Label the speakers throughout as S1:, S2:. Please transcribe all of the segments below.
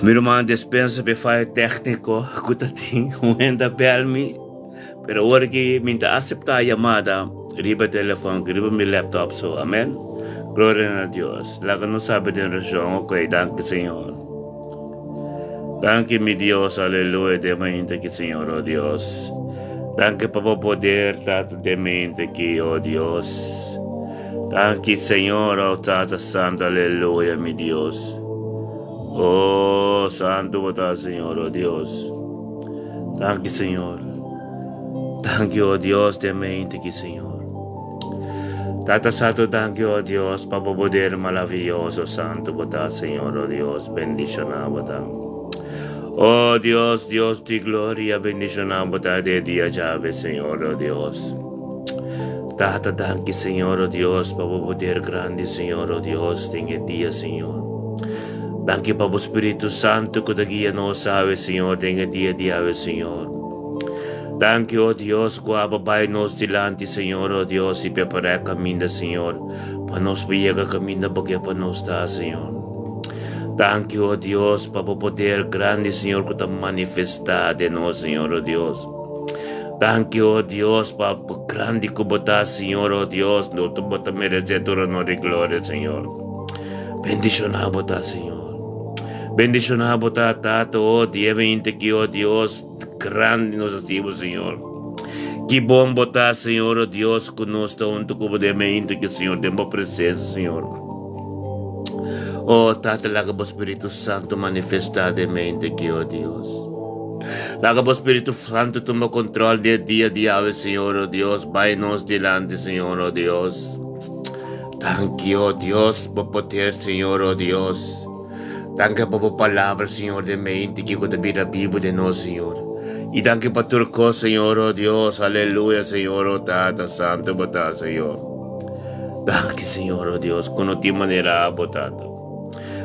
S1: Mi ruman despensa p'e fayo tèkniko ku ta tin un hende a bèl mi, pero awor ki mi ta aseptá yamada riba telefòn ku riba mi laptop so. Amèn. Gloria na Dios. Laga nos sabi den orashon. Oke, danki Señor. Danki mi Dios, aleluya, den mainta aki Señor, oh Dios. Danki pa bo poder, Tata, den mainta aki, oh Dios. Danki Señor, oh Tata Santo, aleluya, mi Dios. Oh, Santo bo ta, Señor, oh Dios. Danki, Señor. Danki, oh Dios, den mente aki, Señor. Tata Santo, danki, oh Dios, pa bo poder maravilloso, Santo bo ta, Señor, oh Dios, bendiciona bo ta. Oh Dios, Dios di gloria, bendiciona bo ta de dia djawe, Señor, oh Dios. Tata, danki, Señor, oh Dios, pa bo poder grandi, Señor, oh Dios, den e dia, Señor. Danki pa bo Spiritu Santu ku ta guia nos awe, Señor, den e dia di awe, Señor. Danki, oh Dios, ku abo bai nos dilanti, Señor, oh Dios, i prepará e kaminda, Señor, pa nos por yega kaminda bo ke pa nos ta, Señor. Danki, oh Dios, pa bo poder grandi, Señor, ku ta manifestá den nos, Señor, oh Dios. Danki, oh Dios, pa grandi ku bo ta, Señor, oh Dios, no bo ta meresé tur honor i gloria, Señor. Bendishoná bo ta, Señor. Bendishoná bo ta, Tata, oh dia veinte ki, oh Dios, grandi nos hasi bo, Señor. Ki bon bo ta, Señor, oh Dios, ku nos ta huntu ku bo den veinte ki, Señor, den bo presensia, Señor. Oh Tata, laga bo Spiritu Santu manifestá den mente ki, oh Dios. Laga bo Spiritu Santu tuma control di e dia di awe, Señor, oh Dios. Bai nos dilanti, Señor, oh Dios. Danki, oh Dios, bo poder, Señor, oh Dios. Danki pa bo palabra, Señor, den mente ki ku ta bira bibu den nos, Señor. I danki pa tur kos, Señor, oh Dios. Aleluya, Señor, oh Tata Santu, bo ta, Señor. Danki, Señor, oh Dios, ku no tin manera abo, Tata.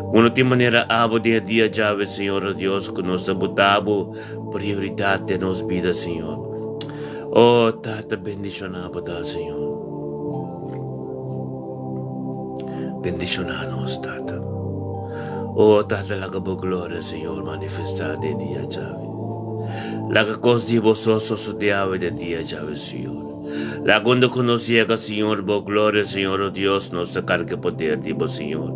S1: Ku no tin manera abo den e dia djawe, Señor, oh Dios, ku nos ta buta bo prioridat den nos bida, Señor. Oh, Tata, bendishoná bo ta, Señor. Bendishoná nos, Tata. Oh, Tata, laga bo gloria, Señor, manifestá den e dia djawe. Laga kos di bo so sosodé awe den e dia djawe, Señor. Laga unda ku nos yega, Señor, bo gloria, Señor, oh Dios, nos ta karga e poder di bo, Señor.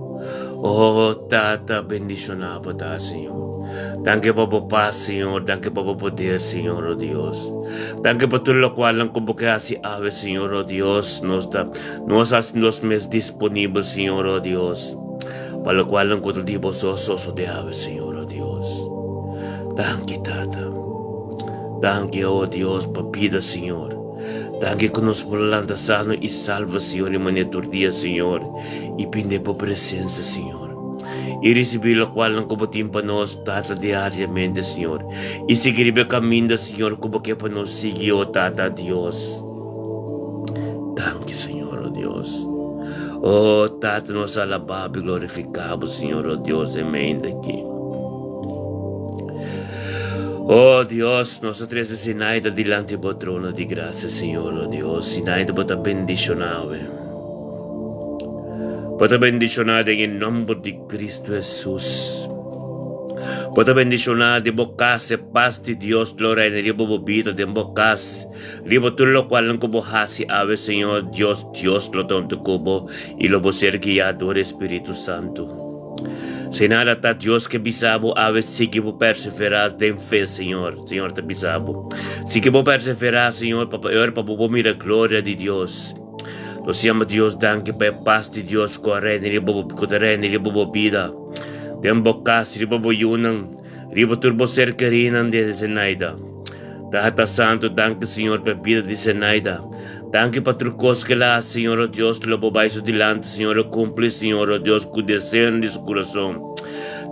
S1: Oh, Tata, bendishoná bo ta, Señor. Danki pa bo pas, Señor, danki pa bo poder, Señor, oh Dios. Danki pa tur lokualnan ku bo ke hasi awe, Señor, oh Dios. Nos ta, nos hasi nos mes disponibel, Señor, oh Dios, pa lokualnan ku ta di bo so sosodé awe, Señor, oh Dios. Danki, Tata. Danki, oh Dios, pa bida, Señor. Danki ku nos por lanta sano i salvo, Señor, i manera tur dia, Señor, i bini den bo presensia, Señor. I risibí lokualnan ku bo tin pa nos, Tata, diariamente, Señor. I sigui riba e kaminda, Señor, ku bo ke pa nos sigui, oh Tata Dios. Danki, Señor, oh Dios. Oh Tata, nos alabá bo i glorifiká bo, Señor, oh Dios, den mente aki. Oh Dios, nos ta trese Sinaida dilanti bo trono di gracia, Señor, oh Dios. Sinaida bo ta bendiciona awe. Bo ta bendiciona den e nomber di Cristo Jesus. Bo ta bendiciona den bo cas, e paz di Dios lo reina riba bo bida, den bo cas, riba tur locualnan cu bo haci awe, Señor Dios, Dios lo ta hunto cu bo y lo bo ser guia door e Spiritu Santo. Si nada ta Dios ke bisa bo awe sigui bo perseverá den fe Señor Señor ta bisa bo sigui bo perseverá Señor pa ora pa bo por mira gloria di Dios nos yama Dios danki pa e pas di Dios ku a reina riba bo ku ta reina riba bo bida den bo kas riba bo yunan riba tur bo ser kerinan desde Zenaida Tata Santo danki Señor pa e bida di Zenaida Danki pa tur kos ke el a hasi, Señor o Dios, lo bo bai su dilanti, Señor, o kumpli, Señor o Dios, ku deseonan di su kurason.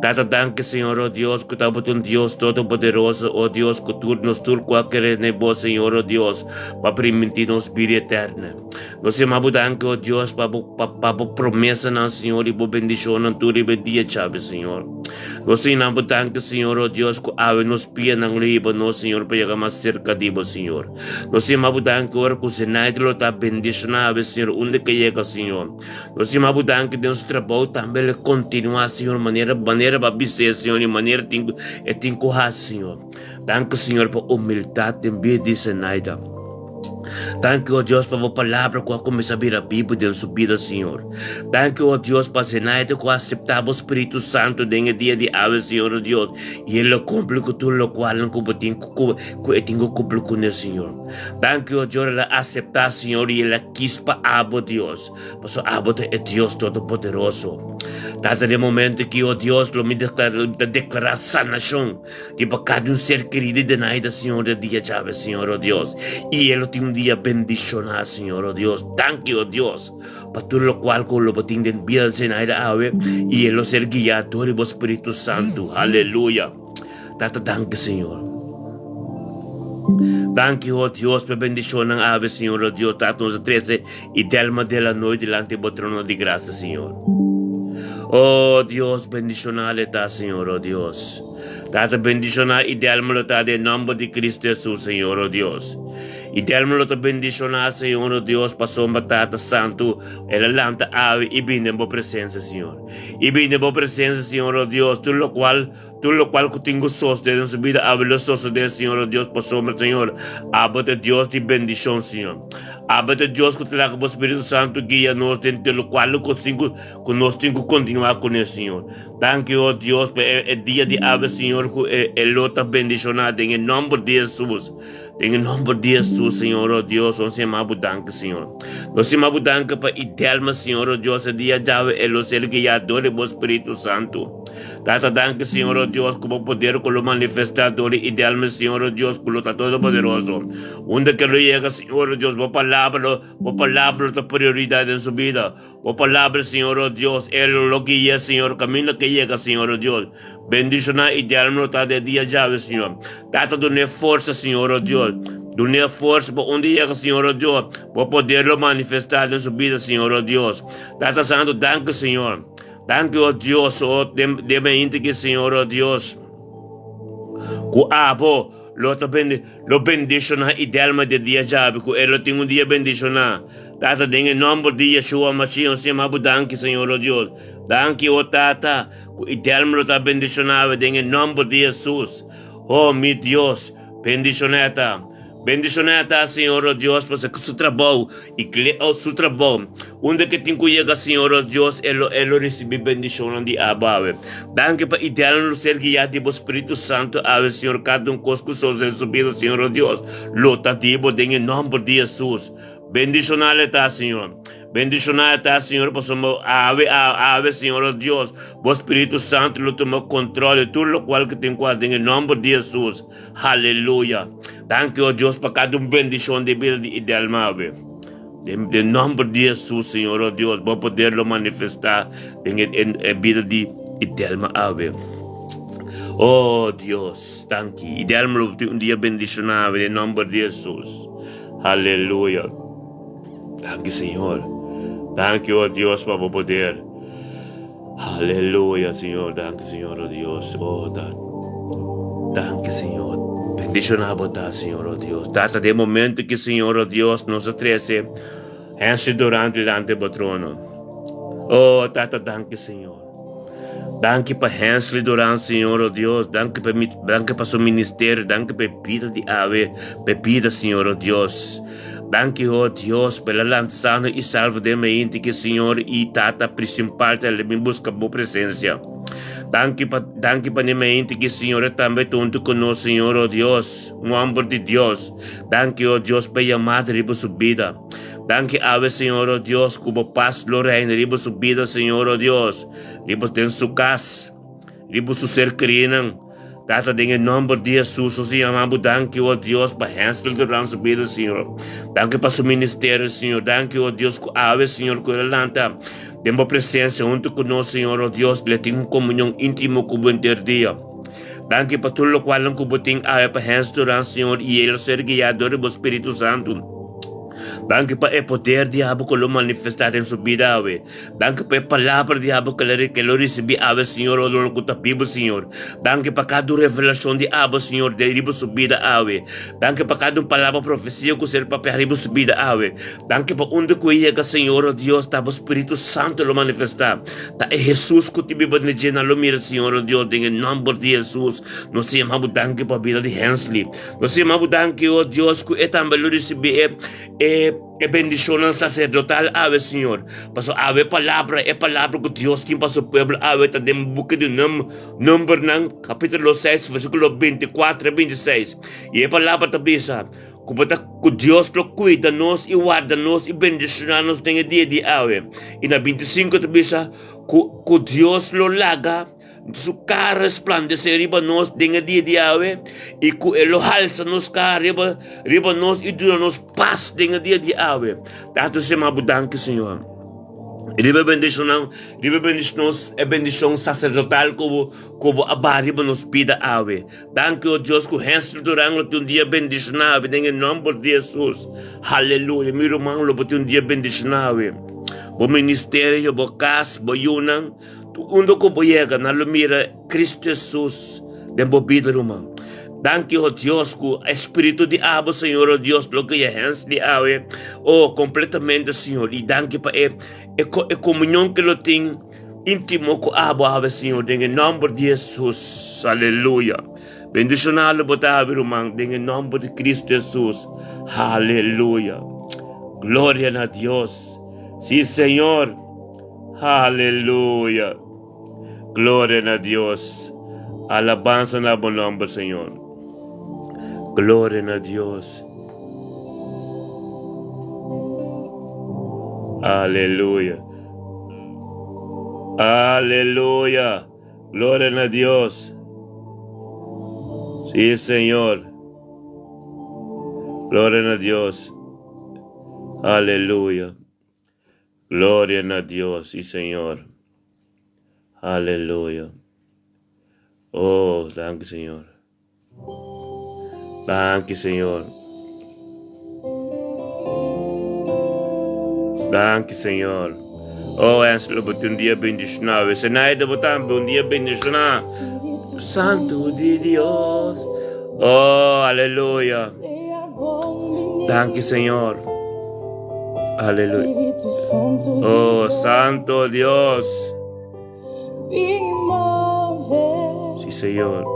S1: Tata, danki, Señor o Dios, ku tabata un Dios todopoderoso, o Dios, ku tur nos tur ku a kere na bo, Señor o Dios, pa primintí nos bida eterna. Nos yama bo danki, o Dios, pa bo, pa, pa bo promesanan, Señor, i bo bendishonnan tur riba e dia djawe, Señor. Nos ta yama bo danki, Señor, o Dios, ku awe nos pianan lo hiba nos, Señor, pa yega mas serka di bo, Señor. Nos ta yama bo danki ora ku Zenaida lo ta bendishoná awe, Señor, unda ke yega, Señor. Nos yama bo danki den su trabou tambe lo kontinuá, Señor, manera, manera bo a bis'é, Señor, i manera tin ku, e tin ku hasi, Señor. Danki, Señor, pa humildat den bida di Zenaida. Danki, o Dios, pa bo palabra ku a kuminsá bira bibu den su bida, Señor. Danki, o Dios, pa Zenaida ku a aseptá bo Spiritu Santu den e dia di awe, Señor, o Dios, i e lo kumpli ku tur lokualnan ku bo tin ku, ku e tin ku kumpli kuné, Señor. Danki, o Dios, el a aseptá, Señor, i el a kis pa abo, Dios, pasobra abo ta e Dios Todopoderoso. Tata, den momento aki, o Dios, lo mi ta deklará sanashon riba kada un ser kerido den aida, Señor, den dia djawe, Señor, o Dios. I e lo tin un dia bendishoná, Señor, o Dios. Danki, o Dios, pa tur lokual ku lo bo tin den bida den aida awe, i e lo ser guiá dor di bo Spiritu Santu. Aleluya. Tata, danki, Señor. Danki, o Dios, pa e bendishonnan awe, Señor, o Dios. Tata, nos a trese i Delma de la Noy dilanti bo trono di grasia, Señor. O Dios, bendishoná le ta, Señor, o Dios. Tata, bendishoná i Delma lo ta den nomber di Cristo Hesus, Señor, o Dios. I Delma lo ta bendishoná, Señor, o Dios, pasobra Tata Santu, el a lanta awe i bini den bo presensia, Señor. I bini den bo presensia, Señor, o Dios, tur lokual Tur lokual ku tin ku sosodé den su bida abo lo sosodé, Señor, o Dios, pasobra, Señor, abo ta e Dios di bendishon, Señor. Abo ta e Dios ku ta laga bo Spiritu Santu guia nos den tur lokual ku tin ku ku nos tin ku kontinuá kuné, Señor. Danki, o Dios, pa e e dia di awe, Señor, ku e e lo ta bendishoná den e nòmber di Hesus. Den e nòmber di Hesus, Señor, o Dios, nos yama bo danki, Señor. Nos yama bo danki pa Idelma, Señor, o Dios, e dia djawe e lo ser guiá dor di bo Spiritu Santu. Tata danki Señor o Dios ku bo poder ku lo manifestá dor di Idelma Señor o Dios ku lo ta todopoderoso. Unda ke lo yega Señor o Dios bo palabra lo bo palabra lo ta prioridat den su bida. Bo palabra Señor o Dios el lo guia Señor kaminda ke yega Señor o Dios. Bendishoná Idelma lo ta den dia djawe Señor. Tata dun'é forsa Señor o Dios. Dun'é forsa pa unda yega Señor o Dios bo poder lo manifestá den su bida Señor o Dios. Tata Santo danki Señor. Danki, o Dios, o den den mente ki Señor, o Dios, ku abo lo ta bende lo bendishoná i Delma de dia djabi, ku e lo tin un dia bendishoná. Tata, den e nòmber di Yeshua Mashiach, nos yama bo danki, Señor, o Dios. Danki, o Tata, ku i Delma lo ta bendishoná awe den e nòmber di Hesus. O mi Dios, bendishoná e ta. Bendishoná ta Señor o Dios pasobra ku su trabou i kle o su trabou unda ke tin ku yega Señor o Dios e lo e lo risibí bendishonnan di abo awe. Danki pa idealnan lo ser guiá di bo Spiritu Santu awe Señor kada un kos ku sos den su bida Señor o Dios lo ta di bo den e nòmber di Hesus. Bendishoná le ta Señor. Bendishoná ta Señor pasobra awe awe Señor o Dios bo Spiritu Santu lo tuma kontròl di tur lokual ke tin ku hasi den e nòmber di Hesus. Haleluya! Danki, o Dios, pa kada un bendishon di bida di Idelma awe. Den den nòmber di Hesus, Señor, o Dios, bo poder lo manifestá den e e bida di Idelma awe. O Dios, danki. Idelma lo tin un dia bendishoná awe den nòmber di Hesus. Haleluya! Danki, Señor. Danki, o Dios, pa bo poder. Aleluya Señor, danki Señor oh Dios, oh da, danki Señor. Bendiciona bo ta Señor oh Dios. Tata den momento ki Señor oh Dios nos a trece Hensley Durant delante bo trono. Oh Tata danki Señor. Danki pa Hensley Durant Señor oh Dios, danki pa mi, danki pa su ministerio, danki pa e bida di awe, pa e bida Señor oh Dios. Danki ho Dios pa el a lanta sano i salvo den meinti ki Señor i Tata principal ta bin busca bo presencia. Danki pa danki pa den meinti ki Señor e tambe ta hunto cu nos Señor oh Dios, un homber di Dios. Danki oh Dios pa e yamada riba su bida. Danki awe Señor oh Dios cu bo pas lo reina riba su bida Señor oh Dios, riba den su cas, riba su ser kerinan. Tata, den e nomber di Hesus, nos ta yama Bo danki, o Dios, pa Hensel Durán su bida, Señor. Danki pa su ministerio, Señor. Danki, o Dios, ku awe, Señor, ku el a lanta den Bo presencia hunto ku nos, Señor, o Dios, le tin un komunion íntimo ku Bo henter dia. Danki pa tur lokualnan ku Bo tin awe pa Hensel Durán, Señor, i el a ser guiá dor di Bo Spiritu Santu. Danki pa e poder di abo ku lo manifestá den su bida awe. Danki pa e palabra di abo ku e lo risibí awe, Señor, ora lo ku ta bibu, Señor. Danki pa kada un revelashon di abo, Señor, den riba su bida awe. Danki pa kada un palabra profesia ku ser papia riba su bida awe. Danki pa unda ku e yega, Señor, o Dios, ta bo Spiritu Santu lo manifestá. Ta e Hesus ku tin biba den dje nan lo mira, Señor, o Dios, den e nòmber di Hesus. Nos ta yama bo danki pa bida di Hensley. Nos ta yama bo danki, o Dios, ku e tambe lo risibí e e e bendishonnan saserdotal awe, Señor. Pasobra awe e palabra, e palabra ku Dios tin pa su pueblo awe ta den buki di Num Numbernan, kapítulo seis, versíkulo bintikuater i bintiseis. I e palabra ta bisa ku bo ta ku Dios lo kuida nos i warda nos i bendishoná nos den e dia di awe. I na bintisinku ta bisa ku ku Dios lo laga Su kara resplandesé riba nos den e dia di awe i ku e lo halsa nos kara riba, riba nos i duna nos pas den e dia di awe. Tata Sema bo danki, Señor. Riba e bendishonnan, riba e bendishon, e bendishon saserdotal ku bo, ku bo a baha riba nos bida awe. Danki, o Dios, ku hènster Duran lo tin un dia bendishoná awe den e nòmber di Hesus. Haleluya. Mi ruman lo bo tin un dia bendishoná awe. Bo ministerio, bo kas, bo yunan. Tur unda ku bo yega, nan lo mira Kristu Hesus den bo bida, ruman. Danki, o Dios, ku e Spiritu di abo, Señor, o Dios, lo guia Hensley awe, o, kompletamente, Señor. I danki pa e, e, e komunion ku lo tin íntimo ku abo awe, Señor, den e nòmber di Hesus. Aleluya. Bendishoná lo bo ta awe, ruman, den e nòmber di Kristu Hesus. Aleluya. Gloria na Dios. Sí, Señor. Aleluya! Gloria na Dios! Alabansa na bo nomber, Señor. Gloria na Dios. Aleluya. Aleluya. Gloria na Dios. Sí, Señor. Gloria na Dios. Aleluya. Gloria na Dios y Señor. Aleluya. Oh, danki Señor. Danki Señor. Danki Señor. Oh, Angelo, bo tin un dia bendishoná. Zenaida, bo tambe un dia bendishoná. Santu di Dios. Oh, aleluya. Danki Señor. Aleluya. Oh, Santo Dios. Sí, Señor.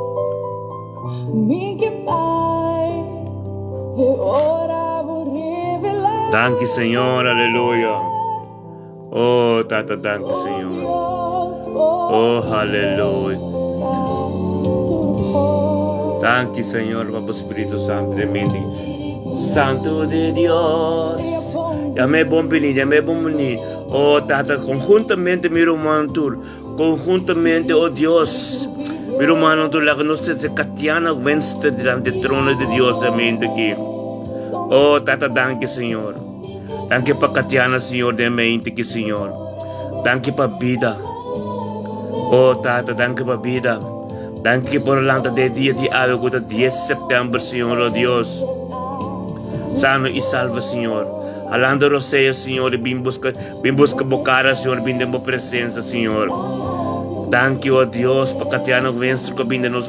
S1: Danki, Señor. Aleluya. Oh, Tata, danki, Señor. Oh, aleluya. Danki, Señor, pa bo Spiritu Santo den mi. Santo de Dios. Yam'é bon bini, yam'é bon bini. Oh, Tata, conjuntamente mi ruman tur, conjuntamente, oh Dios, mi rumannan tur, laga nos trese Katiana Wenster dilanti e trono di Dios den mente aki. Oh, Tata, danki, Señor. Danki pa Katiana, Señor, den mente ki, Señor. Danki pa bida. Oh, Tata, danki pa bida. Danki por lanta de dia di awe ku ta 10 september, Señor, oh Dios. Sano y salva, Señor. Halando rosea, Señor, y bin busca, bin busca bo cara, Señor, bin den bo presencia, Señor. Danki, oh Dios, pa Katiana Wenstra ku bin den nos,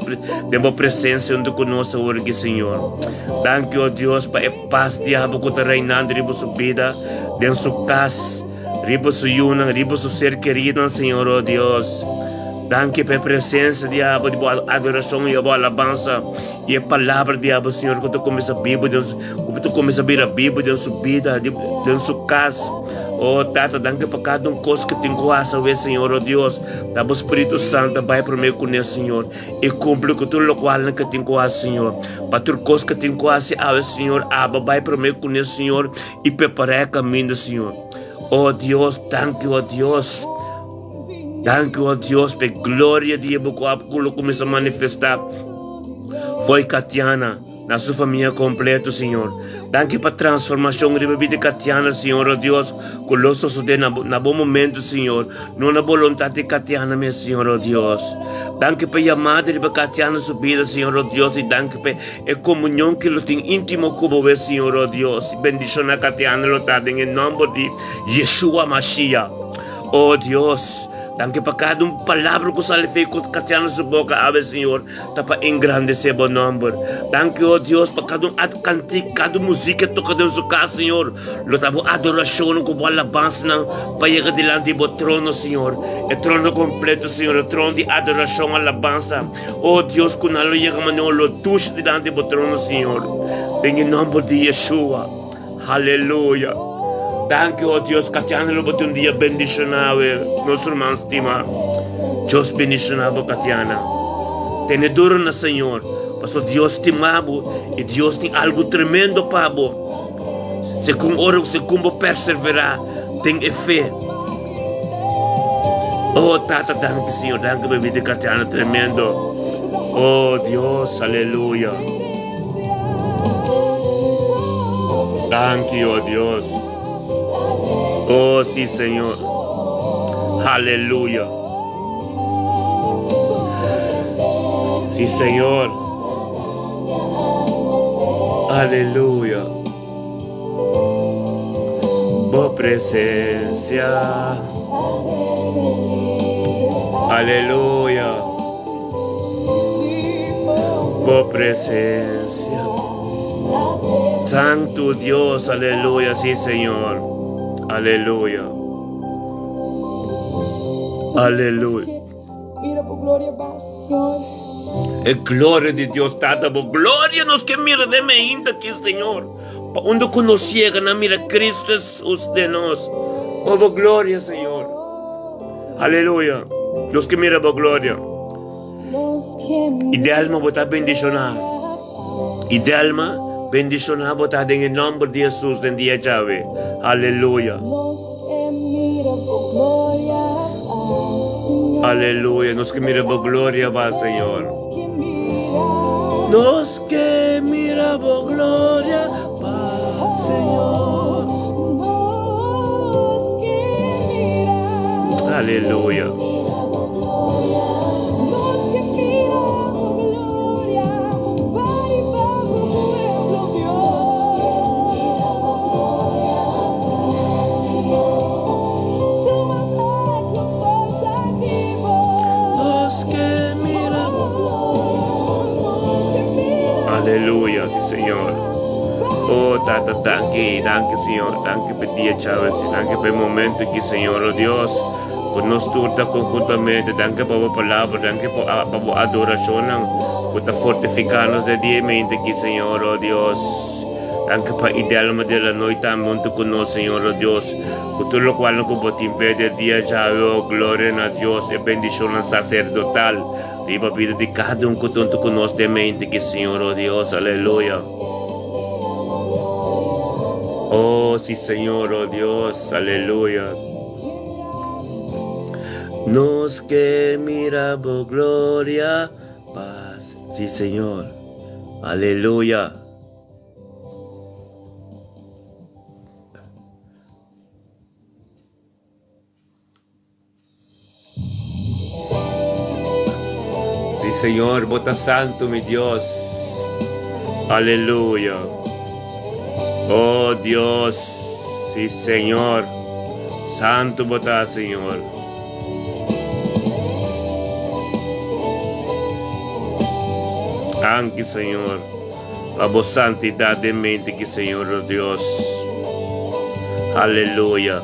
S1: den bo presencia huntu ku nos awor aki, Señor. Danki, oh Dios, pa e Pas di abo ku ta reinando riba su bida, den su kas, riba su yunan, riba su ser keridonan, Señor, oh Dios. Danki pa e presensia di abo, di bo adorashon i bo alabansa i e palabra di abo, Señor, ku ta kuminsá bibu den su, ku ta kuminsá bira bibu den su bida, den su kas. Oh Tata, danki pa kada un kos ku tin ku hasi awe, Señor, oh Dios. Ta bo Spiritu Santu a bai promé kuné, Señor. I kumpli ku tur lokual nan ke tin ku hasi, Señor. Pa tur kos ke tin ku hasi awe, Señor, aba bai promé kuné, Señor, i prepará e kaminda, Señor. O Dios, danki, o Dios. Danki, o Dios, pa e gloria di bo ku a ku lo kuminsá manifestá fo'i Katiana na su famia kompleto, Señor. Danki pa transformashon riba bida di Katiana, Señor, o Dios, ku lo sosodé na bo, na bo momento, Señor, no na boluntat di Katiana mes, Señor, o Dios. Danki pa yamada riba Katiana su bida, Señor, o Dios, i danki pa e komunion ku lo tin íntimo ku bo, Señor, o Dios. Bendishoná Katiana lo ta den e nòmber di Yeshua Mashiach. O Dios, danki pa kada un palabra ku sali fei ku Katiana su boka awe, Señor. Ta pa engrandesé bo nòmber. Danki, o Dios, pa kada un kantik, kada un muzik ke toka den su kas, Señor. Lo ta bo adorashonnan ku bo alabansanan pa yega dilanti di bo trono, Señor. E trono kompleto, Señor, e trono di adorashon, alabansa. O Dios, ku nan lo yega manera un lo dushi dilanti di bo trono, Señor. Den e nòmber di Yeshua. Haleluya. Danki, o Dios, Katiana lo bo tin un dia bendishoná awe, nos ruman stimá. Dios bendishoná bo, Katiana. Tene duro na Señor, paso Dios stima bo i Dios tin algu tremendo pa bo. Segun ora, segun bo perseverá den e fe. Oh, Tata, danki, Señor, danki pa e bida di Katiana tremendo. Oh, Dios, aleluya. Danki, oh Dios. Oh, sí, Señor. Aleluya. Sí, Señor. Aleluya. Bo presencia. Aleluya. Bo presencia. Santo Dios, aleluya, sí, Señor. Aleluya. Aleluya.
S2: Mira bo gloria ba, Señor.
S1: E gloria di Dios Tata, bo gloria nos ke mira den meinta aki, Señor. Pa unda ku nos yega nan mira Cristo Jesus den nos. Oh, bo gloria, Señor. Aleluya. Nos ke mira bo gloria. I Delma bo ta bendishoná. I Delma bendishoná bo ta den e nòmber di Jesus den dia djawe. Aleluya. Aleluya. Nos ke mira bo gloria ba, Señor. Nos ke mira bo gloria ba, Señor. Aleluya. Aleluya, sí Señor. Oh, Tata, danki, danki, Señor. Danki pa e dia djawe, danki pa e momento aki, Señor, oh Dios. Ku nos tur ta konhuntamente. Danki pa bo palabra, danki pa bo adorashonnan ku ta fortifiká nos den dia i mente aki, Señor, oh Dios. Danki pa Idelma de la Noy tambe huntu ku nos, Señor, oh Dios. Ku tur lokual ku bo tin p'e den dia djawe, oh gloria na Dios, e bendishonnan saserdotal riba bida di kada un ku ta huntu ku nos den mente aki, Señor, oh Dios. Aleluya. Oh, si, Señor, oh Dios. Aleluya. Nos ke mira bo gloria pas. Sí, Señor. Aleluya. Sí, Señor, bo ta santo, mi Dios. Aleluya. Oh Dios, sí, Señor. Santo bo ta, Señor. Danki, Señor, pa bo santidad den mente ki, Señor, oh Dios. Aleluya.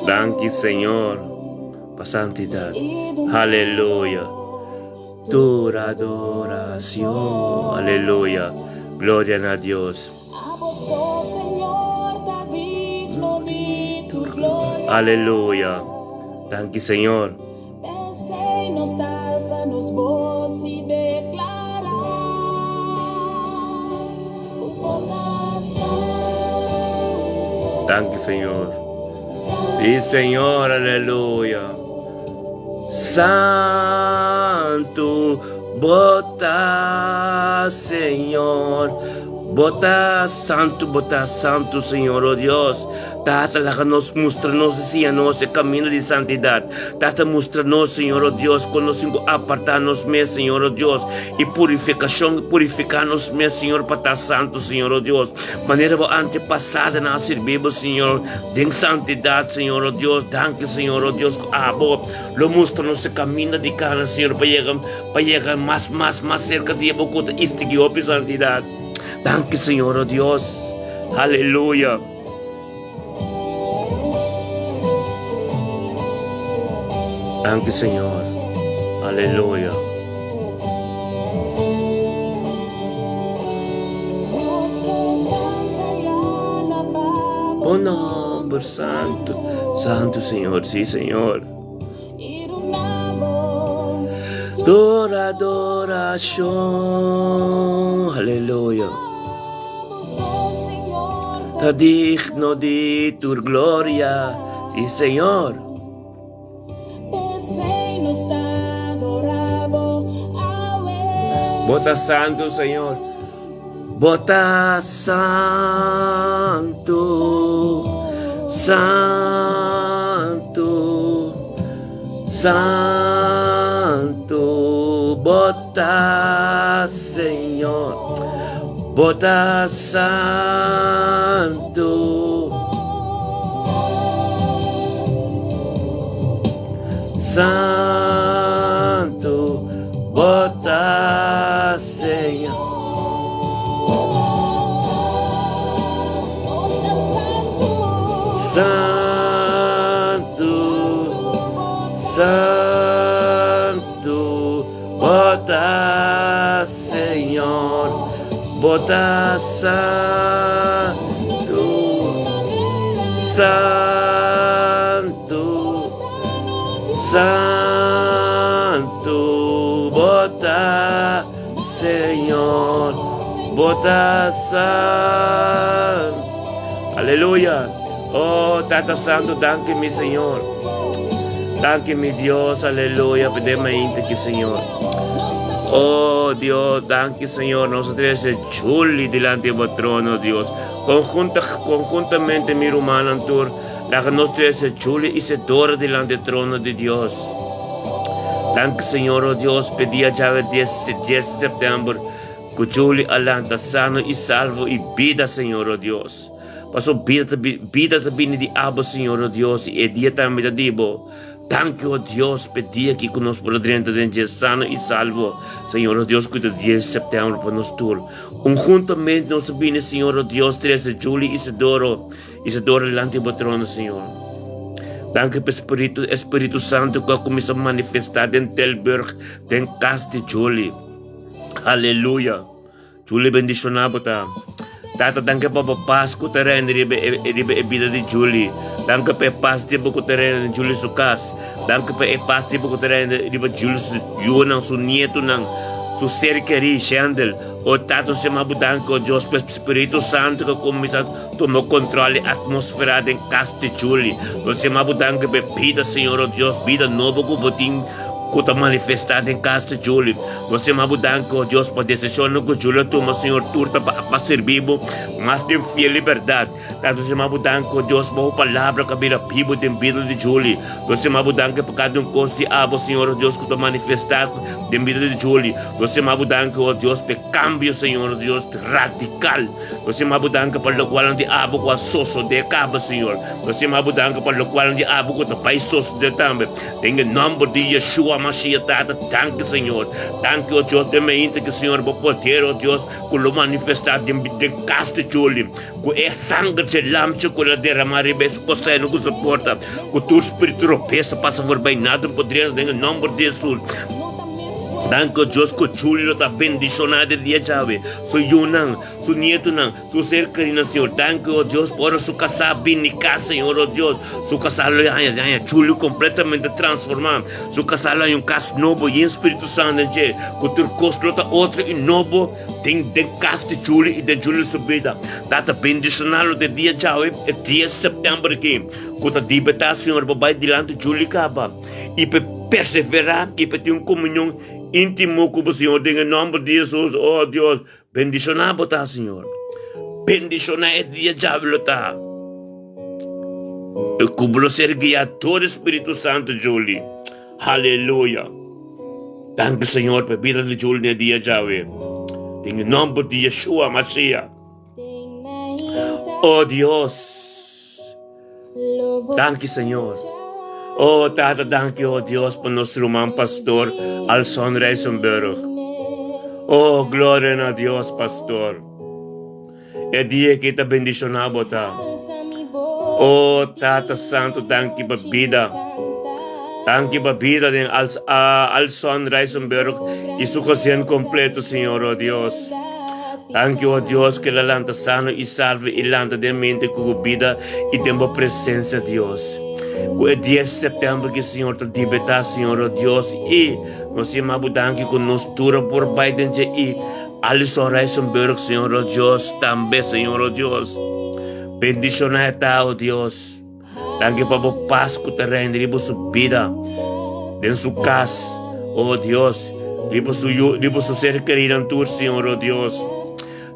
S1: Danki, Señor, pa santidad. Aleluya. Tur adoracion. Aleluya. Gloria na Dios. Aleluya. Danki, Señor. Danki, Señor. Sí, Señor, aleluya. Santu bo ta Señor Bo ta santu bo ta santu Señor oh Dios Tata laga nos mustra nos y siña nos e camino di santidad Tata mustra nos Señor oh Dios con nos tin cu aparta nos mes Señor oh Dios y purificacion purifica nos mes Señor pa ta santu Señor oh Dios manera bo antepasadonan a sirbi bo Señor den santidad Señor oh Dios danki Señor oh Dios cu abo Lo mustra nos e kaminda di kana, Señor, pa yega, pa yega mas, mas, mas serka di Bo ku ta istigí hopi santidat. Danki, Señor, oh Dios. Aleluya. Danki, Señor. Aleluya. Bo nomber santu, santu, Señor, sí, Señor. Tur adorashon, aleluya. Ta digno di tur gloria, sí, Señor. Bo ta santu, Señor. Bo ta santu, santu, santu. Bo ta Señor. Bo ta santu. Santu, bo ta Señor. Santu, Santu, bo ta Señor, bo ta Santu, Santu, Santu, bo ta Señor, bo ta Santu. Aleluya. Oh, Tata Santu, danki mi Señor. Danki mi Dios, aleluya, pa den mainta aki, Señor. Oh, Dios, danki, Señor. Nos a trece Julie dilanti di bo trono, Dios. Conjunta, conjuntamente mi rumannan tur, laga nos trece Julie Isidora dilanti di trono di Dios. Danki, Señor, oh Dios, p'e dia djawe dies, dies di september, ku Julie a lanta sano i salvo i bida, Señor, oh Dios. Paso bida ta bida ta bini di abo, Señor, oh Dios, i e dia tambe ta di bo. Danki, oh Dios, p'e dia aki ku nos por a drenta den dje sano i salvo, Señor, oh Dios, ku ta dies di sèptèmber pa nos tur. Unhuntamente nos a bini, Señor, oh Dios, trese Julie Isidoro, Isidoro dilanti bo trono, Señor. Danki p'e Spiritu, e Spiritu Santu ku a kuminsá manifestá den Tilburg, den kas di Julie. Aleluya! Julie bendishoná bo ta. Tata danki pa bo pas ku ta reina riba e riba e bida di Julie. Danki pa e pas di bo ku ta reina den Julie su kas. Danki pa e pas di bo ku ta reina riba Julie su yunan, su nietunan, su ser kerí, Shendel. O Tata nos yama bo danki o Dios pa e Spiritu Santu ku a kuminsá tuma kontrol di atmosfera den kas di Julie. Nos yama bo danki pa e bida Señor o Dios, bida nobo ku bo tin ku ta manifestá den kas di Julie. Nos yama bo danki, o Dios, pa desishonnan ku Julie a tuma, Señor, tur ta pa pa sirbi bo mas den fiel i bèrdat. Tata, nos yama bo danki, o Dios, pa bo palabra ku a bira bibu den bida di Julie. Nos yama bo danki pa kada un kos di abo, Señor, o Dios, ku ta manifestá den bida di Julie. Nos yama bo danki, o Dios, pa e kambio, Señor, o Dios, radikal. Nos yama bo danki pa lokualnan di abo ku a sosodé kaba, Señor. Nos yama bo danki pa lokualnan di abo ku ta bai sosodé tambe. Den e nomber di Yeshua Mashiach, Tata, danki, Señor. Danki, o Dios, den mainta ki, Señor, bo poder, o Dios, ku lo manifestá den den kas di Julie, ku e sanger dje Lamchi ku el a derama riba e koseno ku soporta, ku tur spiritu robes a pasa forbei, nada no por drenta den e nomber di Jesus. Danki, o Dios, ku Julie lo ta bendishoná den dia djawe, su yunan, su nietunan, Su ser kerinan, Señor. Danki, oh Dios, pa ora su kasá bini kas, Señor, oh Dios. Su kasá lo haña, haña Julio kompletamente transformá. Su kasá lo haña un kas nobo, yen Spiritu Santu den dje, ku tur kos lo ta otro i nobo den, den kas di Julio i den Julio su bida. Tata, bendishoná lo den dia djawe, e dies sèptèmber aki, ku ta dibetá, Señor, pa bai dilanti Julio kaba. I pa. perseverá i pa tin un komunion íntimo ku bo, Señor, den e nòmber di Hesus. O Dios, bendishoná bo ta, Señor. Bendishoná e dia djawe lo ta. I ku bo lo ser guiá dor di Spiritu Santu, Julie. Haleluya! Danki, Señor, pa e bida di Julie den e dia djawe. Den e nòmber di Yeshua Mashiach. O Dios! Danki Señor. Oh Tata danki oh Dios pa nos ruman Pastor Alson Rijsenburg. Oh gloria na Dios Pastor. E dia ki ta bendiciona bo ta. Oh Tata Santo danki pa bida. Danki pa bida den Alson Rijsenburg y su gezin completo Señor oh Dios. Danki, o Dios, ku el a lanta sano i salvo i lanta den mente ku bo bida i den bo presensia, Dios. Ku e dies di sèptèmber ki Señor ta dibetá, Señor, o Dios, i nos yama bo danki ku nos tur a por bai den dje i Alison Rijsenburg, Señor, o Dios, tambe, Señor, o Dios. Bendishoná e ta, o Dios. Danki pa bo pas ku ta reina riba su bida, den su kas, o Dios, riba su yu, riba su ser kerinan tur, Señor, o Dios.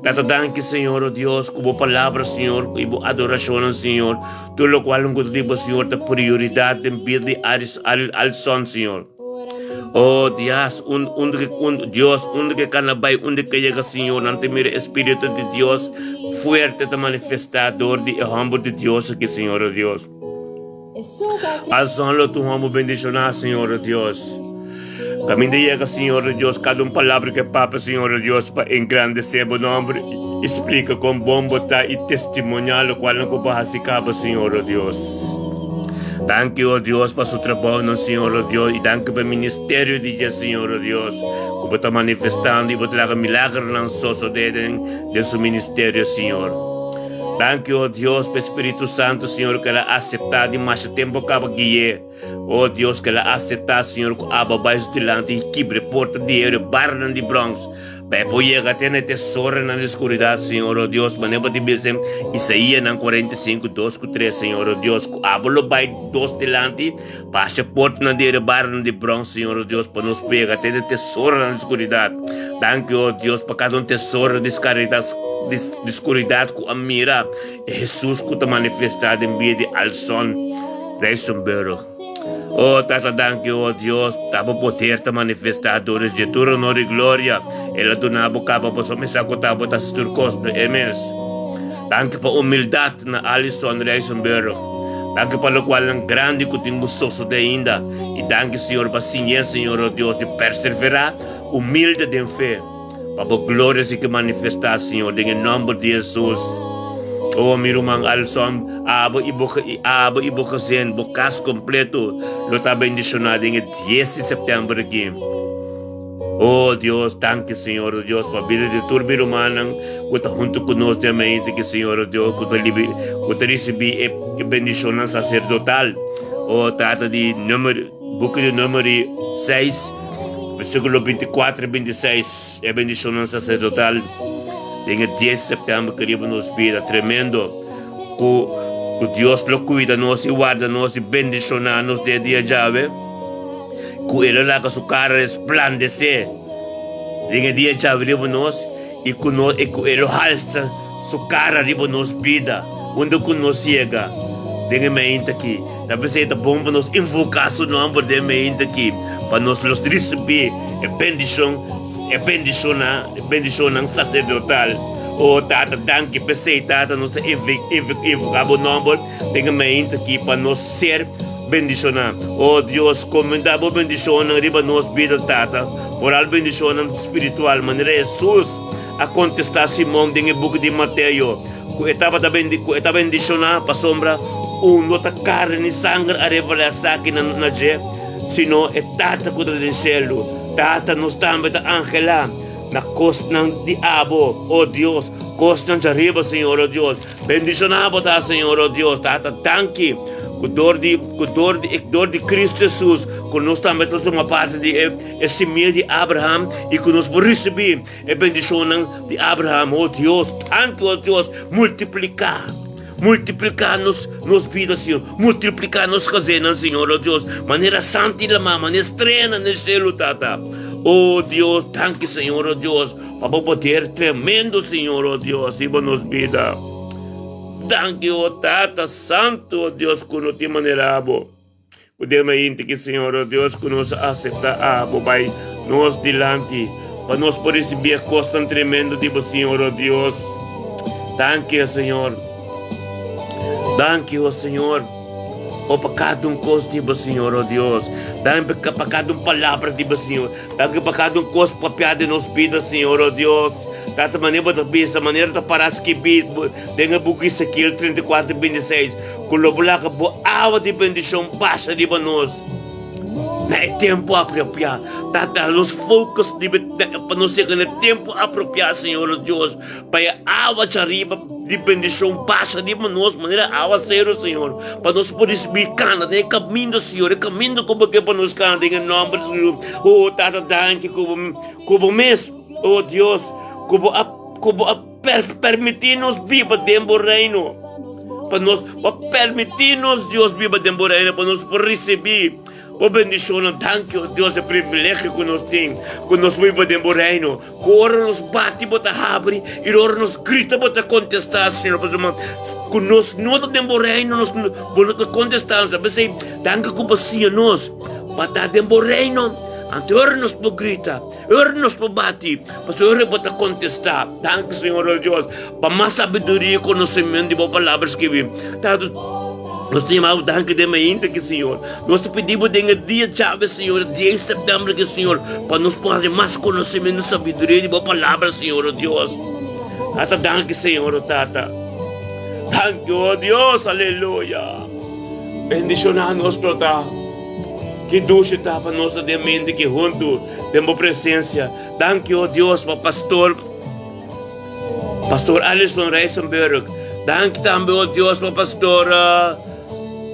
S1: Tata danki, Señor, o Dios, ku bo palabra, Señor, i bo adorashonnan, Señor, tur lokual ku ta di bo, Señor, ta prioridat den bida di Aris, Al, Alson, Señor. Oh Dias, un, unda ke, un, Dios, unda ke kana bai, unda ke yega, Señor, nan ta mira e Spiritu di Dios fuerte ta manifestá dor di e hòmber di Dios aki, Señor, oh Dios. Alson lo tu hòmber bendishoná, Señor, oh Dios. Kaminda yega, Señor, oh Dios, kada un palabra ke papia, Señor, oh Dios, pa engrandesé bo nòmber i splika kon bon bo ta i testimoniá lokual nan ku bo hasi kaba, Señor, oh Dios. Danki, o Dios, pa su trabounan, Señor, o Dios, i danki pa e ministerio di dje, Señor, o Dios, ku bo ta manifestando i bo ta laga milagernan sosodé den den su ministerio, Señor. Danki, o Dios, pa e Spiritu Santu, Señor, ku el a aseptá di masha tempu kaba gui'é. O Dios, ku el a aseptá, Señor, ku aba bai su dilanti i kibra e porta di hero e barnan di bròns, Pa e por yega te na e tesoronan di skuridat, Señor, o Dios, manera bo ta bisa den Isaíanan 45, 2 ku 3, Señor, o Dios, ku abo lo bai dos dilanti pa hacha portanan di rebarnan di brons, Señor, o Dios, pa nos por yega te na e tesoronan di skuridat. Danki, o Dios, pa kada un tesoro di di skuridat ku a mira e Hesus ku ta manifestá den bida di Alson Rijsenburg. Oh, Tata, danki, oh Dios, ta bo poder ta manifestá dor di dje. Tur honor i gloria El a duna bo kaba pasobra mi sa ku ta bo ta hasi tur kos pa E mes. Danki pa humildat na Alison Rijsenburg. Danki pa lokualnan grandi ku tin ku sosodé ainda. I danki, Señor, pa siñ'é, Señor, oh Dios, di perseverá humilde den fe. Pa bo gloria sigui manifestá, Señor, den e nòmber di Hesus. O, mi ruman Alson, abo i bo, abo i bo gezin, bo kas kompleto lo ta bendishoná den e dies di sèptèmber aki. O, Dios, danki, Señor, o Dios, pa bida di tur mi rumannan ku ta huntu ku nos den mainta aki, Señor, o Dios, ku ta libi, ku ta risibí e bendishonnan saserdotal. O, Tata, di Número, buki di Número seis. Versíkulo 24 i 26, E bendishonnan saserdotal den e dies di sèptèmber ku riba nos bida tremendo ku ku Dios lo kuida nos i warda nos i bendishoná nos den e dia djawe, ku E lo laga su kara resplandesé den e dia djawe riba nos i ku nos i ku E lo halsa su kara riba nos bida unda ku nos yega den e mainta aki. Ta p'esei ta bon pa nos invoká su nòmber den mainta aki, pa nos los risibí e bendishon, e bendishonnan, e bendishonnan saserdotal. O Tata, danki p'esei, Tata, nos ta invoká bo nòmber den e mainta aki pa nos ser bendishoná. O Dios, komendá bo bendishonnan riba nos bida, Tata, foral bendishonnan spiritual, manera Hesus a kontestá Simon den e buki di Mateo. Ku e tabata bendi, ku e ta bendishoná, pasobra un no ta karni ni sanger a revelá esaki na na dje, sino e Tata ku ta den shelu. Tata, nos tambe ta anhelá na kosnan di abo, o Dios, kosnan djariba, Señor, o Dios. Bendishoná bo ta, Señor, o Dios. Tata, danki ku dor di, ku dor di, dor di Kristu Hesus, ku nos tambe ta tuma parti di e, e simia di Abraham i ku nos por risibí E bendishonnan di Abraham, o Dios, tantu, o Dios, multipliká. Multipliká nos nos bida, Señor. Multipliká nos kazenan, Señor, oh Dios. Manera santi lamá, manera streanan den shelu, Tata. Oh Dios, danki, Señor, oh Dios, pa bo poder tremendo, Señor, oh Dios, riba nos bida. Danki, oh Tata Santu, oh Dios, ku no tin manera bo. Ku den mainti ki Señor, oh Dios, ku nos a aseptá abo bai nos dilanti pa nos por risibí e kosnan tremendo di bo, Señor, oh Dios. Danki, oh Señor. Danki, oh Señor, oh pa kada un kos di bo, Señor, oh Dios. Danki pa kada un palabra di bo, Señor. Danki pa kada un kos papiá den nos bida, Señor, oh Dios. Tata, manera bo ta bisa, manera ta pará skibí den e buki Ezekiel 34, 26. Ku lo bo laga bo awa di bendishon basha riba nos na e tempu apropiá. Tata, nos focus riba pa nos yega na e tempu apropiá, Señor nos Dios, pa e awa djariba di bendishon basha riba nos manera awaseru, Señor, pa nos por risibí kana den e kaminda, Señor, e kaminda ku bo ke pa nos kana den e nòmber di Señor. O Tata, danki ku bo ku bo mes, o Dios, ku bo a ku bo a permití nos biba den bo reino. Pa nos pa permití nos Dios biba den bo reino pa nos por risibí bo bendishonnan. Danki, o Dios, e privilegio ku nos tin ku nos por biba den bo reino. Ku ora nos bati bo ta habri i ora nos grita bo ta kontestá, Señor. Pasobra ku nos no ta den bo reino nos bo no ta kontestá nos. P'esei danki ku bo siña nos pa ta den bo reino. Anto ora nos por grita. Ora nos por bati, pasobra ora bo ta kontestá. Danki, Señor o Dios, pa mas sabiduria i konosementu di bo Palabra skibí. Tata, nos ta yama bo danki den mainta aki, Señor. Nos ta pidi bo den e dia djawe, Señor, e dia di sèptèmber aki, Señor, pa nos por haña mas konosementu i sabiduria di bo Palabra, Señor o Dios. Tata, danki, Señor o Tata. Danki, o Dios, aleluya. Bendishoná nos, Tata. Ki dushi ta pa nos ta den mente ki huntu den bo presencia. Danki, o Dios, pa pastor Pastor Alison Rijsenburg. Danki tambe, o Dios, pa pastor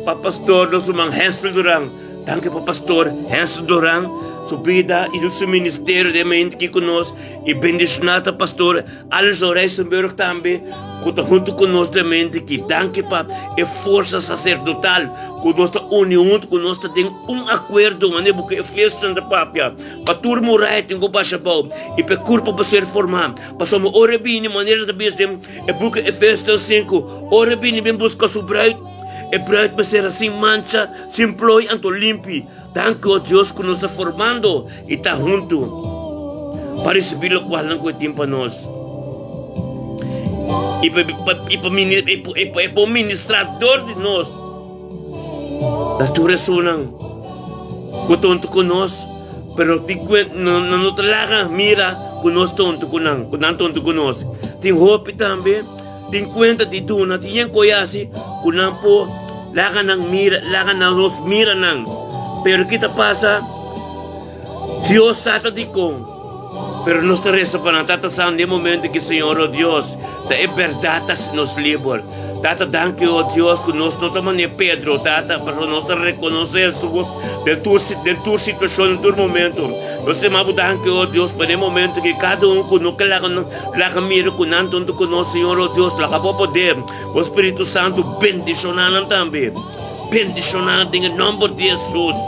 S1: pa pastor nos ruman Hensel Duran. Danki pa pastor Hensel Duran, su bida y su ministerio den mente ki ku nos. Y bendiciona ta pastor Alison Rijsenburg tambe ku ta huntu ku nos den mente ki. Danki pa e forsa saserdotal ku nos ta uni huntu, ku nos ta den un akuerdo manera bo ku Efesionan ta papia, pa tur muraya tin ku basha abou i pa e kurpo por ser formá. Pasobra ora e bini, manera ta bisa den e buki Efesionan sinku, ora e bini bin buska su bruid, e bruid mester a sin mancha, sin ploi anto limpi. Danki, o Dios, ku nos ta formando i ta huntu pa risibí lokualnan ku e tin pa nos i pa i pa i pa e por ministrá dor di nos na tur esunnan ku ta huntu ku nos, pero tin ku nan no ta laga mira ku nos ta huntu ku nan, ku nan ta huntu ku nos. Tin hopi tambe tin kuenta di duna, tin yen koe hasi ku nan por laga nan mira, laga nan nos mira nan. Pero ki ta pasa? Dios sa ta dikon, pero nos ta resa pa nan. Tata Santu, den momento ki Señor, o Dios, ta e bèrdat ta hasi nos liber. Tata, danki, o Dios, ku nos no ta manera Pedro, Tata, pasobra nos ta rekonosé Hesus den tur, den tur situashon, den tur momento. Nos ta yama Bo danki, o Dios, pa den momento ki kada un ku no ke laga, laga mira ku nan ta huntu ku nos, Señor, o Dios, laga Bo poder, Bo Spiritu Santu bendishoná nan tambe. Bendishoná den e nòmber di Hesus.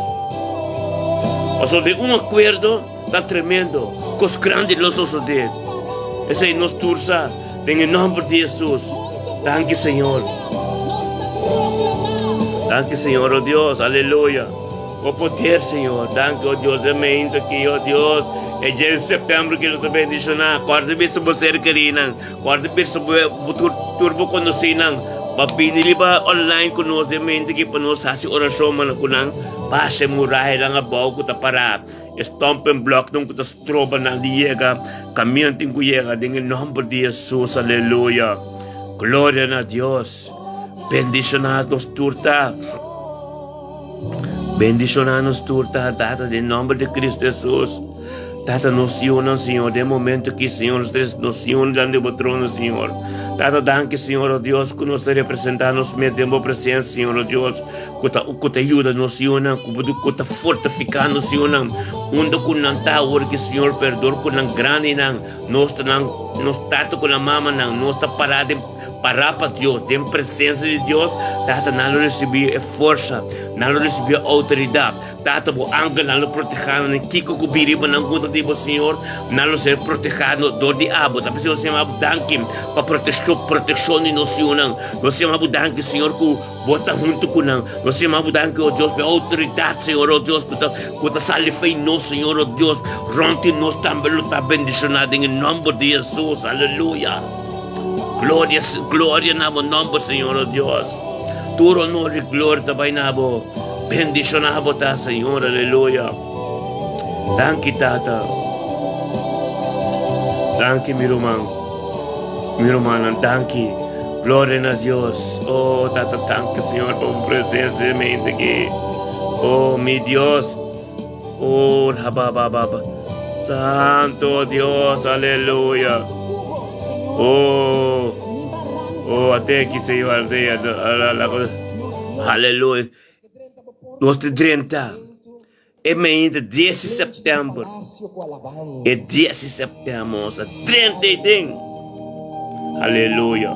S1: Pasobra den un akuerdo ta tremendo, kos grandi lo sosodé. Esei nos tur sa den e nòmber di Hesus. Danki Señor. Danki Señor, o Dios, aleluya. Bo poder, Señor. Danki, o Dios, e meinto aki, o Dios. E dje di sèptèmber ki nos ta bendishoná. Kòrda bisa bo ser kerinan. Kòrda bisa bo tur bo konosínan. Pa bini riba online ku nos den mente ki pa nos hasi orashon mana ku nan pasa e murayanan abou ku ta pará, e stompenblòknan ku ta stroba nan di yega kaminda tin ku yega den e nòmber di Hesus. Aleluya! Gloria na Dios! Bendishoná nos tur ta. Bendishoná nos tur ta, Tata, den nòmber di Kristu Hesus. Tata, nos yunan, Señor, den momento aki, Señor, nos tres, nos yunan dilanti di Bo trono, Señor. Tata, danki, Señor, oh Dios, ku nos ta representá nos mes den Bo presensia, Señor, oh Dios, ku ta, ku ta yuda nos yunan, ku, ku ta fortifiká nos yunan, unda ku nan ta awor aki, Señor, pero dor ku nan grandinan, nos ta nan, nos tata ku nan mamanan, nos ta pará den. Pará pa Dios, den presensia di Dios, Tata, nan lo risibí e forsa, nan lo risibí e outoridat. Tata, bo angelnan lo protehá nan den kiko ku bin riba nan kontra di bo, Señor. Nan lo ser protehá dor di abo. Ta p'esei nos ta yama bo danki pa protekshon, protekshon di nos yunan. Nos ta yama bo danki, Señor, ku bo ta huntu ku nan. Nos ta yama bo danki, o Dios, pa e outoridat, Señor, o Dios, ku ta, ku ta sali fei nos, Señor, o Dios. Rònt di nos tambe lo ta bendishoná den e nòmber di Hesus. Aleluya! Gloria, gloria na bo nòmber, Señor, o Dios. Tur honor i gloria ta bai na bo. Bendishoná bo ta, Señor. Aleluya. Danki, Tata. Danki, mi ruman. Mi rumannan, danki. Gloria na Dios. Oh, Tata, danki, Señor, pa bo presencia den mente aki. Oh, mi Dios. Oh, ba, ba, ba, ba. Santo Dios, aleluya. Oh, oh, ateki, Señor, aldea, aleluya. Nos te drenta. E mainta 10 di september. E 10 di september, nos a drenta e den. Aleluya.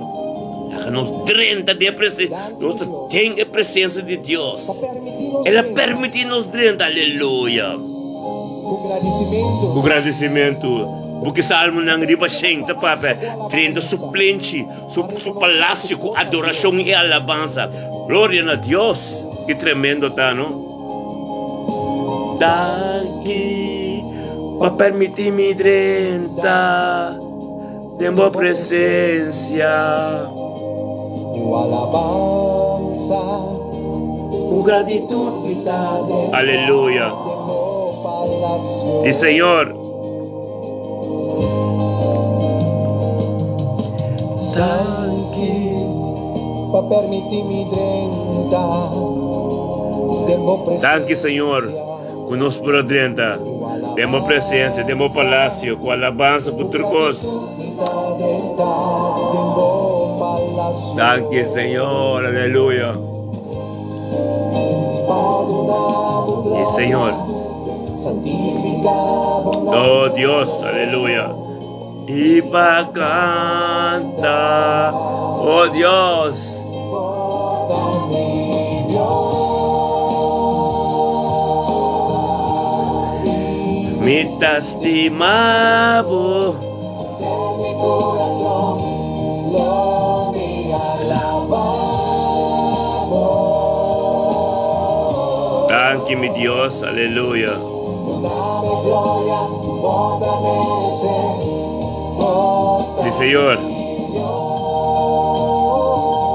S1: Laga nos drenta den e presencia. Nos ta den e presencia di Dios. El a permiti nos drenta. Aleluya. Ku gradisimentu. Buki Salmonan riba shen ta papia drenta su plenchi, su, su palacio ku adorashon i alabansa. Gloria na Dios. Ki tremendo ta, no? Danki pa permiti mi drenta. Den bo presencia.
S2: Ku alabansa, ku gratitud mi ta drenta.
S1: Aleluya.
S2: Den bo palacio.
S1: Sí, Señor.
S2: Danki pa permiti mi drenta den bo presencia.
S1: Danki, Señor, ku nos por a drenta den bo presencia, den bo palacio, ku alabansa, ku tur kos. Danki, Señor, aleluya. Sí, Señor. Oh Dios, aleluya. I pa kanta, oh Dios. Mi ta stima bo. Danki mi Dios, aleluya. Sí, Señor.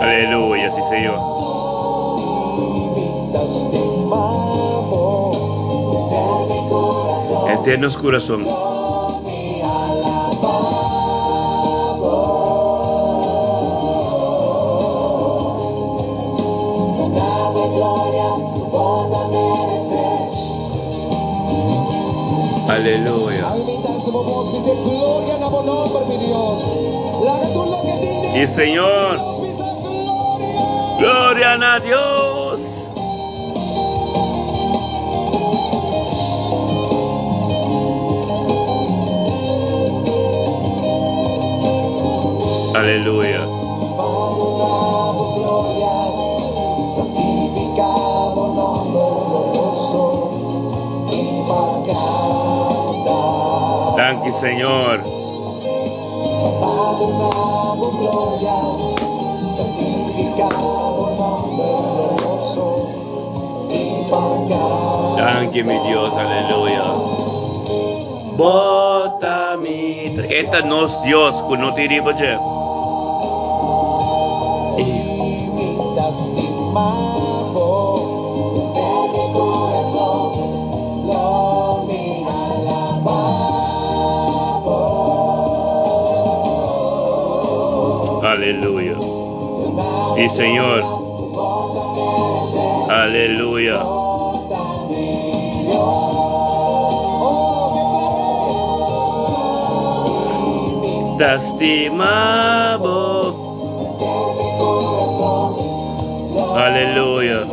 S1: Aleluya, sí, Señor. Eternos corazón. Aleluya. Y Señor, gloria na Dios. Aleluya. Danki Señor. Danki mi Dios, aleluya. Bo ta mi. E ta nos Dios ku no tin riba dje. Aleluya. Sí, Señor. Aleluya. Ta stima bo. Aleluya.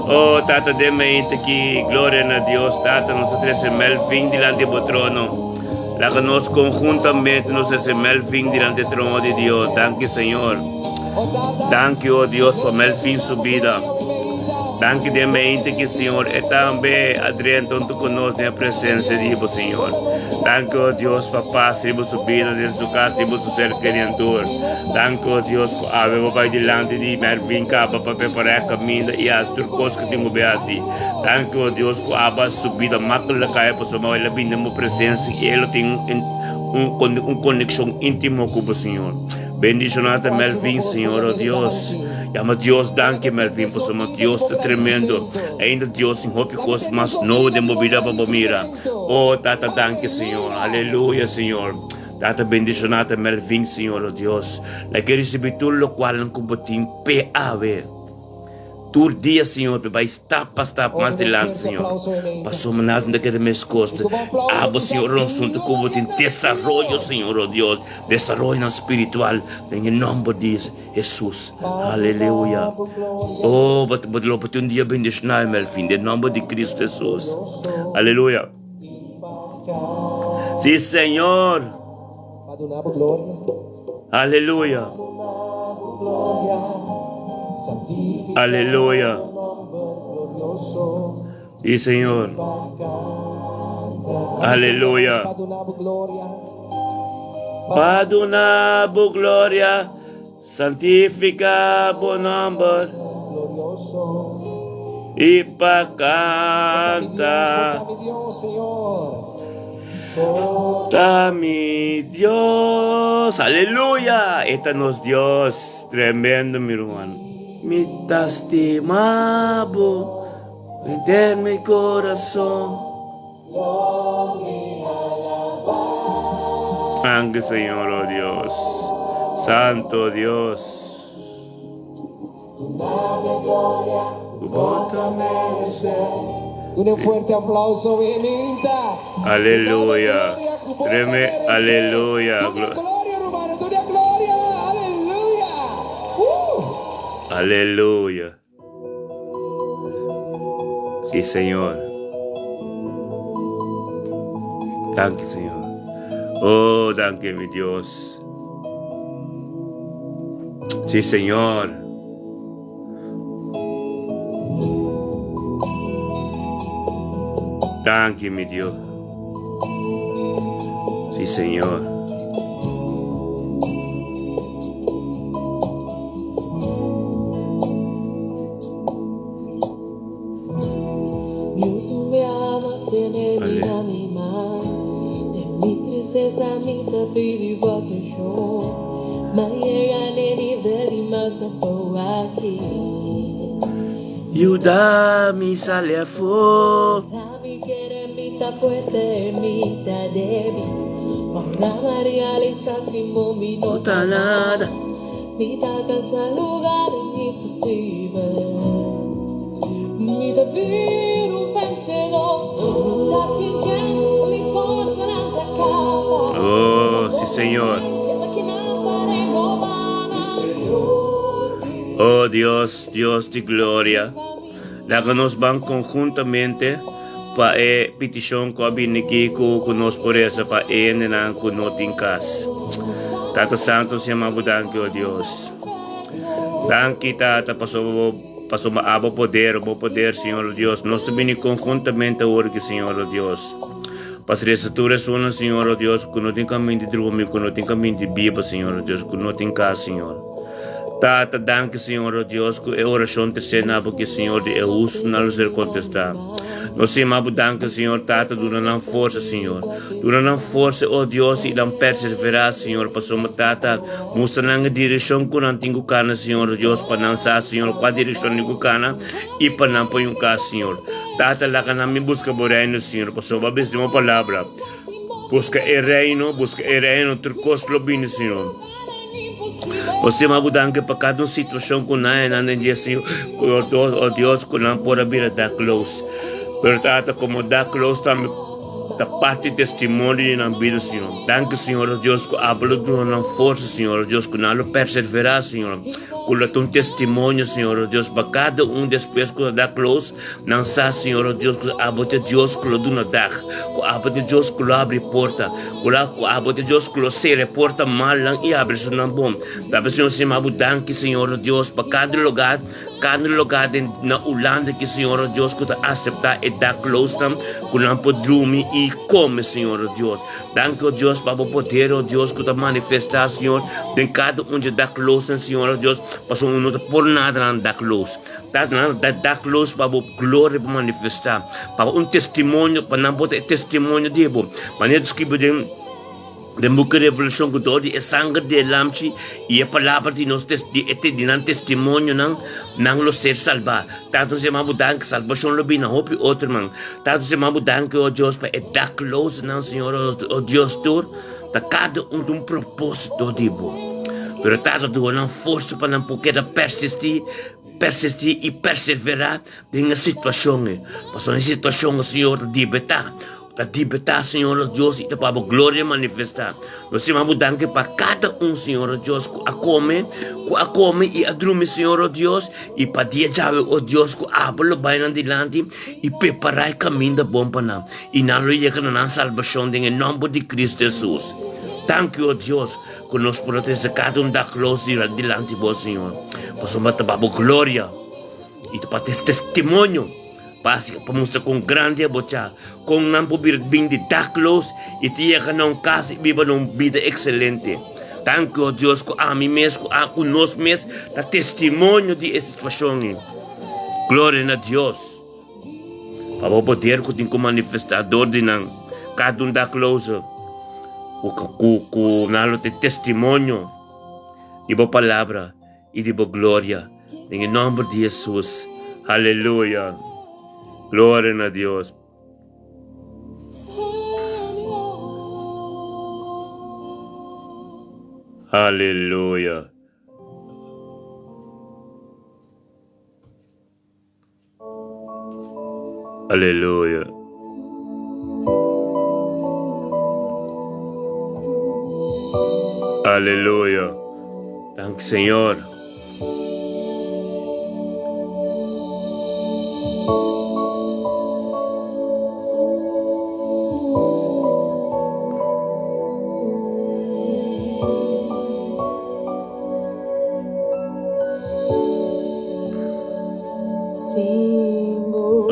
S1: Oh, Tata, den mente aki, gloria na Dios. Tata, nos ta trece Melvin dilanti bo trono. Laga nos konhuntamente nos hasi Melvin dilanti e trono di Dios. Danki, Señor. Danki, oh Dios, pa Melvin su bida. Danki den mente ki Señor e tambe a drenta huntu ku nos den e presensia di bo, Señor. Danki, oh Dios, pa pas riba su bida, den su kas, riba su ser keri en tur. Danki, oh Dios, ku awe bo bai dilanti di Melvin kaba pa prepará e kaminda i hasi tur kos ku tin ku be hasi. Danki, oh Dios, ku aba su bida maklik kaya pasobra el a bini den bo presensia i el lo tin un un konekshon íntimo ku bo, Señor. Bendishoná ta Melvin, Señor, oh Dios. Yama Dios danki, Melvin, pasobra Dios ta tremendo. Ainda Dios tin hopi kos mas nobo den bo bida pa bo mira. Oh, Tata, danki, Señor. Aleluya, Señor. Tata, bendishoná ta Melvin, Señor, oh Dios. Laga e risibí tur lokualnan ku bo tin p'e awe. Tur dia, Señor, mi bai stap pa stap mas dilanti, Señor. Pasobra nada no ta keda meskos. Abo, Señor, nos huntu ku bo tin desaroyo, Señor, oh Dios, desaroyonan spiritual den e nomber di Hesus. Aleluya. Oh, bo bo lo por tin un dia bendishonal, Melvin, den nomber di Cristo Hesus. Aleluya. Sí, Señor. Aleluya. Aleluya. Sí, Señor. Aleluya. Pa duna bo gloria, santifica bo nomber y pa canta. Ta mi Dios. Aleluya! E ta nos Dios. Tremendo, mi ruman. Mi ta stima bo henter mi corazon. Danki, Señor, oh Dios. Santo Dios.
S2: Duna un fuerte aplauso, Beninta.
S1: Aleluya. Treme, aleluya.
S2: Duna gloria, hermano. Duna gloria. Aleluya.
S1: Aleluya. Sí, Señor. Danki, Señor. Oh, danki, mi Dios. Sí, Señor. Danki, mi Dios. Sí, Señor. Yuda mi sali afó. No ta nada. Oh, sí, Señor. Oh, Dios, Dios di gloria. Laga nos ban conjuntamente pa e peticion cu a bini aki cu cu nos por reza pa e hendenan cu no tin cas. Tata Santo, nos yama bo danki, oh Dios. Danki, Tata, pasobra bo pasobra abo poder, bo poder, Señor, oh Dios. Nos ta bini conjuntamente awor aki, Señor, oh Dios. Pa reza tur esunnan, Señor, oh Dios, cu no tin caminda di drumi, cu no tin caminda di biba, Señor, oh Dios, cu no tin cas, Señor. Tata, danki, Señor, oh Dios, cu e oracion ta ser na bo ki, Señor, di e hustunan lo ser contestá. Nos yama bo danki, Señor, Tata, duna nan forsa, Señor. Duna nan forsa, oh Dios, i nan perseverá, Señor, pasobra, Tata, mustra nan e direccion cu nan tin cu cana, Señor, oh Dios, pa nan sa, Señor, cua direccion nan tin cu cana, i pa nan poi un cas, Señor. Tata, laga nan bin busca bo reino, Señor, pasobra bo a bisa den bo palabra, Busca e reino, busca e reino, tur cos lo bini, Señor. Bo stima bo danki pa kada un situacion cu nan e nan den dje, Señor, cu oh Dios, cu nan por a bira dakloos. Pero Tata, como dakloos tambe. ta parti testimonio di nan bida, Señor. Danki, Señor, oh Dios, ku abo lo duna nan forsa, Señor, oh Dios, ku nan lo perseverá, Señor, ku lo ta un testimonio, Señor, oh Dios, pa kada un despues ku ta da klos, nan sa, Señor, oh Dios, ku abo ta e Dios ku lo duna dag, ku abo ta e Dios ku lo abri porta, ku lo ku abo ta e Dios ku lo sera e porta malnan i abri esunnan bon. Papia, Señor, stima bo danki, Señor, oh Dios, pa kada lugar. Kada lugar den na Hulanda ki Señor o Dios ku ta aseptá e dakloosnan ku nan por drumi i kome Señor o Dios. Danki o Dios pa bo poder o Dios ku ta manifestá Señor den kada un dje dakloosnan Señor o Dios pasobra no ta por nada nan dakloos. Ta nan ta dakloos pa bo gloria por manifestá pa un testimonio pa nan por ta e testimonio di bo. Manera ta skribi den. Den buki Revelashon ku dor di e sanger di e Lamchi i e palabra di nos di e di nan testimonionan, nan lo ser salbá. Tata nos yama bo danki, salbashon lo bini na hopi otro man. Tata nos yama bo danki, o Dios, pa e daklosenan, Señor, o Dios, tur ta kada un tin un propósito di bo. Pero Tata duna nan forsa pa nan por keda persistí, persistí i perseverá den e situashon ei. Pasobra e situashon, Señor, ta dibetá. Ta libertá, Señor nos Dios, i ta pa bo gloria manifestá. Nos stima bo danki pa kada un, Señor nos Dios, ku a kome, ku a kome i a drumi, Señor nos Dios, i pa dia djawe, o Dios, ku abo lo bai nan dilanti i prepará e kaminda bon pa nan, i nan lo yega na nan salbashon den e nòmber di Kristu Hesus. Danki, o Dios, ku nos por a trese kada un daklos dilanti bo, Señor, pasobra ta pa bo gloria i ta pa testimonio. Básika pa mustra kon grandi e bo ta, kon nan por bira bin di dakloos i ta yega na un kas i biba na un bida ekselente. Danki, o Dios, ku ami mes, ku ku nos mes ta testimonio di e situashon ei. Gloria na Dios pa bo poder ku tin ku manifestá dor di nan, kada un dakloso ku ku ku nan lo ta testimonio di bo palabra. i di bo gloria, den e nomber di Hesus. Aleluya. Gloria na Dios. Aleluya. Aleluya. Aleluya. Danki Señor.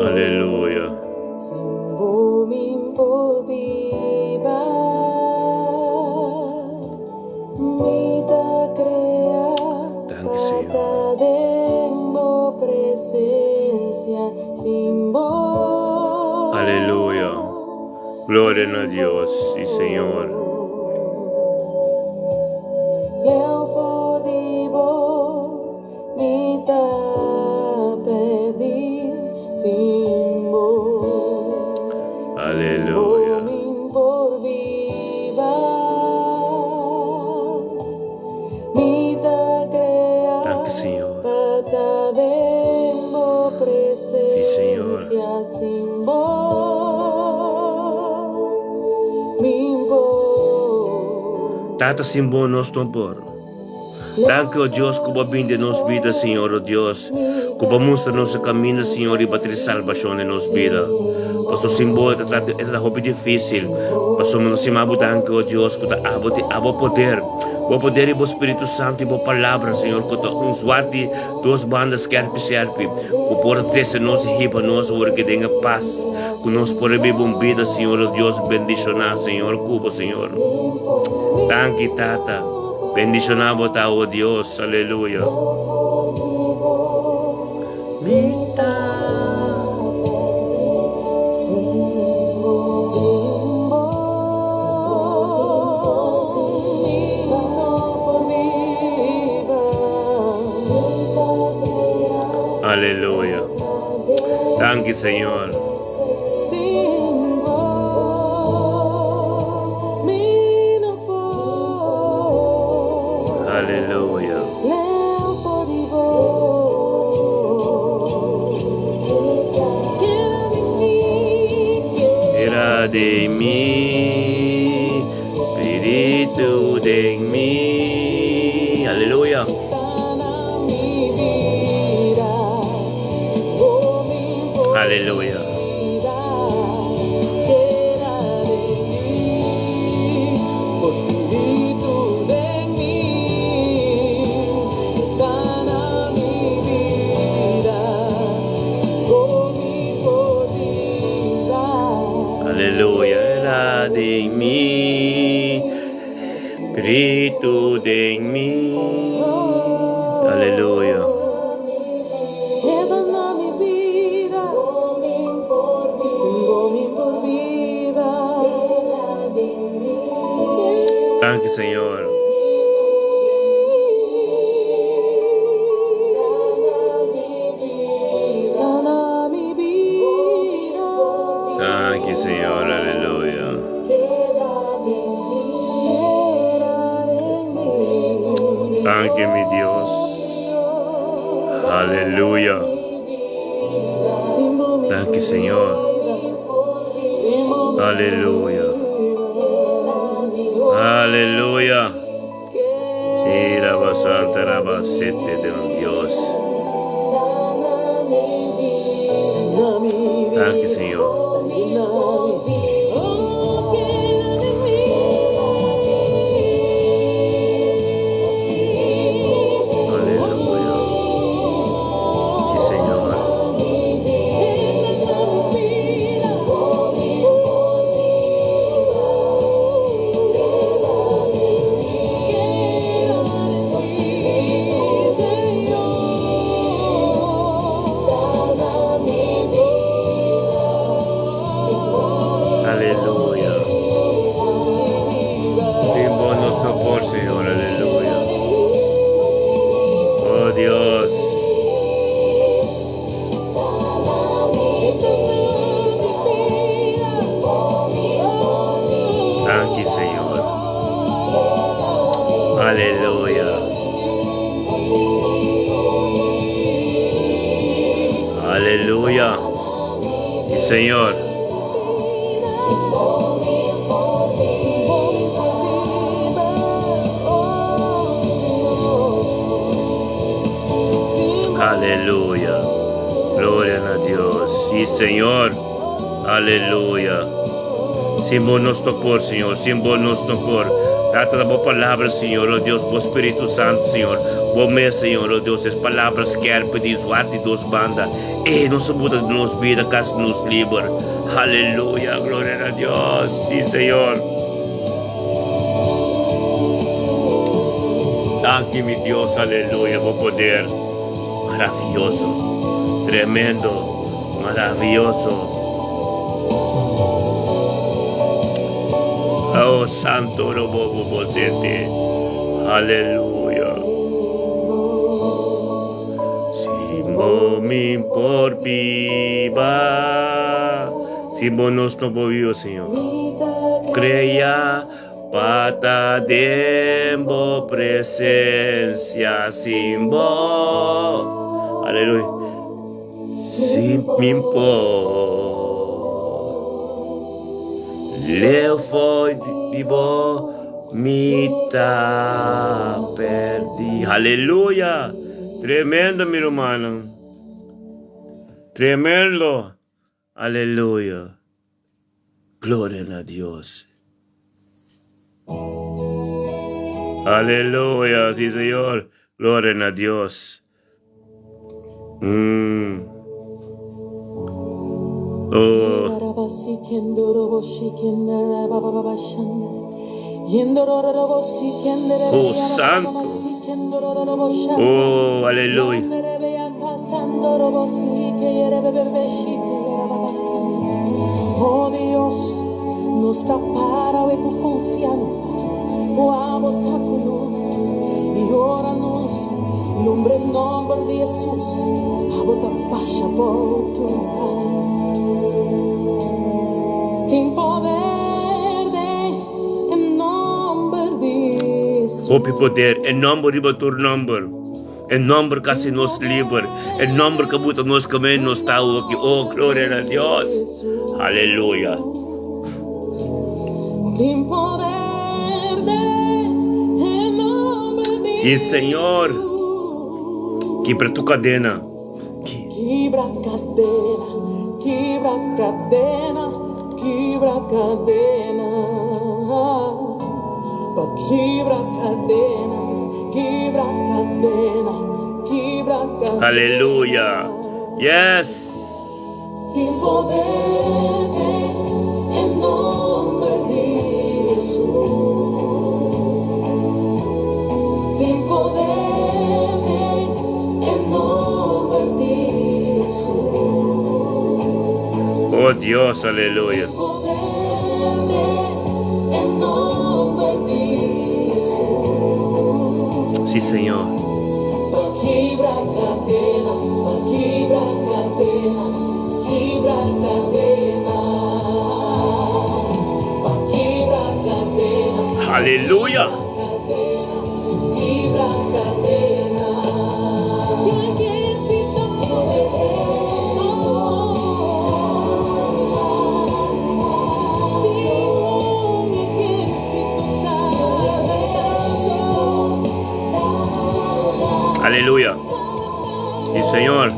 S1: Aleluya. Danki Señor. Aleluya. Gloria na Dios, si Señor. Aleluya. Danki Señor. Si Señor. Tata sin bo nos no por. Danki o Dios ku bo a bini den nos bida Señor o Dios ku bo a mustra nos e kaminda Señor riba trese salbashon den nos bida pasobra sin bo e ta e ta hopi difisil pasobra nos stima bo danki o Dios ku ta abo tin abo poder bo poder i bo spiritu santu i bo palabra Señor ku ta un zwart di dos banda skerpi skerpi ku por a trese nos i hiba nos awor ke den e pas ku nos por a biba un bida Señor o Dios bendishoná Señor ku bo Señor danki Tata. Bendiciona bo ta, o Dios, aleluya. Aleluya. Danki, Señor. Aleluya. Era den mi, Spiritu den mi. Aleluya. Aleluya. Aleluya era den mi, Spiritu den mi. Aleluya. Danki Señor. Danki Señor, aleluya. Danki mi Dios. Aleluya. Danki Señor. Aleluya. Aleluya. Sí, raba santa, raba sete de un Dios. Danki Señor. Aleluya. Sí, Señor. Aleluya. Sin bo nos no por, Señor. Aleluya. Oh Dios. Danki, Señor. Aleluya. Aleluya. Sí, Señor. Aleluya. Gloria a Dios. Sí, Señor. Aleluya. Sin bo nos no por, Señor. Sin bo nos no por. Tata, bo palabra, Señor, oh Dios, bo Spiritu Santu, Señor. Bo mes, Señor, oh Dios, es palabra skerpe di zwart di dos banda. E nos buta nos bida kas nos liber. Aleluya, gloria a Dios. Sí, Señor. Danki, mi Dios, aleluya, bo poder maravilloso, tremendo, maravilloso. Oh, santo robo bo sete. Aleluya. Sin bo mi por biba. Sin bo nos no por biba, Señor. Crea pa ta den bo presencia sin bo. Aleluya. Sin mi por. Leu for di bo mi ta perdi. Aleluya. Tremendo, mi rumannan. Tremendo. Aleluya. Gloria na Dios. Aleluya, sí Señor. Gloria na Dios. Oh. Oh, santo. Oh, aleluya.
S3: Oh Dios, nos ta para awe ku konfiansa ku abo ta ku nos i ora nos nombra e nomber di Hesus, abo ta basha bo tur muraya. Tin poder den e nomber di Hesus.
S1: Hopi poder, e nomber riba tur nomber. E nomber ka hasi nos liber. E nomber ka buta nos kamen nos ta awoki. Oh, gloria na Dios. Aleluya.
S3: Tin poder den e nomber di
S1: Sí, Señor.
S3: Jesús.
S1: Kibra tu cadena.
S3: Kibra cadena, kibra cadena, kibra cadena. Pa kibra cadena, kibra cadena, kibra cadena.
S1: Aleluya. Yes.
S3: Tin poder den e nomber di Jesús. Tin poder den e nomber di Jesús.
S1: Oh Dios, aleluya.
S3: Tin poder den e nomber di Jesús.
S1: Sí, Señor.
S3: Pa kibra cadena, pa kibra cadena, kibra cadena. Pa kibra cadena,
S1: Aleluya.
S3: cadena, kibra cadena. Tu ejército Digo un ejército cantando.
S1: Aleluya. Sí, Señor.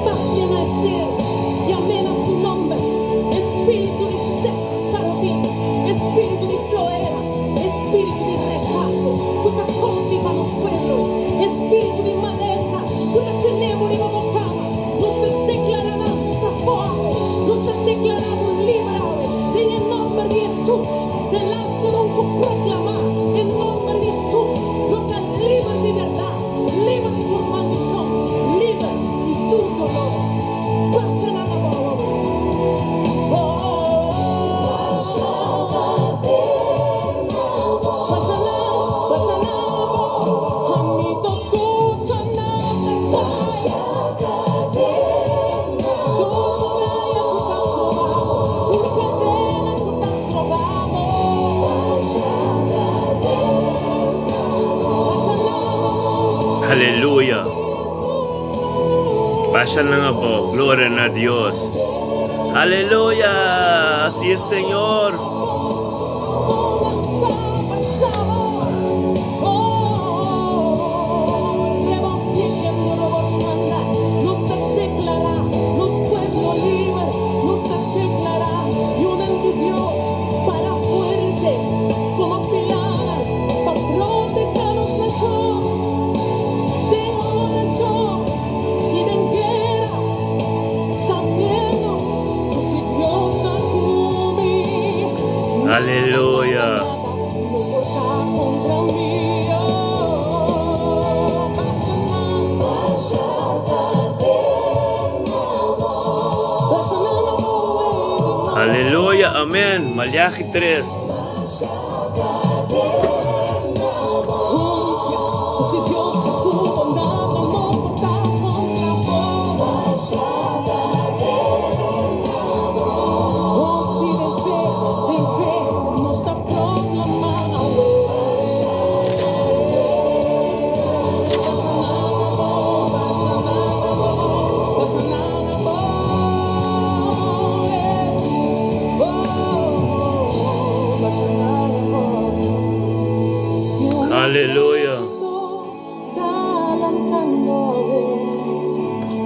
S3: Vayan al cielo y amén a su nombre. Espíritu de sex para ti, espíritu de floera, espíritu de rechazo, ku ta koutivá nos pueblo, espíritu di malesa, ku ta tene bo riba bo kama. Nos ta deklará nan pafó, nos ta deklará bo liber den e nòmber di Hesus. E laatste ku proklamá e nòmber di Hesus, lo ta liber di bèrdat, liber di tur maldishon, liber di tur doló. Pasa na bo. Oh, pasa na, pasa na, amito, skucha nada. Tur muraya ku ta strobabo, tur kadena ku ta strobabo. Pasa na,
S1: Aleluya. Pasa na nga po. Gloria na Dios. Aleluya. Así es, Señor.
S3: Nos ta deklará, nos pueblo liber, nos ta deklará, yunan di Dios, para fuerte, komo pilar, pa protehá nos nashon, den orashon i den guera, sabiendo ku si Dios ta ku mi,
S1: Aleluya.
S3: nada no por ta kontra mi. Oh, pasa na, pasa na, baby,
S1: Aleluya. Amèn. Maleaki 3.
S3: Konfia, ku si Dios ta ku bo, nada no por ta kontra bo. Oh, si den fe, nos ta proklamando. Pasa nada bo, pasa nada bo, pasa nada bo. Oh, pasa nada bo.
S1: Aleluya.
S3: Ta lantando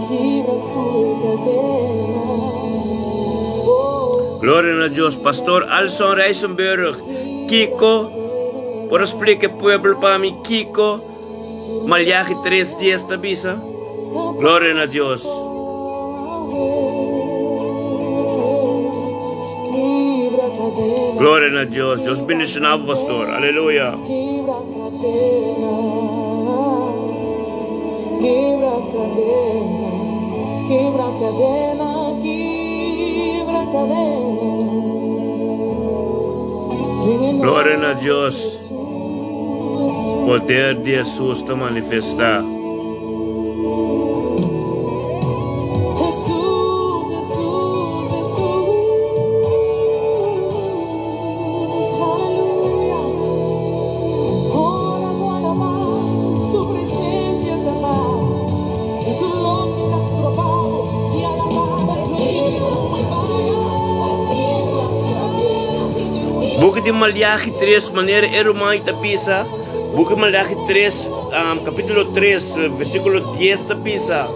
S3: kibra tur kadena. Oh,
S1: Gloria na Dios. Pastor Alson Reisenberg. Kiko. Por splika pueblo pa mi. Kiko. Maleaki 3:10 ta bisa. Gloria na Dios.
S3: Kibra kadena,
S1: Gloria na Dios. Dios bendishoná, pastor. Aleluya.
S3: Kibra kadena, kibra kadena, kibra kadena, kibra kadena.
S1: Gloria na Dios. Poder di Hesus ta manifestá. Buki di Maleachi tres, manera e ruman i ta bisa, Buki di Maleachi tres, kapítulo tres, versíkulo dies ta bisa,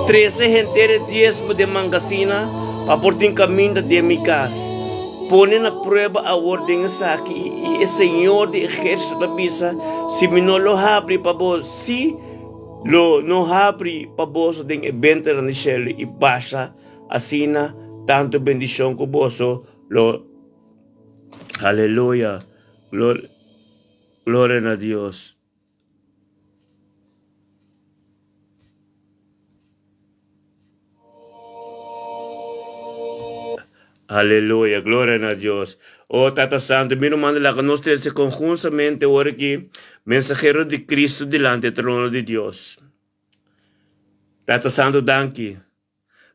S1: Trese henter e diesmo den mangasina pa por tin kaminda den mi kas. Pone na prueba awor den esaki, i e Señor di ehérsito ta bisa, si mi no lo habri pa bo, sí, lo no habri pa boso den e bentenan di shelu i basha asina tantu bendishon ku boso lo. Aleluya! Gloria na Dios! Aleluya, gloria na Dios. Oh Tata Santo, mi ruman laga nos trece conjuntamente ora ki mensahero di Cristo dilanti e trono di Dios. Tata Santo, danki.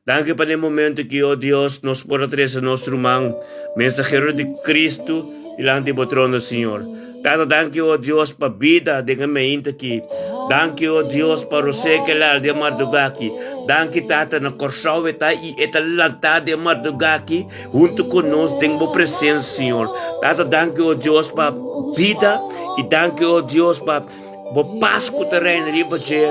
S1: Danki pa den momento ki, oh Dios, nos por a trece nos ruman mensahero di Cristo dilanti bo trono, Señor. Tata, danki, oh Dios, pa bida den e meinta ki. Danki, oh Dios, pa Rosé Kelar den mardugá ki. Danki, Tata, na Kòrsou e ta i e ta lantá den mardugá ki huntu ku nos den bo presensia, Señor. Tata, danki, oh Dios, pa bida i danki, oh Dios, pa Bo pas ku ta reina riba dje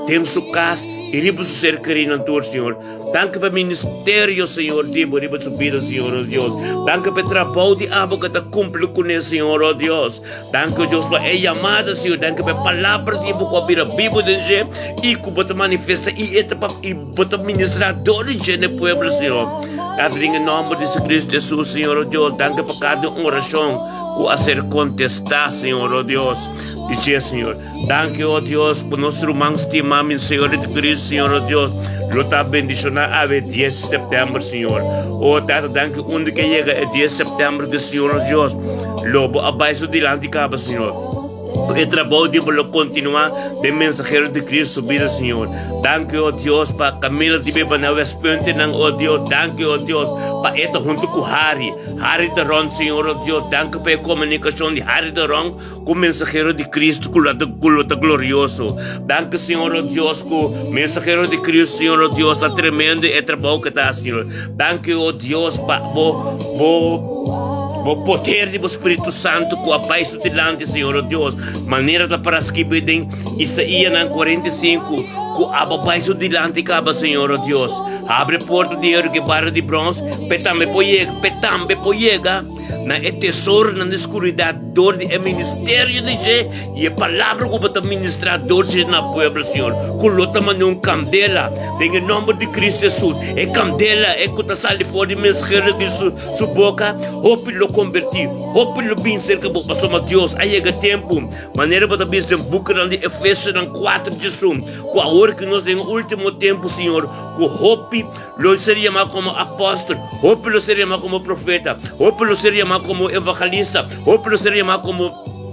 S1: den su kas i riba su ser kerínan tur, Señor. Danki pa ministerio, Señor, di bo riba su bida, Señor, o Dios. Danki pa e trabou di abo ku ta kumpli kuné, Señor, o Dios. Danki, o Dios, pa e yamada, Señor. Danki pa e palabra di bo ku a bira bibu den dje i ku bo ta manifesta i e ta i bo ta ministrá dor di dje na e pueblo, Señor. Tata, den e nòmber di Jesucristo Hesus, Señor, o Dios, danki pa kada un orashon ku a ser kontestá, Señor, o Dios. Dice, Señor, danki, oh Dios, ku nos ruman stimá, mi Señor Jesucristo, Señor, oh Dios, lo ta bendishoná awe dies sèptèmber, Señor. Oh Tata, danki unda ke yega e dies sèptèmber ku Señor, oh Dios, lo bo a bai su dilanti kaba, Señor. Ku e trabou di bo lo kontinuá den mensahero di Cristo su bida, Señor. Danki, oh Dios, pa Camila di biba na Westpuntenan, oh Dios. Danki, oh Dios, pa e ta huntu ku Harry. Harry ta rònt, Señor, oh Dios. Danki pa e komunikashon di Harry ta rònt. Ku mensahero di Cristo ku lo ta glorioso. Danki Señor o Dios ku mensahero di Cristo Señor o Dios ta tremendo e trabou ke ta hasi Señor. Danki o Dios pa bo bo bo poder di bo Spiritu Santo ku a bai su dilanti Señor o Dios. Manera ta para skibi den Isaíanan 45 ku abo bai su dilanti kaba Señor o Dios. Habri porta di hero ku e bara di brons p'e tambe por yega p'e tambe por yega. Na e tesoronan di skuridat dor di e ministerio di dje i e palabra ku bo ta ministrá dor di dje na pueblo, Señor, ku lo ta manda un kandela den e nòmber di Kristu Hesus. E kandela e ku ta sali for di mensahero di su su boka, hopi lo kombertí, hopi lo bin serka bo, pasobra Dios a yega tempu, manera bo ta bisa den bukinan di Efesionan kuater djesun, ku awor ku nos den e último tempu, Señor, ku hopi Lo ser yamá komo apòstel, hopi lo ser yamá komo profeta, hopi lo ser yamá komo evangelista, hopi lo ser yamá komo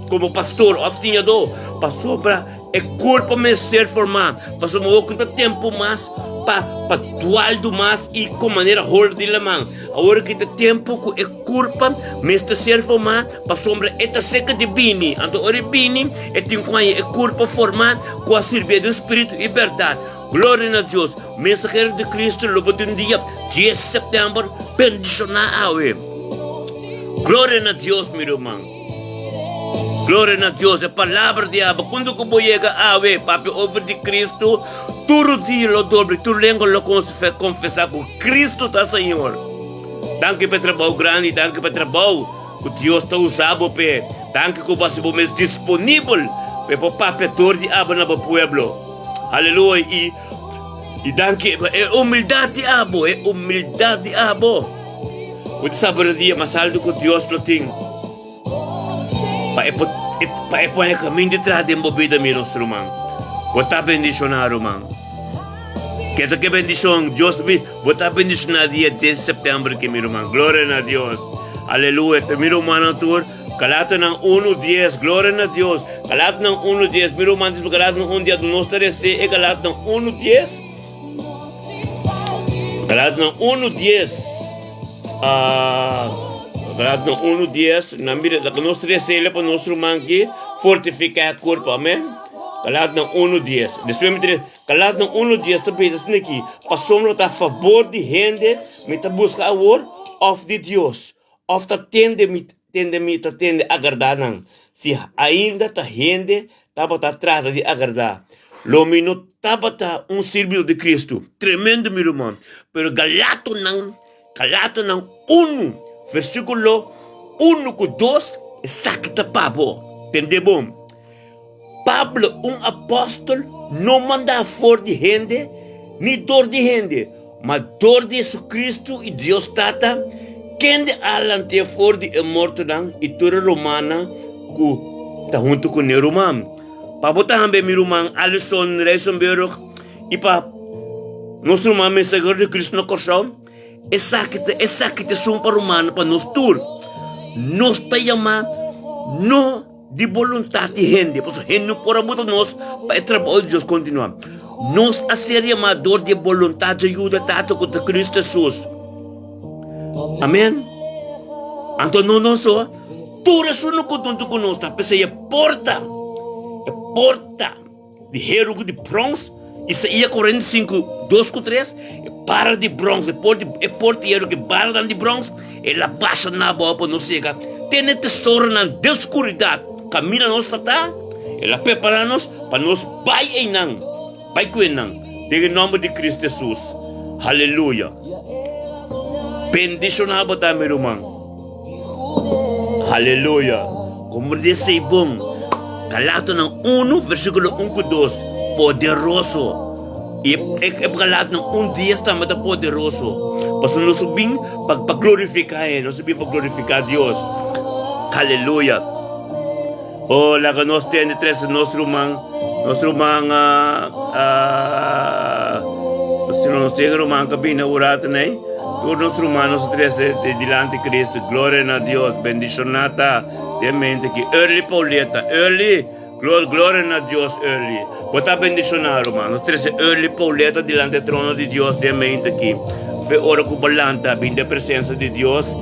S1: komo pastor òf siñadó, pasobra e kurpo mester formá, pasobra awor ku ta tempu mas pa pa dualdu mas i ku manera hol di laman. Awor ki ta tempu ku e kurpa mester ser formá, pasobra e ta seka di bini. Anto ora e bini, e tin ku haña e kurpa formá ku a sirbié den spiritu i bèrdat. Gloria na Dios! Mensahero di Cristo lo bo tin un dia dies september bendiciona awe. Gloria na Dios mi ruman. Gloria na Dios e palabra di abo cuando cu bo yega awe papia over di Cristo tur rodilla lo doble tur lengua lo confesa cu Cristo ta Señor. Danki pa e trabou grandi danki pa e trabou cu Dios ta usa bo p'e. Danki cu bo hasi bo mes disponibel pa e por papia dor di abo na bo pueblo. Aleluya i i danki pa e humildat di abo, e humildat di abo. Ku ta sabiduria mas altu ku Dios lo tin pa e por pa e pone kaminda di traha den bo bida, mi nos ruman. Bo ta bendishoná, ruman. Keda ke bendishon Dios ta bo ta bendishoná dia dies di sèptèmber aki, mi ruman. Gloria na Dios. Aleluya. Mi rumannan tur. Galatonan 1, 10, Gloria na Dios. Galatonan 1, 10, Mi ruman, dispa Galatonan 1, 10, nos ta resé e Galatonan 1, 10. Galatonan 1, 10. Ah, Galatonan 1, 10, nan mira, laga nos resele pa nos ruman ki fortifiká e kurpo, amèn. Galatonan 1, 10. Despues mi ta Galatonan 1, 10 ta bisa asina aki, Pasobra ta fabor di hende mi ta buska awor, òf di Dios? Òf ta tende mi tende mi ta tende agradá nan? Si ainda ta hende tabata trata di agradá, lo mi no tabata un sirbidó di Kristu. Tremendo, mi ruman! Pero Galatonan, Galatonan unu, versíkulo unu ku dos, esaki ta pa bo. Tende bon. Pablo, un apòstel, no mandá for di hende ni dor di hende, ma dor di Jesucristo i Dios Tata, kende a lant'é for di e mortonan i tur e rumannan ku ta huntu kuné. Ruman, pa bo tambe, mi ruman Alison Rijsenburg, i pa nos ruman Mensahero di Cristo na Kòrsou, Esaki ta esaki ta esun pa rumannan, pa nos tur. Nos ta yamá no. Di boluntat di hende, pasobra hende no por a buta nos pa e trabou di Dios kontinuá. Nos a ser yamá dor di e boluntat dje Yuda Tata ku ta Kristu Hesus. Amèn. Anto no nos so, tur esun ku huntu ku nos ta p'esei e porta, e porta. Di heru ku di brons, Isaías 45, 2 ku 3, e bara di brons, e por di, e por di heru ku e baranan di brons, el a basha nan abou pa nos yega tene tesoronan den skuridat, kaminda nos ta ta, el a prepará nos pa nos bai einan, bai ku einan, den e nòmber di Kristu Hesus. Haleluya! Bendishoná bo ta, mi ruman. Haleluya! Como di esei bon. Galatonan unu, versíkulo un ku dos, poderoso. I e e Galatonan un dies tambe ta poderoso. Pasobra nos a bin pa pa glorifiká E, nos a bin pa glorifiká Dios. Haleluya! Oh, laga nos tende trese nos ruman, nos ruman nos tin ruman ka bini ora tenei. Tur nos ruman nos trese dilanti Cristo. Gloria na Dios. Bendiciona ta den mente ki Early Pauleta. Early, gloria na Dios Early. Bo ta bendiciona ruman. Nos trese Early Pauleta dilanti e trono di Dios den mente ki. Fe ora ku bo lanta bin den presencia di Dios.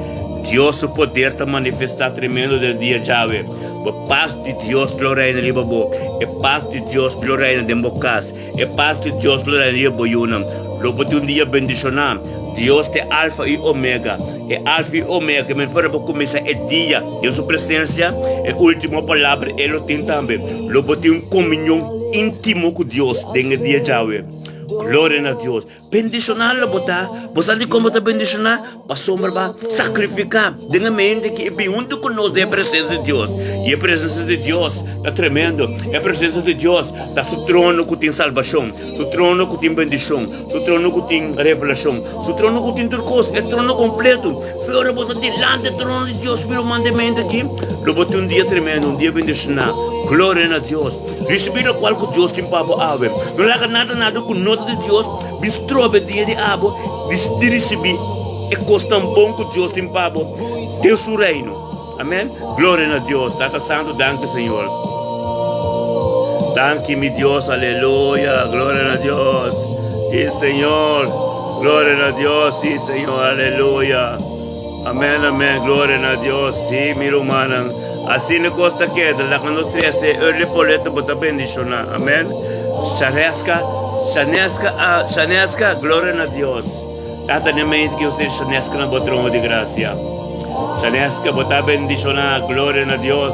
S1: Dios su poder ta manifestá tremendo den dia djawe. Bo pas di Dios lo reina riba bo. E pas di Dios lo reina den bo kas. E pas di Dios lo reina riba bo yunan. Lo bo tin un dia bendishoná. Dios ta e Alfa i Omega. E Alfa i Omega ke men fuera bo kuminsá e dia den su presensia, e último palabra e lo tin tambe. Lo bo tin un komunion íntimo ku Dios den e dia djawe. Gloria na Dios. Bendishoná lo bo ta. Bo sa dikon bo ta bendishoná? Pasobra bo a sakrifiká den e mente ki e bin huntu ku nos den e presensia di Dios. I e presensia di Dios ta tremendo. E presensia di Dios ta su trono ku tin salbashon, su trono ku tin bendishon, su trono ku tin revelashon, su trono ku tin tur kos, e trono kompleto. Fe ora bo ta dilanti e trono di Dios, mi ruman den mente aki, lo bo tin un dia tremendo, un dia bendishoná. Gloria na Dios. Risibí lokual ku Dios tin pa bo awe. No laga nada nada ku no ta di Dios bin stroba e dia di abo di risibí e kosnan bon ku Dios tin pa bo den su Reino. Amèn. Gloria na Dios. Tata Santu, danki Señor. Danki mi Dios, aleluya. Gloria na Dios. Sí, Señor. Gloria na Dios, sí, Señor, aleluya. Amèn, amèn, gloria na Dios. Sí, mi rumannan. Asina kos ta keda, laga nos trese early poleto bo ta bendishoná. Amèn. Shareska, Shaneska, ah, Shaneska, gloria na Dios. Tata den mente ki nos tin Shaneska na bo trono di grasia. Shaneska, bo ta bendishoná, gloria na Dios.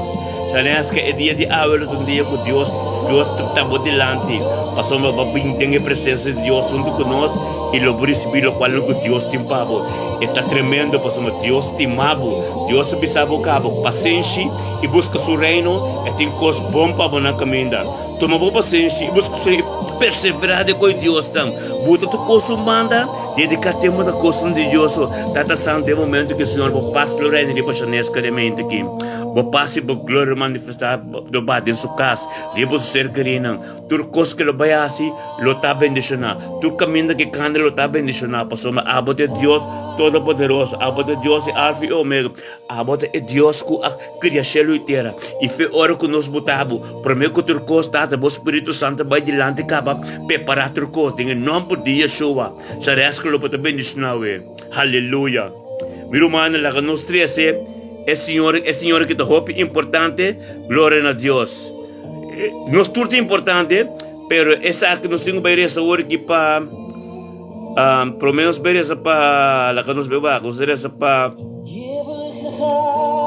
S1: Shaneska, e dia di awe lo ta un dia ku Dios, Dios ta bo dilanti, pasobra bo a bin den e presensia di Dios huntu ku nos i lo bo risibí lokual ku Dios tin pa bo. E ta tremendo pasobra Dios stima bo. Dios a bisa bo kaba ku pasenshi i buska su Reino, e tin kos bon pa bo na kaminda. Tuma bo pasenshi i buska su Reino i perseverá den koe Dios ta. Buta tur kos un banda, dediká tempu na kosnan di Dios. Tata Santu, den momento ki Señor bo pas lo reina riba Shaneska den mente aki. Bo pas i bo gloria manifestá lo ba den su kas, riba su ser kerinan. Tur kos ke lo bai hasi lo ta bendishoná. Tur kaminda ke kanda lo ta bendishoná, pasobra abo ta e Dios. Todopoderoso, abo ta Dios di Alfa i Omega, abo ta e Dios ku a kria shelu i tera. I fe ora ku nos buta bo promé ku tur kos, Tata, bo Spiritu Santu bai dilanti kaba prepará tur kos den e nòmber di Yeshua. Sa rèst ku lo bo ta bendishoná awe. Haleluya! Mi rumannan, laga nos trese e Señor, e Señor ki ta hopi importante, gloria na Dios. Nos tur ta importante, pero esaki nos tin ku bai resa awor ki pa promé nos bai resa pa laga nos bai wak, nos resa pa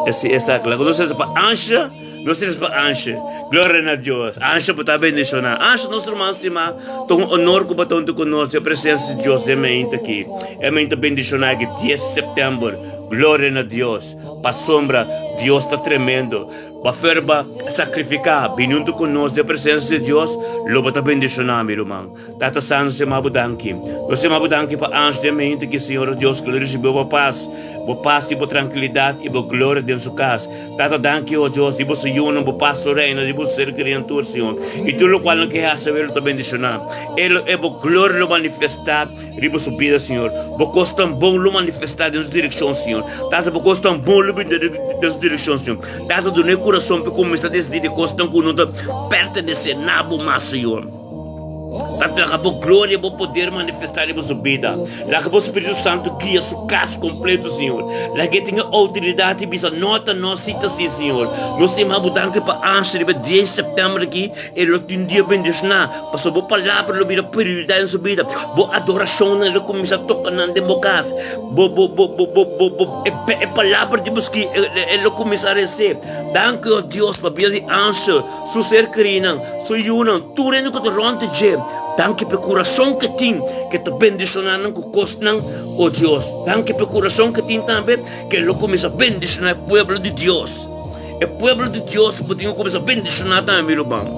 S1: esi esaki, laga nos resa pa Ansha, nos resa pa Ansha, gloria na Dios, Ansha bo ta bendishoná, Ansha nos ruman stimá, ta un honor ku bo ta huntu ku nos den presensia di Dios den mainta aki, e mainta bendishoná aki dies sèptèmber, gloria na Dios, pasobra Dios ta tremendo. Pa ferba sakrifiká, bini huntu ku nos den presensia di Dios, lo bo ta bendishoná, mi ruman. Tata Santu, nos yama bo danki. Nos yama bo danki pa ansh den mente ki Señor Dios ku lo risibió bo pas, bo pas i bo trankilidat i bo gloria den su kas. Tata, danki, o Dios, di bo Señornan, bo pas lo reina di bo ser kerí tur, Señor. I tur lokual nan ke hasi awe lo ta bendishoná. E lo e bo gloria lo manifestá. Riba su bida, Señor. Bo kos tan bon lo manifestá den su direkshon, Señor. Tata, bo kos tan bon lo bini den su direkshon, Señor. Tata, duna e kurason pa e kuminsá desidí di kosnan ku no ta pertenesé na bo mas, Señor. Tata, laga bo gloria i bo poder manifestá riba su bida. Laga bo Spiritu Santu guia su kas kompleto, Señor. Laga e tin e outoridat di bisa no ta no, sí ta sí, Señor. Nos ta yama bo danki pa anshi riba dies sèptèmber aki. E lo tin dia bendishoná, pasobra bo palabra lo bira prioridat den su bida. Bo adorashonnan lo kuminsá toka nan den bo kas. Bo, bo, bo, bo, bo, bo, bo, e, e palabra di bo skí, e, e lo kuminsá resé. Danki, o Dios, pa bida di Ansel, su ser kerínan, su yunan, tur hende ku ta rònt di dje. Danki pa e kurason ku e tin, ku e ta bendishoná nan ku kosnan, o Dios. Danki pa e kurason ku e tin tambe, ku e lo kuminsá bendishoná e pueblo di Dios. E pueblo di Dios bo tin ku kuminsá bendishoná tambe, mi ruman.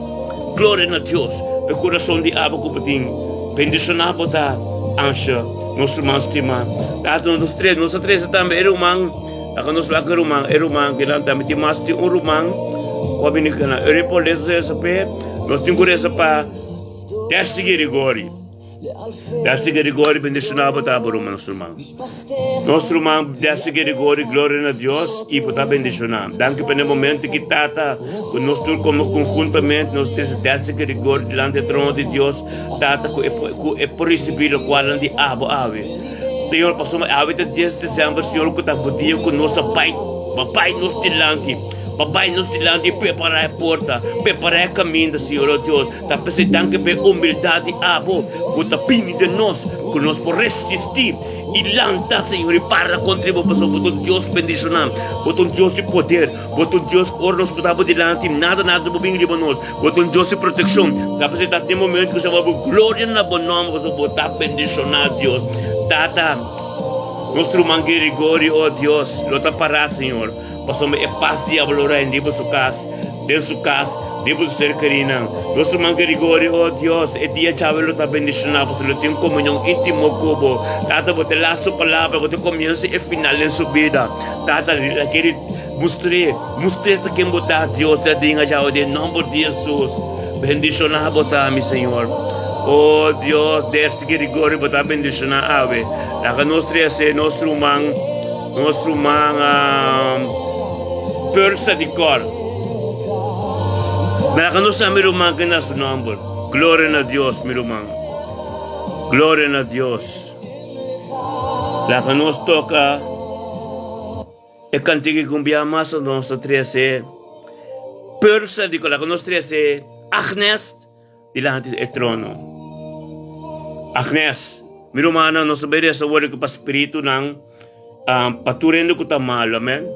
S1: Gloria na Dios pa e kurason di abo ku bo tin. Bendishoná bo ta, Ansha, nos ruman stimá. Tata, nos tres, nos a trese tambe e ruman, laga nos wak e ruman, e ruman kinan tambe tin mas tin un ruman ku a bini kinan. E riba por lesa resa p'e, nos tin ku resa pa Desi Girigori. Desi Gerigori bendiciona bo ta bo ruman nos ruman. Nos ruman Desi Gerigori gloria na Dios y bo ta bendiciona. Danki pa ne momento ki tata cu nos tur como conjuntamente nos trece Desi Gerigori delante e trono di Dios tata cu e cu e por ricibi locualnan di abo awe. Señor pasobra awe ta dies december Señor cu ta bo dia cu nos a bay bay nos dilanti pa bay nos dilanti y prepara e porta prepara e caminda Señor oh Dios. Ta p'esei danki p'e humildat di abo ku ta bini den nos, ku nos por resistí i lanta, Señor, i para kontra bo, pasobra bo ta un Dios bendishoná, bo ta un Dios di poder, bo ta un Dios ku ora nos bota bo dilanti, nada nada bo bini riba nos, bo ta un Dios di protekshon. Ta p'esei ta den momento ku sa bo gloria na bo nòmber, pasobra bo ta bendishoná, Dios. Tata, nos ruman Gregorio, o Dios, lo ta pará, Señor. Pasobra e pas di abo lo reina riba su kas, den su kas, riba su ser kerínan. Nos ruman Gregorio, o Dios, e dia djawe lo ta bendishoná pasobra lo tin komunion íntimo ku bo. Tata, bo ta las su palabra, bo ta komienso i e final den su bida. Tata, a kere mustr'é, mustr'é ta ken bo ta, Dios, ta dinga djawe den nòmber di Hesus. Bendishoná bo ta, mi Señor. O Dios, Dercy Gregorio bo ta bendishoná awe. Laga nos trese nos ruman. Nos ruman a persa di kor. Laga nos sa mi ruman ke na su nomber. Gloria na Dios, mi ruman. Gloria na Dios. Laga nos toka e kantika ku un bia mas nos ta trese persa di kor. Laga nos trese Agnes. Dilanti e trono. Agnes, mi rumannan, nos ta bay resa worde ku pa spiritunan pa tur hende ku ta malu, amen.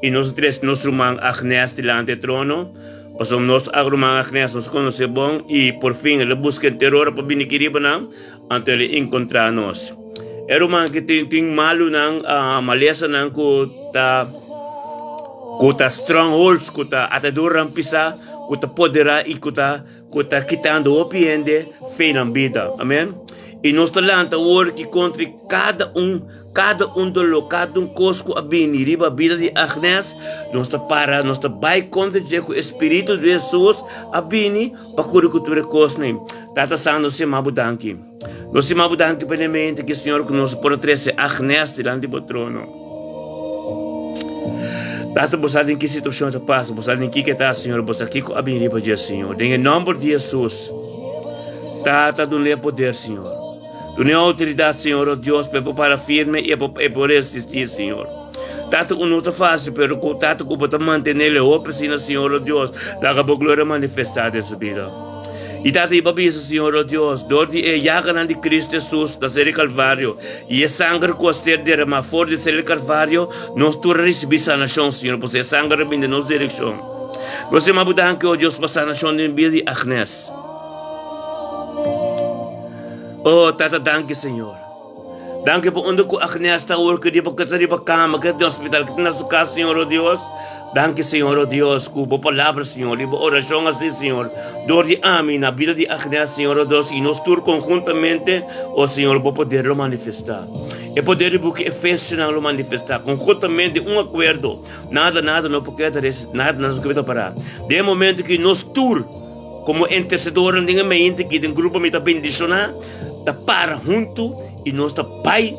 S1: I nos ta trese nos ruman Agnes dilanti e trono, pasobra nos ruman Agnes nos konosé bon i por fin el a buska henter ora pa bini aki riba nan, anto el a enkontrá nos. E ruman ki tin tin malunan, malesanan ku ta ku ta strongholds, ku ta ataduranan pisá, ku ta poderá i ku ta ku ta kitando hopi hende fe nan bida. Amen. I nos ta lanta awor ki kontra kada un, kada un doló, kada un kos ku a bini riba bida di Agnes, nos ta para, nos ta bai kontra dje ku e Spiritu di Hesus a bini pa kuri ku tur e kosnan. Tata Santu, nos yama Bo danki. Nos yama Bo danki plenamente ki, Señor, ku nos por a trese Agnes dilanti Bo trono. Tata, Bo sa den ki situashon e ta pasa, Bo sa den kiko e ta, Señor, Bo sa kiko a bini riba dje, Señor. Den e nòmber di Hesus. Tata, dun'é poder, Señor. Dun'é outoridat, Señor, o Dios, pa e por para firme i e por resistí, Señor. Tata, ku no ta fásil, pero ku, Tata, ku bo ta mantené e hopi asina, Señor, o Dios, laga bo gloria manifestá den su bida. I Tata, i bo a bisa, Señor, o Dios, dor di e yaganan di Cristo Hesus na ser di Kalvario i e sanger ku a ser deramá for di ser di Kalvario, nos tur a risibí sanashon, Señor, pasobra e sanger a bini den nos direkshon. Nos yama bo danki, o Dios, pa sanashon den bida di Agnes. Oh, Tata, danki, Señor. Danki pa unda ku Agnes ta awor, ku riba, ku ta riba kama, ku ta den hospital, ku ta na su kas, Señor, oh Dios. Danki, Señor, oh Dios, ku bo palabra, Señor, i bo orashon así, Señor, dor di ami na bida di Agnes, Señor, oh Dios, i nos tur konhuntamente, oh Señor, bo poder lo manifestá. E poder di buki Efesionan lo manifestá konhuntamente, un akuerdo. Nada, nada no por keda resi, nada no por keda pará. Den e momento ku nos tur Komo intersedornan den e mente ki den grupo mi ta bendishoná, ta para huntu i nos ta bai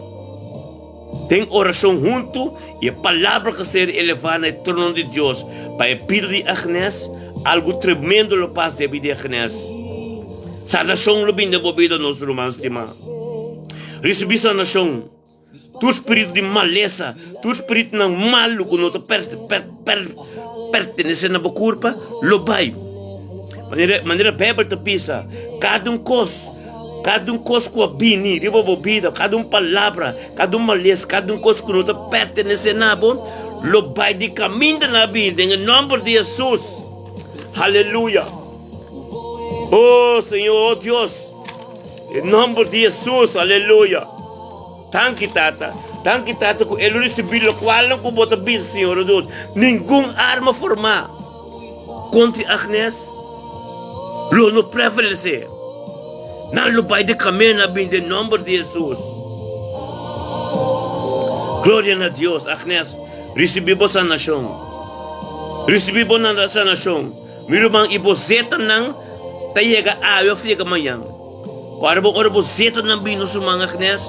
S1: den orashon huntu i e palabra ka ser elevá na e trono di Dios pa e bida di Agnes, algu tremendo lo pasa den e bida di Agnes. Sanashon lo bini den bo bida nos ruman stimá. Risibí sanashon. Tur spiritu di malesa, tur spiritunan malu ku no ta pertenesé na bo kurpa, lo bai. Manera, manera Beibel ta bisa, kada un kos, kada un kos ku a bini riba bo bida, kada un palabra, kada un malesa, kada un kos ku no ta pertenesé na bo, lo bai di kaminda nan a bini den e nòmber di Hesus. Haleluya! Oh Señor, oh Dios! E nòmber di Hesus, aleluya! Danki, Tata. Danki, Tata, ku e lo risibí lokualnan ku bo ta bisa, Señor, o Dios. Ningun arma formá kontra Agnes lo no prevalesé. Nan lo bai di kaminda a bini den nòmber di Hesus. Gloria na Dios. Agnes, risibí bo sanashon. Risibí bo sanashon. Mi ruman, i bo zetanan ta yega awe òf yega mañan. Ora bo ora bo zetanan bini nos ruman Agnes,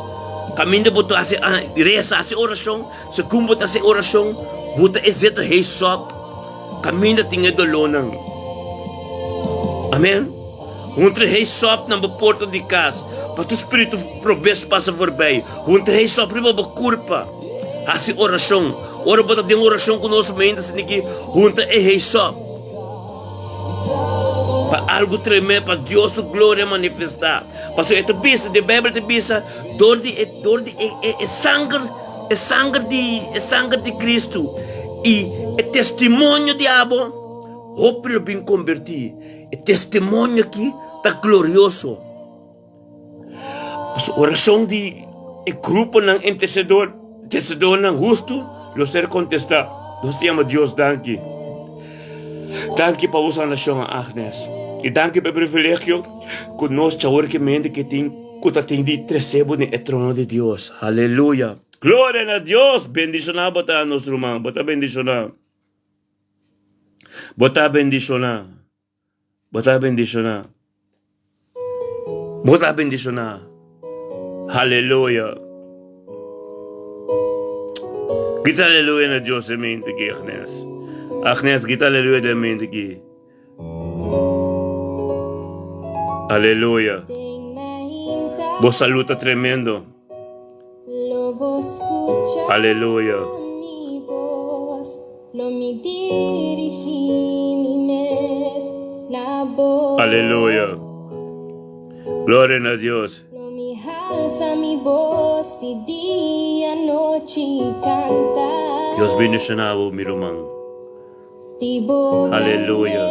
S1: kaminda bo ta hasi resa, hasi orashon, segun bo ta hasi orashon, bo ta e zeta heisop kaminda tin e dolónan. Amen. Huntra heisop na bo porta di kas, pa tur spiritu probes pasa forbei. Huntra heisop riba bo kurpa. Hasi orashon. Ora bo ta den orashon ku nos mente sinti ki hunta e heisop pa algu tremendo, pa Dios su gloria manifestá. Pasobra e ta bisa, den Beibel ta bisa, dor di e dor di e e e sanger, e sanger di e sanger di Kristu i e testimonio di abo, hopi lo bin kombertí. E testimonio aki ta glorioso. Pasobra orashon di e gruponan intersedor, intersedornan hustu lo ser kontestá. Nos ta yama Dios danki. Danki pa bo sanashon, Agnes. I danki pa e privilegio ku nos chaworkemente ke tin ku ta tin di trese bo den e trono di Dios. Aleluya! Gloria na Dios! Bendishoná bo ta, nos ruman. Bo ta bendishoná. Bo ta bendishoná. Bo ta bendishoná. Bo ta bendishoná. Haleluya. Grita aleluya na Dios den mente aki, Agnes. Agnes, grita aleluya den mente aki. Aleluya. Bo salud ta tremendo. Aleluya. Aleluya. Gloria na Dios. Dios bendiciona bo, mi ruman. Aleluya.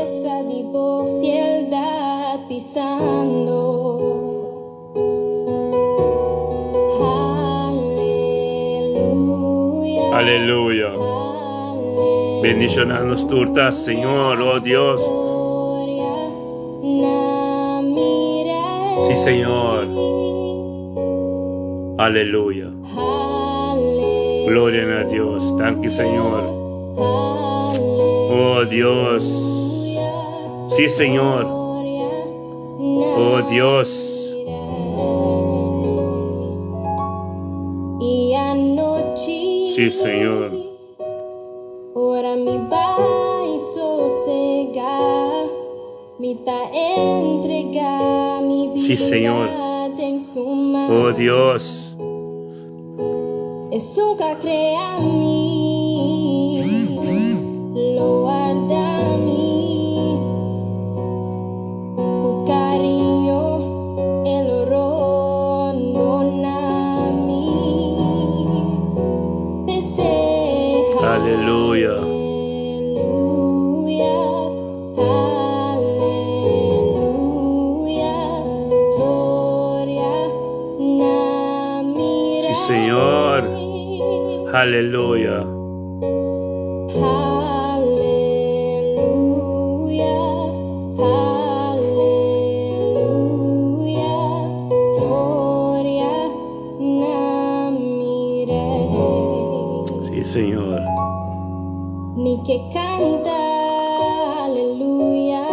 S1: Aleluya. Bendiciona nos tur ta, Señor, oh Dios. Sí, Señor. Aleluya. Gloria na Dios. Danki Señor. Oh Dios. Sí Señor. Oh Dios. Sí Señor.
S4: Ora mi bai sosega, mi ta entrega mi
S1: Sí, Señor.
S4: vida den su man.
S1: Oh Dios.
S4: Esun ka crea mi, lo warda mi. Cu cariño e lo rondona mi. P'esei,
S1: Aleluya.
S4: Aleluya, aleluya, gloria na mi
S1: Sí, Señor.
S4: Rey.
S1: Aleluya.
S4: Aleluya, aleluya, gloria na mi Rey.
S1: Sí, Señor.
S4: Mi ke kanta, aleluya,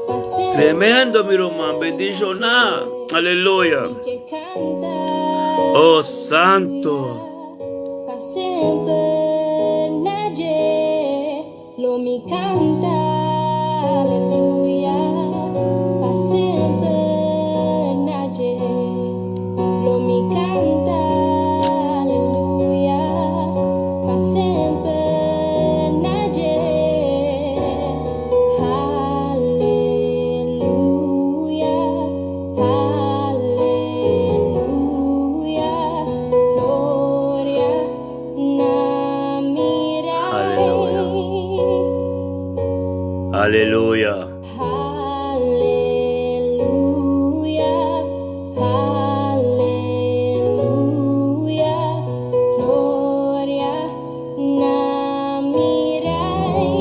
S4: pa semper.
S1: Tremendo, mi ruman. Bendishoná. Aleluya.
S4: Mi ke kanta,
S1: Oh, Santo.
S4: Pa semper na dje, lo mi kanta, aleluya. Pa semper na dje, lo mi kanta, aleluya. Pa semper na dje, aleluya. Aleluya, gloria na mi
S1: Aleluya.
S4: Rey.
S1: Aleluya.
S4: Aleluya, aleluya, gloria na mi Rey.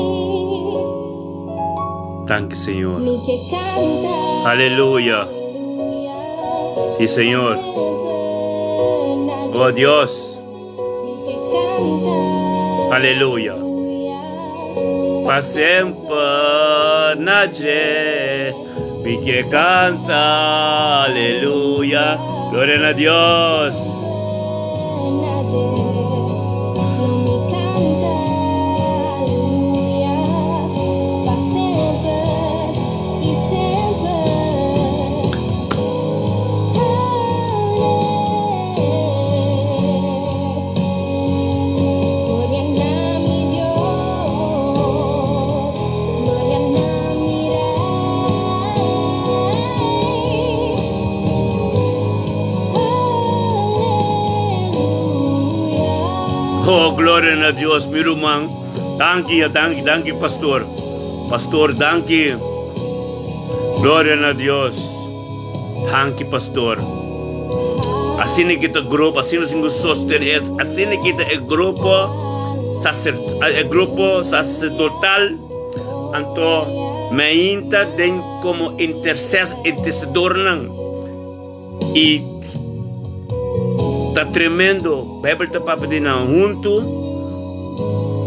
S1: Danki, Señor.
S4: Mi ke kanta,
S1: Aleluya.
S4: aleluya,
S1: Sí, Señor.
S4: pa semper na
S1: Oh,
S4: dje.
S1: Dios.
S4: Mi ke kanta,
S1: Aleluya.
S4: aleluya,
S1: Pa semper na dje. Mi ke kanta, aleluya. Gloria na Dios.
S4: na dje. Lo mi kanta, aleluya, pa semper i semper. Gloria na mi Dios, gloria na mi Rey. Aleluya.
S1: Oh, gloria na Dios, mi ruman. Danki, danki, danki, pastor. Pastor, danki. Gloria na Dios. Danki, pastor. Asina ku ta grupo, asina nos tin sostené, asina ku ta e grupo sacer, e grupo sacerdotal, anto mainta den komo interces, intercedornan. I ta tremendo, Bijbel ta papia di nan huntu,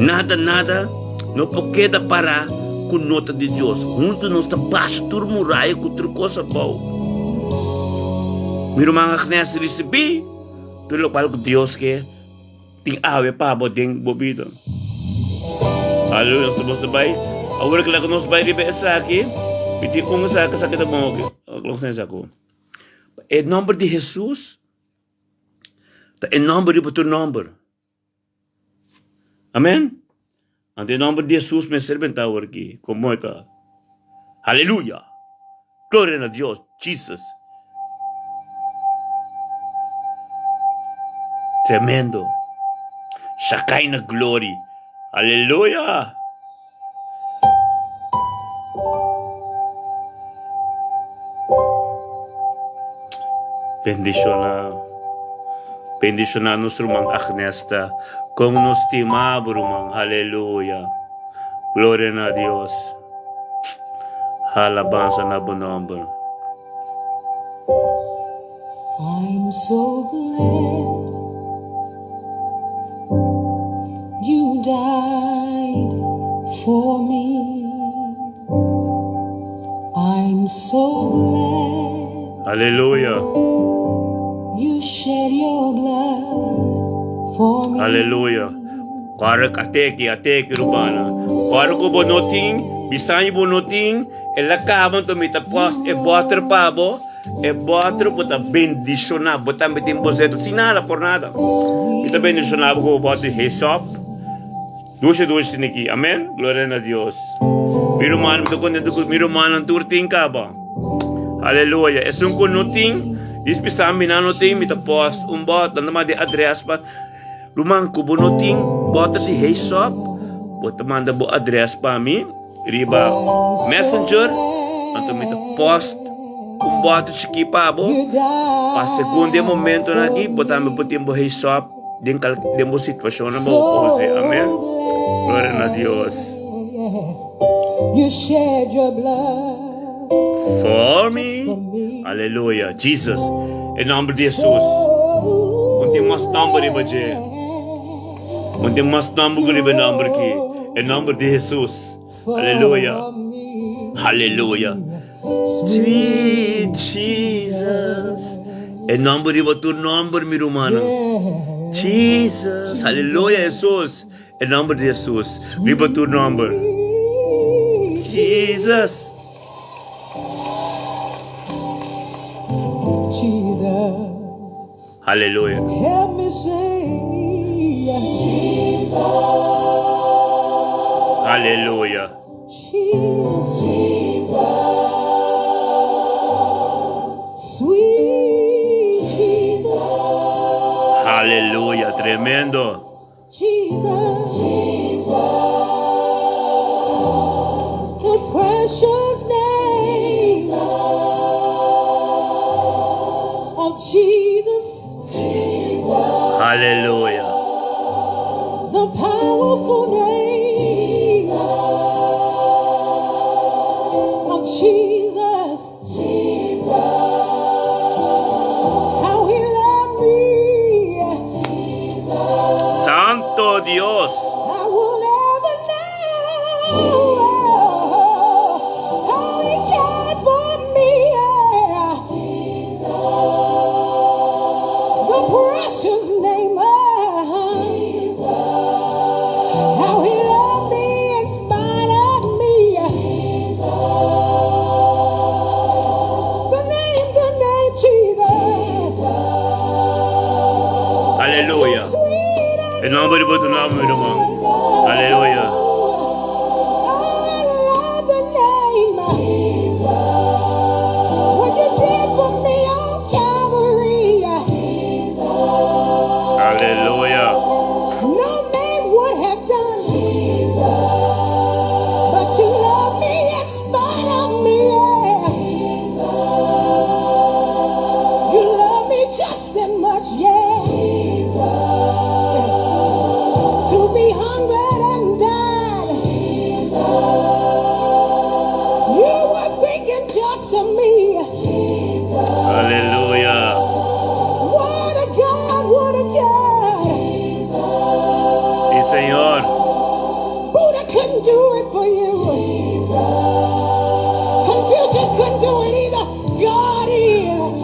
S1: nada nada no por keda para ku no ta di Dios. Huntu nos ta basha tur muraya ku tur kos abou. Mi ruman Agnes risibí tur lokual ku Dios ke tin awe pa bo den bo bida. Aleluya, nos ta boso bai. Awor ku laga nos bai riba esaki, mi tin un esaki, esaki ta bon oke. E nomber di Hesus ta e nomber riba tur nomber. Amen. Anto e nomber di Hesus mester benta awor aki. Como e ta? Aleluya! Gloria na Dios, Jesus. Tremendo. Shekinah glory. Aleluya! Bendiciona, bendiciona nos ruman Agnesta, con nos stima bo ruman, aleluya. Gloria na Dios. Alabanza na bo nomber.
S3: I'm so glad you died for me. I'm so glad
S1: Aleluya.
S3: you shed your blood for me.
S1: Aleluya. Kòrda at'e aki, at'e aki, rumannan. Kòrda ku bo no tin, bisami bo no tin, el a kaba anto mi ta post e bòter pa bo, e bòter bo ta bendishoná, bo tambe tin bo zeto, sin nada, por nada. Mi ta bendishoná bo ku bo bòter di hesop. Dushi dushi niki. Amen. Gloria na Dios. Mi ruman, mi ta contento cu mi rumannan tur tin caba. Aleluya. Esun cu no tin, dis bisa mi nan no tin, mi ta post un bot, nan ta manda e adres pa ruman cu bo no tin bota di hesop, bo ta manda bo adres pa mi riba Messenger, anto mi ta post un bota chiki pa bo, pa segun den momentonan aki bo tambe por tin bo hesop. Den kal den bo situashonnan bo pose. Amen. Gloria na Dios.
S3: You shed your blood
S1: For me. Aleluya. Jesus. E nomber di Jesus. Un tin mas nomber riba dje. Un tin mas nomber ku riba e nomber ki. E nomber di Jesus. Aleluya. Aleluya. Sweet Jesus. E nomber riba tur nomber, mi rumannan. Jesus. Aleluya, Jesus. E nomber di Jesus. Riba tur nomber. Jesus.
S3: Jesus.
S1: Aleluya.
S3: Help me sing. Jesus.
S1: Aleluya.
S3: Jesus, Jesus, sweet Jesus.
S1: Aleluya, tremendo.
S3: Jesus, Jesus, the precious name of Jesus. Jesus.
S1: Aleluya.
S3: The powerful name of Jesus. Jesus. How he loved me. Jesus.
S1: Santo Dios.
S3: I will never know how he cared for me. The precious name of Jesus. How he loved me in spite of me. The name Jesus.
S1: Aleluya.
S3: So sweet and
S1: E nomber di bo nomber, mi ruman. Aleluya.
S3: I love the name. What you did for me on Calvary.
S1: Aleluya.
S3: No man would have done. But you love me in spite of me. Yeah. You love me just that much, yeah. To be hung, bled, and died. You were thinking just of me.
S1: Aleluya.
S3: What a God, what a God.
S1: Si, Señor.
S3: Buddha couldn't do it for you. Confucius couldn't do it either. God is.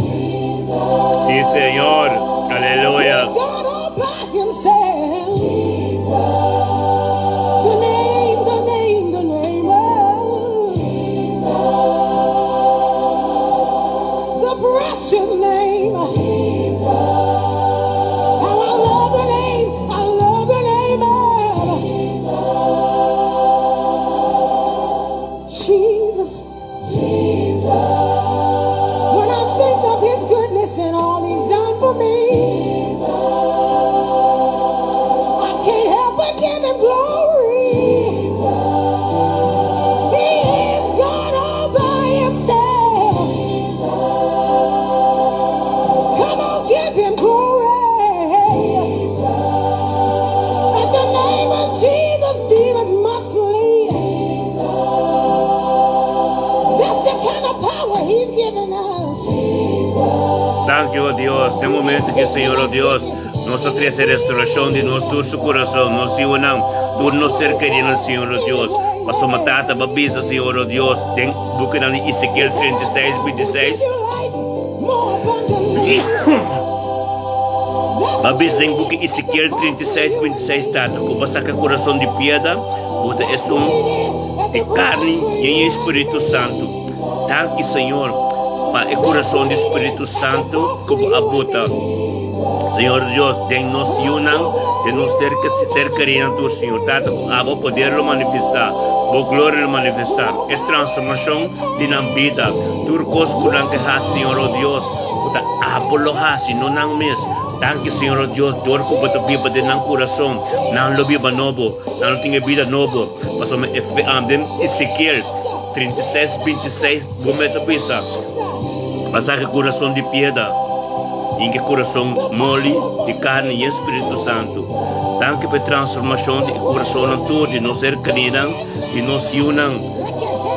S1: Si, Señor. Aleluya.
S3: He's God all by himself.
S1: Dios, den momento ki Señor, oh Dios, nos ta trese restauracion di nos tur su curason, nos yiunan, tur nos ser kerinan, Señor, oh Dios. Pasobra Tata bo a bisa, Señor, oh Dios, den bukinan di Ezekiel 36, 26, Bo a bisa den buki Ezekiel 36, 26, Tata, ku bo a saka kurason di piedra, bo ta esun di karni yen e Spiritu Santu. Danki, Señor, pa e kurason di Spiritu Santu ku bo a bota, Señor Dios, den nos yunan, den nos ser, ser kerinan tur, Señor. Tata, ku abo poder lo manifestá, bo gloria lo manifestá, e transformashon di nan bida, tur kos ku nan ke hasi, Señor, o Dios, ku ta abo lo hasi, no nan mes. Danki, Señor, o Dios, dor ku bo ta biba den nan kurason, nan lo biba nobo, nan lo tin e bida nobo. Pasobra e fe, den Ezekiel 36, 26, bo mes ta bisa, Bo saka e kurason di piedra, hinka e kurason moli di karni i e Spiritu Santu. Danki pa e transformashon di e kurasonnan tur di nos herkaninan, di nos yunan.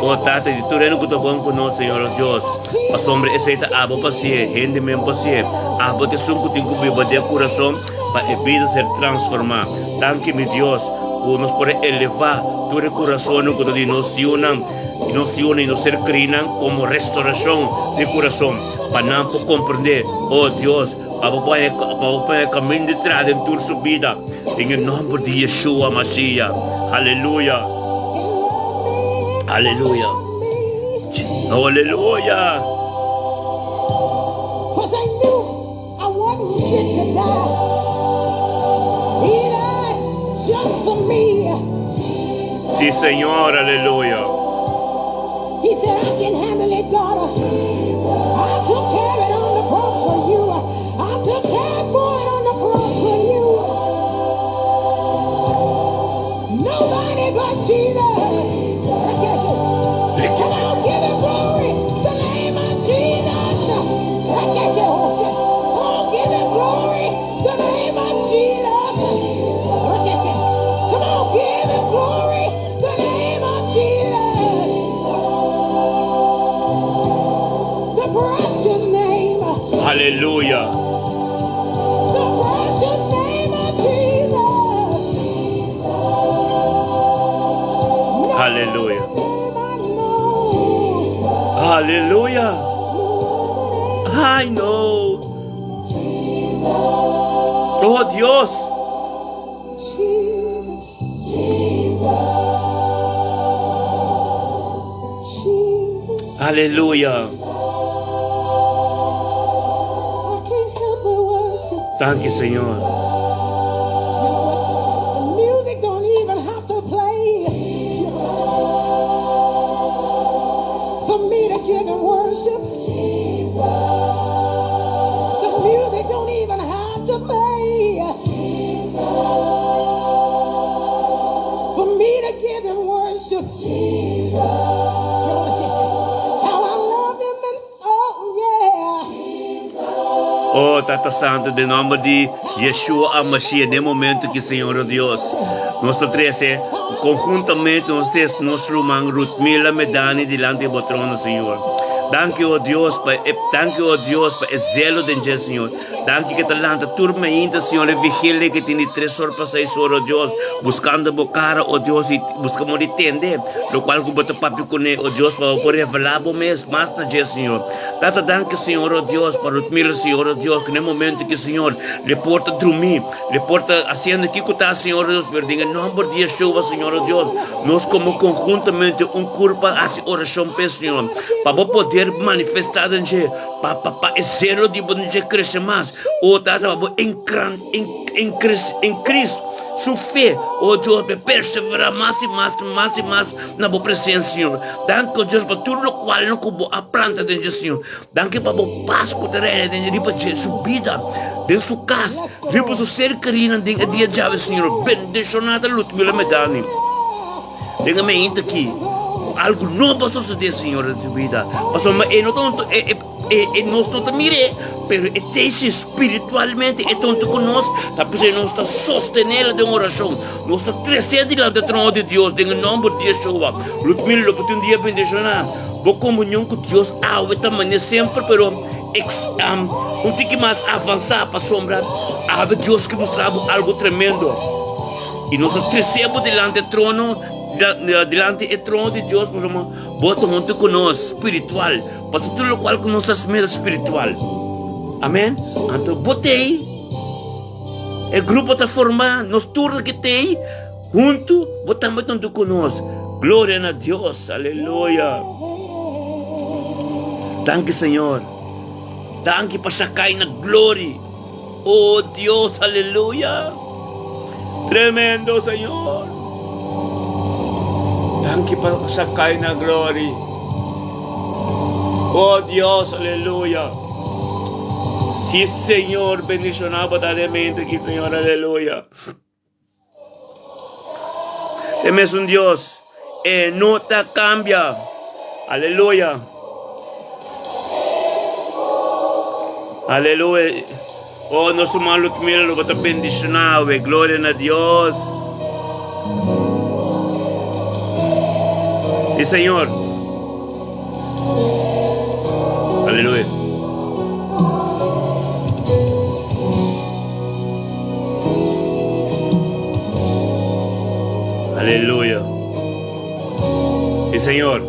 S1: O Tata, di tur hende ku ta bon ku nos, Señor nos Dios, pasobra esei ta abo pa sié, hende men pa sié. Abo ta esun ku tin ku biba den kurason pa e bida ser transformá. Danki, mi Dios, ku nos por a elevá tur e kurasonnan ku ta di nos yunan, di nos yunan i nos ser krinan komo restorashon di kurason, pa nan por komprendé, o Dios, pa bo pone, pa bo pone kaminda di traha den tur su bida, den e nòmber di Yeshua Mashiach. Aleluya! Aleluya! Aleluya! Sí, Señor, aleluya.
S3: He said, I can handle it, daughter. I took care of it on the cross for you. I took care for it on the cross for you. Nobody but Jesus. Come on, give him glory. The name of Jesus. Come on, give him glory. The name of Jesus. Come on, give him glory. The name of Jesus. The precious name.
S1: Aleluya.
S3: The precious name of Jesus. No
S1: Aleluya.
S3: other name I know.
S1: Aleluya.
S3: No other name.
S1: I know. Oh Dios.
S3: Jesus. Jesus.
S1: Aleluya.
S3: I can't help but worship.
S1: Danki, Señor.
S3: You know what? The music don't even have to play. For me to give him worship. The music don't even have to play. For me to give him worship. How I love him and oh yeah.
S1: Oh, Tata Santu, den nòmber di Yeshua HaMashiach, den momento ki, Señor Dios, nos ta trese konhuntamente nos tres nos ruman Rutmila Medani dilanti di bo trono, Señor. Danki, oh Dios, pa e, danki, oh Dios, pa e zelo den dje, Señor. Danki ke ta lanta tur mainta, Señor, e vigilia ke tin di tres or pa seis or, oh Dios, buskando bo kara, oh Dios, i buska modo di tende lokual ku bo ta papia kuné, oh Dios, pa bo por revelá bo mes mas na dje, Señor. Tata, danki, Señor, oh Dios, pa Rutmila, Señor, oh Dios, ku na e momento ki, Señor, le por ta drumí, le por ta hasiendo kiko ta, Señor, oh Dios, pero den e nòmber di Yeshua, Señor, oh Dios, nos komo konhuntamente un kurpa hasi orashon p'e, Señor, pa bo poder manifestá den dje, pa, pa, pa e zelo di bo den dje krese mas, oh Tata, pa bo enkran, en, enkres, enkris su fe, oh Dios, pa e perseverá mas i mas, mas i mas na bo presensia, Señor. Danki, oh Dios, pa tur lokual ku bo a planta den dje, Señor. Danki pa bo pas ku ta reina den riba dje, su bida, den su kas, riba su ser kerinan den e dia djawe, Señor. Bendishoná ta Ludmila Medani. Den e mainta aki, ku algu nobo a sosodé, Señor, den su bida. Pasobra e no ta un, e, e, e, e nos no ta mir'é, pero e ta esi spiritualmente, e ta huntu ku nos, ta p'esei nos ta sostenéla den orashon. Nos ta tres'é dilanti e trono di Dios den e nòmber di Yeshua. Ludmila, lo por tin un dia bendishoná. Bo komunion ku Dios awe ta manera semper, pero. ex, um, un tiki mas avansá pasobra awe Dios ke mustra bo algu tremendo. I nos a trese bo dilanti e trono, dilanti e trono di Dios pasobra bo ta huntu ku nos spiritual, pasobra tur lokual ku nos a smera spiritual. Amen. Anto bo t'ei, e grupo ta formá, nos tur ke t'ei huntu, bo tambe ta huntu ku nos. Gloria na Dios, aleluya. Danki Señor. Danki pa Shekinah glory. Oh Dios, aleluya. Tremendo Señor. Danki pa Shekinah glory. Oh Dios, aleluya. Si Señor bendiciona bo ta den mente aki, Señor, aleluya. E mesun Dios, e no ta cambia. Aleluya. Aleluya. Oh, nos hermano Lutmila lo ta bendicionado. Gloria na Dios. Y Señor. Aleluya. Aleluya. Sí, Señor.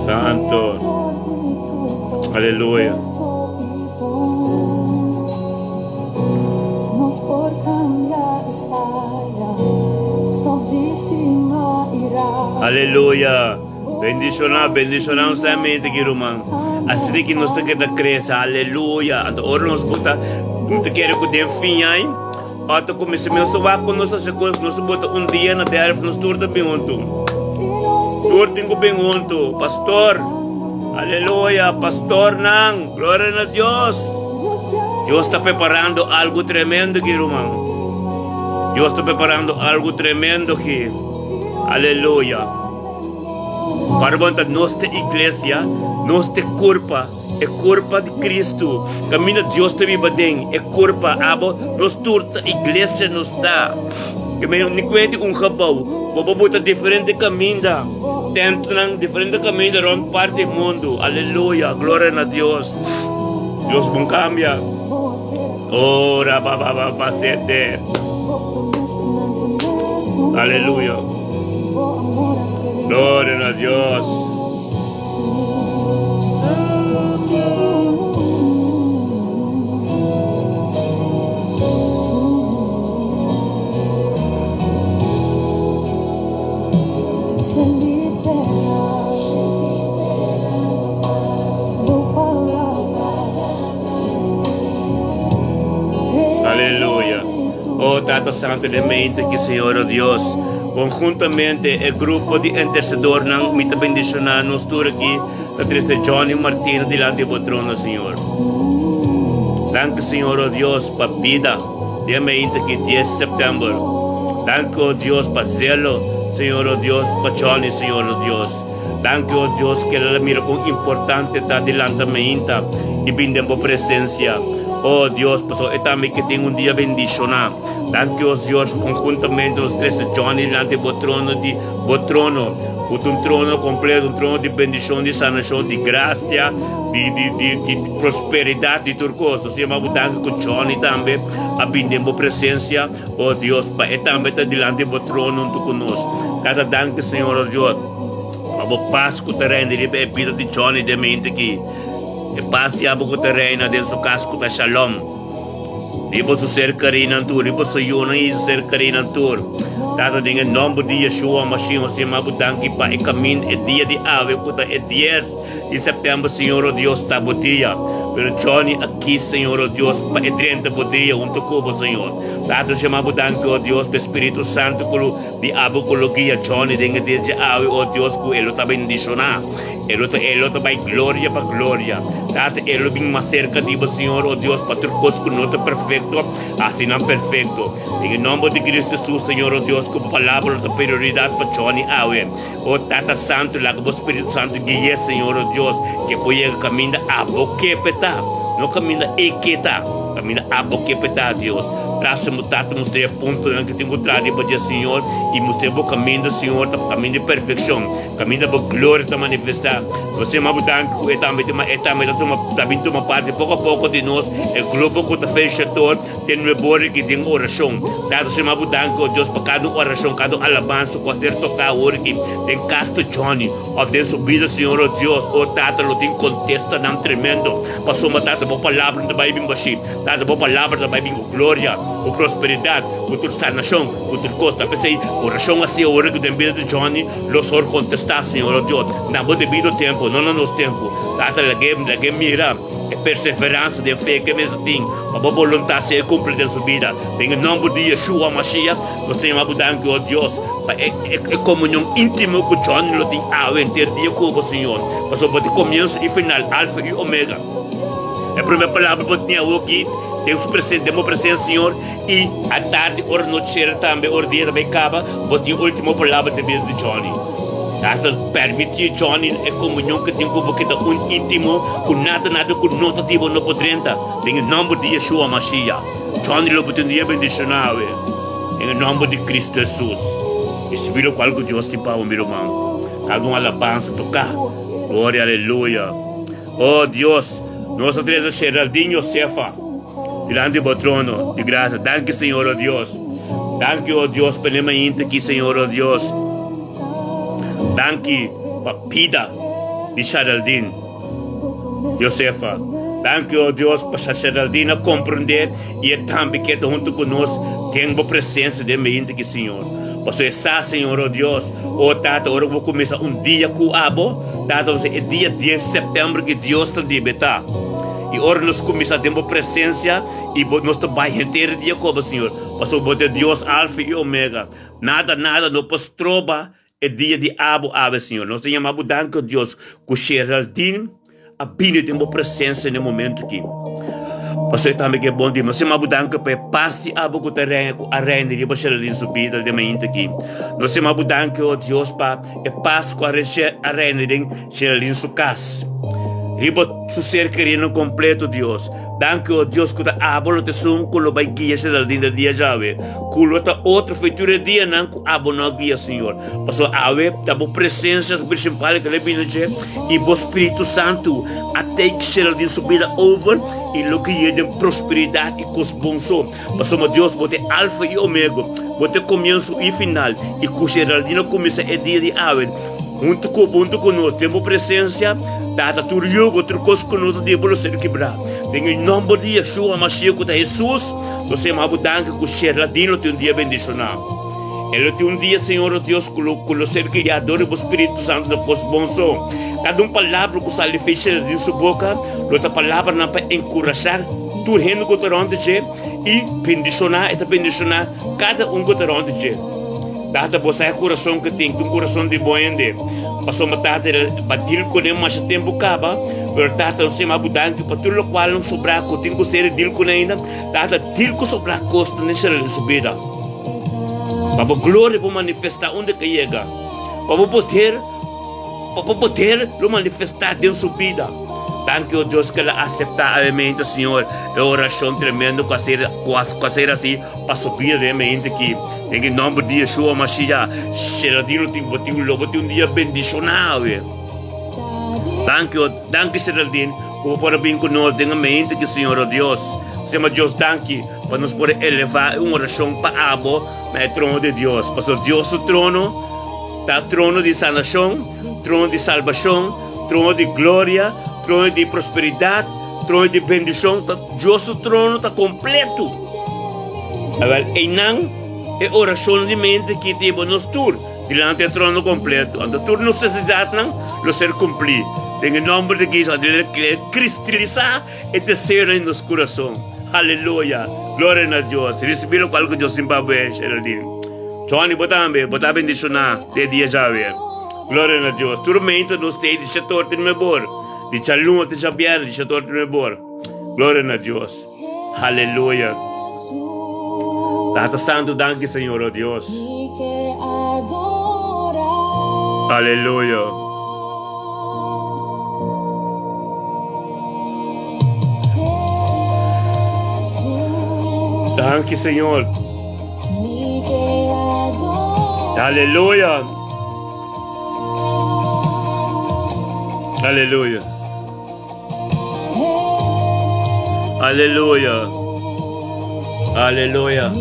S1: Santo. Aleluya. Aleluya! Bendishoná, bendishoná nos ta mente aki, ruman. Asina ki nos ta keda krese. Aleluya! Anto ora nos bota, mi ta kere ku den fin ai, ora ta kuminsá mi nos ta wak ku nos ta hasi kos, nos ta bota un dia na Delft, nos tur ta bin huntu. Tur tin ku bin huntu. Pastor, aleluya, pastornan, gloria na Dios. Dios ta preparando algu tremendo aki, ruman. Dios ta preparando algu tremendo aki. Aleluya. Para bo ta nos ta iglesia, nos ta kurpa, e kurpa di Cristo. Kaminda Dios ta biba den e kurpa, abo, nos tur ta iglesia nos ta. Ke men ni kuenti un gebou, bo por buta diferente kaminda, tentnan, diferente kaminda rond parti mundu. Aleluya, gloria na Dios. Dios bon cambia. Ora ba ba ba ba sete. Aleluya. Gloria na Dios. Aleluya. Oh Tata Santo den mente ki Señor oh Dios, conjuntamente e grupo di intercedornan mi ta bendiciona nos tur aki ta trece Johnny Martina dilanti bo trono Señor. Danki Señor oh Dios pa bida den mente ki 10 september. Danki oh Dios pa zelo Señor oh Dios pa Johnny Señor oh Dios. Danki, o Dios, ku el a mira kon importante ta di lanta meinta i bin den bo presensia, o Dios, pasobra e tambe ke tin un dia bendishoná. Danki, o Dios, konhuntamente nos trese Johnny dilanti bo trono di bo trono, ku ta un trono kompleto, un trono di bendishon, di sanashon, di grasia, di di di di prosperidat, di tur kos. Nos ta yama bo danki ku Johnny tambe a bin den bo presensia, o Dios, pa e tambe ta dilanti bo trono huntu ku nos. Tata, danki, Señor, o Dios, pa bo pas ku ta reina riba e bida di Johnny den mente aki. E pas di abo ku ta reina den su kas ku ta Shalom. Riba su ser kerinan tur, riba su yunan i su ser kerinan tur. Tata, den e nòmber di Yeshua Mashiach, nos yama bo danki pa e kaminda, e dia di awe ku ta e dies di sèptèmber, Señor, o Dios, ta bo dia. Pero Johnny a kis, Señor, o Dios, pa e drenta bo dia huntu ku bo, Señor. Tata, nos yama bo danki, o Dios, pa e Spiritu Santu ku lo di abo ku lo guia Johnny den e dia djawe, o Dios, ku e lo ta bendishoná. E lo ta, e lo ta bai gloria pa gloria. Tata, e lo bin mas serka di bo, Señor, o Dios, pa tur kos ku no ta perfekto, hasi nan perfekto. Den e nòmber di Cristo Jesus, Señor, o Dios, ku bo palabra lo ta prioridat pa Johnny awe. O Tata Santu, laga bo Spiritu Santu gui'é, Señor, o Dios, ke por yega kaminda abo ke p'e ta, no kaminda e ke ta. Kaminda abo ke peta, Dios. Trase bo Tata mustra e puntonan ku tin ku traha riba dje, Señor, i mustra bo kaminda, Señor, ta kaminda di perfekshon, kaminda bo gloria ta manifestá. Nos yama bo danki ku e tambe ta e tambe ta tuma ta bin tuma parti poko a poko di nos, e grupo ku ta felishator den nuebor aki den orashon. Tata, nos yama bo danki, o Dios, pa kada un orashon, kada un alabansa ku a ser toká awor aki den kas di Johnny òf den su bida, Señor, o Dios. O Tata, lo tin kontestanan tremendo, pasobra, Tata, bo palabra no ta bai bin bashí. Tata, bo palabra ta bai bin ku gloria, ku prosperidat, ku tur sanashon, ku tur kos. Ta p'esei, orashon hasi awor ku den bida di Johnny lo sor kontestá, Señor, o Dios, na bo debido tempu, no na nos tempu. Tata, lag'é, lag'é mira e perseveransa den fe ku e mester tin pa bo boluntat sea kumpli den su bida. Den e nòmber di Yeshua Mashiach, nos ta yama bo danki, o Dios, pa e, e, e komunion íntimo ku Johnny lo tin awe henter dia ku bo, Señor, pasobra bo ta komienso i final, Alfa i Omega. E prome palabra bo tin awoki den su presen, den bo presensia, Señor, i atardi ora nochera tambe, ora dia ta bai kaba, bo tin ultimo palabra den bida di Johnny. Tata, permiti Johnny e komunion ku tin ku bo kita un intimo, ku nada nada ku no ta di bo no por drenta, den e nomber di Yeshua Mashiach. Johnny lo bo tin un dia bendishoná awe, den e nomber di Cristo Jesus. Risibi lokual ku Dios tin pa bo, mi ruman. Kada un alabansa toká. Gloria, aleluya. Oh Dios, nos a trese Geraldine Josefa dilanti bo trono di gracia. Danki Señor, oh Dios. Danki, oh Dios, pa e mainta aki, Señor, oh Dios. Danki pa bida di Geraldine Josefa. Danki, oh Dios, pa Geraldine a comprende y e tambe keda hunto cu nos den bo presencia den mainta aki, Señor. Pasobra e sa, Señor, oh Dios, oh Tata, ora cu bo cuminsa un dia cu abo, Tata, nos e dia dies sèptèmber ki Dios ta debe ta. I ora nos kuminsá den bo presensia i bo nos ta bai henter e dia koba, Señor, pasobra bo ta e Dios Alfa i Omega. Nada, nada no por stroba e dia di abo awe, Señor. Nos ta yama bo danki, o Dios, ku Geraldine a bini den bo presensia na e momento aki. Pasobra e tambe ke bon di. Nos ta yama bo danki pa e pas di abo ku ta reina, ku a reina riba Geraldine su bida den mainta aki. Nos ta yama bo danki, o Dios, pa E pas ku a reina den Geraldine su kas. Riba su ser keriendo kompleto, Dios. Danki, o Dios, ku ta abo lo ta esun ku lo bai guia Geraldine den dia djawe. Ku lo ta otro for tur e dianan ku abo no a guia, Señor. Pasobra awe ta bo presensia prinsipal ku lo bini dje, i bo Spiritu Santu a take Geraldine su bida over i lo gui'e den prosperidat i kos bon so. Pasobra Dios, bo ta e Alfa i Omega, bo ta e komienso i final, i ku Geraldine a kuminsá e dia di awe huntu ku bo, huntu ku nos, den bo presensia, Tata, tur yugo, tur kos ku nos ta di bo lo ser kibrá. Den e nòmber di Yeshua Mashiach ku ta Hesus, nos ta yama bo danki ku Geraldine lo tin un dia bendishoná. E lo tin un dia, Señor nos Dios, ku lo ku lo ser guiá dor di bo Spiritu Santu na kos bon so. Kada un palabra ku sali di Geraldine su boka lo ta palabranan pa enkurashá Tur hende ku ta rònt di dje i bendishoná, e ta bendishoná kada un ku ta rònt di dje. Tata, bo sa e kurason ku tin, tin un kurason di bon hende. Pasobra Tata, el a dil kuné masha tempu kaba, pero Tata, nos yama bo danki pa tur lokual nan sobrá ku tin ku ser dil kuné ainda. Tata, dil ku sobrá kos ta necesario den su bida. Pa bo gloria por manifestá unda ke yega. Pa bo poder. Pa bo poder lo manifestá den su bida. Danki, o Dios, ku el a aseptá awemente, Señor, e orashon tremendo ku a ser, ku a, ku a ser hasí pa su bida den e mente aki. Den e nòmber di Yeshua Mashiach, Geraldine lo tin, bo tin, lo bo tin un dia bendishoná awe. Danki, o, danki, Geraldine, ku bo por a bin ku nos den e mente aki, Señor, o Dios. Nos yama Dios danki pa nos por elevá un orashon pa abo na e trono di Dios. Pasobra Dios su trono. Ta trono di sanashon, trono di salbashon, trono di gloria, trono di prosperidat, trono di bendishon. Ta Dios su trono ta kompletu. Awel, einan e orashonnan di mente ki ta hiba nos tur dilanti e trono kompletu. Anto tur nos nesesidatnan lo ser kumplí. Den e nòmber di Cristo, kristilisá e deseonan di nos kurason. Aleluya! Gloria na Dios! Risibí lokual ku Dios tin pa bo, Geraldine. Johnny, bo tambe, bo ta bendishoná den e dia djawe. Gloria na Dios. Tur meinta nos tei di shator tin mebor. Di djaluna te djabièrnè di shator tin mebor. Gloria na Dios. Haleluya. Tata Santu, danki Señor, oh Dios. Aleluya. Danki Señor. Aleluya. Aleluya. Aleluya. Aleluya.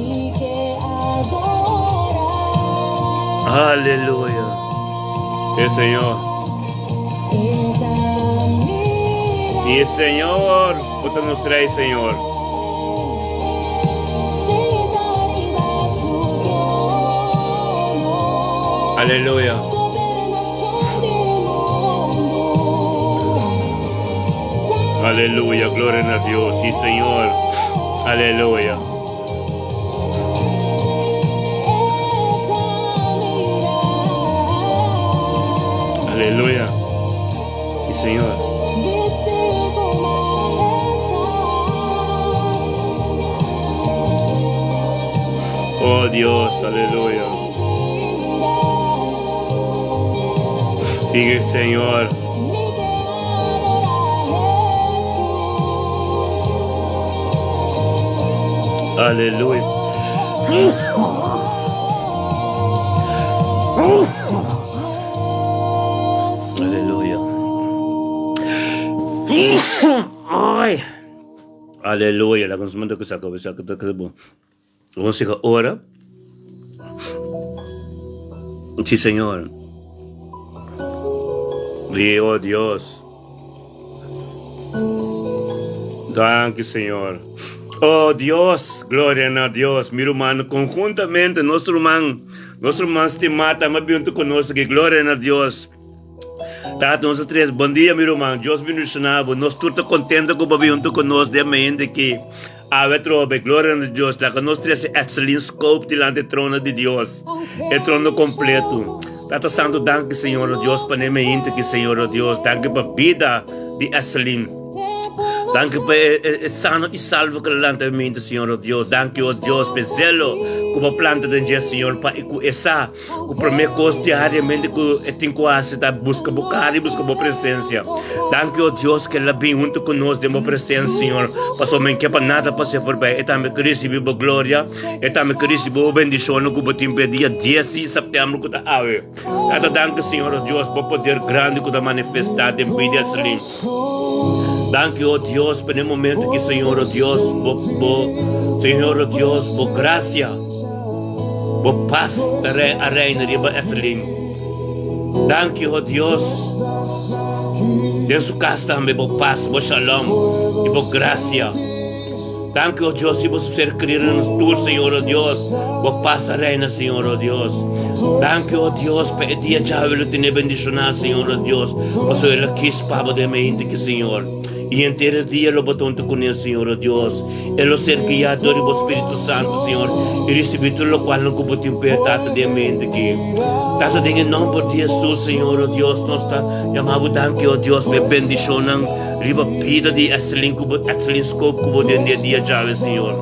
S1: Aleluya. E Señor. E Señor. Bo ta nos Rey, Señor. Aleluya. Aleluya, gloria na Dios. Sí, Señor. Aleluya. Aleluya. Sí, Señor. Oh Dios, aleluya. Sigue, Señor. Aleluya. Aleluya. Ay. Aleluya. La consumento que saca, saca, saca, Música ora. Sí, Señor. Oh Dios. Dank Señor. Oh Dios, gloria na Dios. Mi ruman, conjuntamente, nos ruman, nos ruman stimá tambe hunto cu nos aki. Gloria na Dios. Tata, nos tres, bon dia mi ruman, Dios bendiciona bo. Nos tur ta contento cu bo bin hunto cu nos den mente aki. Awe trobe, gloria na Dios. Laga nos trece Etselin Scope dilanti e trono di Dios, e trono completo. Tata Santo, danki Señor, oh Dios, pa ne mente aki, Señor, oh Dios. Danki pa bida di Etselin. Danki pa e, e, e sano i salvo ku lanta e mente, Señor, oh Dios. Danki, oh Dios, pa e zelo ku bo planta den dje, Señor, pa e ku e sa ku promé kos diariamente ku e tin ku hasi ta buska bo kara i buska bo presensia. Danki, oh Dios, ku el a bin huntu ku nos den bo presensia, Señor, pasobra men ke pa nada pasa forbij. E tambe ke risibí bo gloria, e tambe ke risibí bo bendishonnan ku bo tin pa e dia dies di sèptèmber ku ta awe. Tata danki Señor o Dios bo poder grandi ku ta manifestá den bida Esli. Danki o Dios pa den momento ki Señor o Dios bo bo Señor o Dios bo gracia bo pas ta re a reina riba Esli. Danki o Dios den su kas tambe bo pas bo shalom i bo gracia. Danki, o Dios, si bo ser kerido nos tur, Señor, o Dios. Bo pas a reina, Señor, o Dios. Danki, o Dios, pa e dia djawe lo tene bendishoná, Señor, o Dios, pasobra el a kis pa bo den mente aki, Señor. I henter e dia lo bo ta huntu kuné, Señor, o Dios. E lo ser guiá dor di bo Spiritu Santu, Señor, i risibí tur lokualnan ku bo tin p'e, Tata, den mente aki. Tata, den e nòmber di Hesus, Señor, o Dios, nos ta yama bo danki, o Dios, pa e bendishonnan. Riba bida di Estelin ku bo Estelin Scope ku bo den di e dia djawe Señor.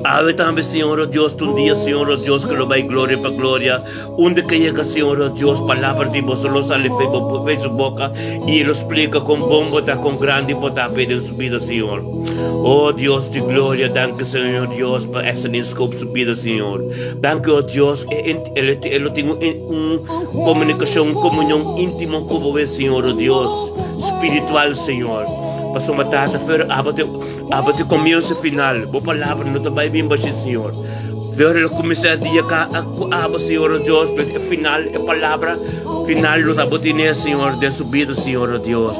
S1: Awe tambe Señor o Dios ta un dia Señor o Dios ku lo bai gloria pa gloria unda ke yega Señor o Dios palabra di bo so lo sali fe bo fe su boka i lo splika kon bon bo ta kon grandi bo ta pe den su bida Señor. O Dios di gloria danki Señor Dios pa Estelin Scope su bida Señor. Danki o Dios e e lo tin un komunikashon un komunion intimo ku bo Señor o Dios. Spiritual, Señor. Pasobra Tata, fer abo te, abo te comienzo final. Bo palabra no ta bai bin bashi, Señor. Fer lo cuminsa dia ka ku abo, Señor, oh Dios, pero e final, e palabra final lo ta bo tine, Señor, den su bida, Señor, oh Dios.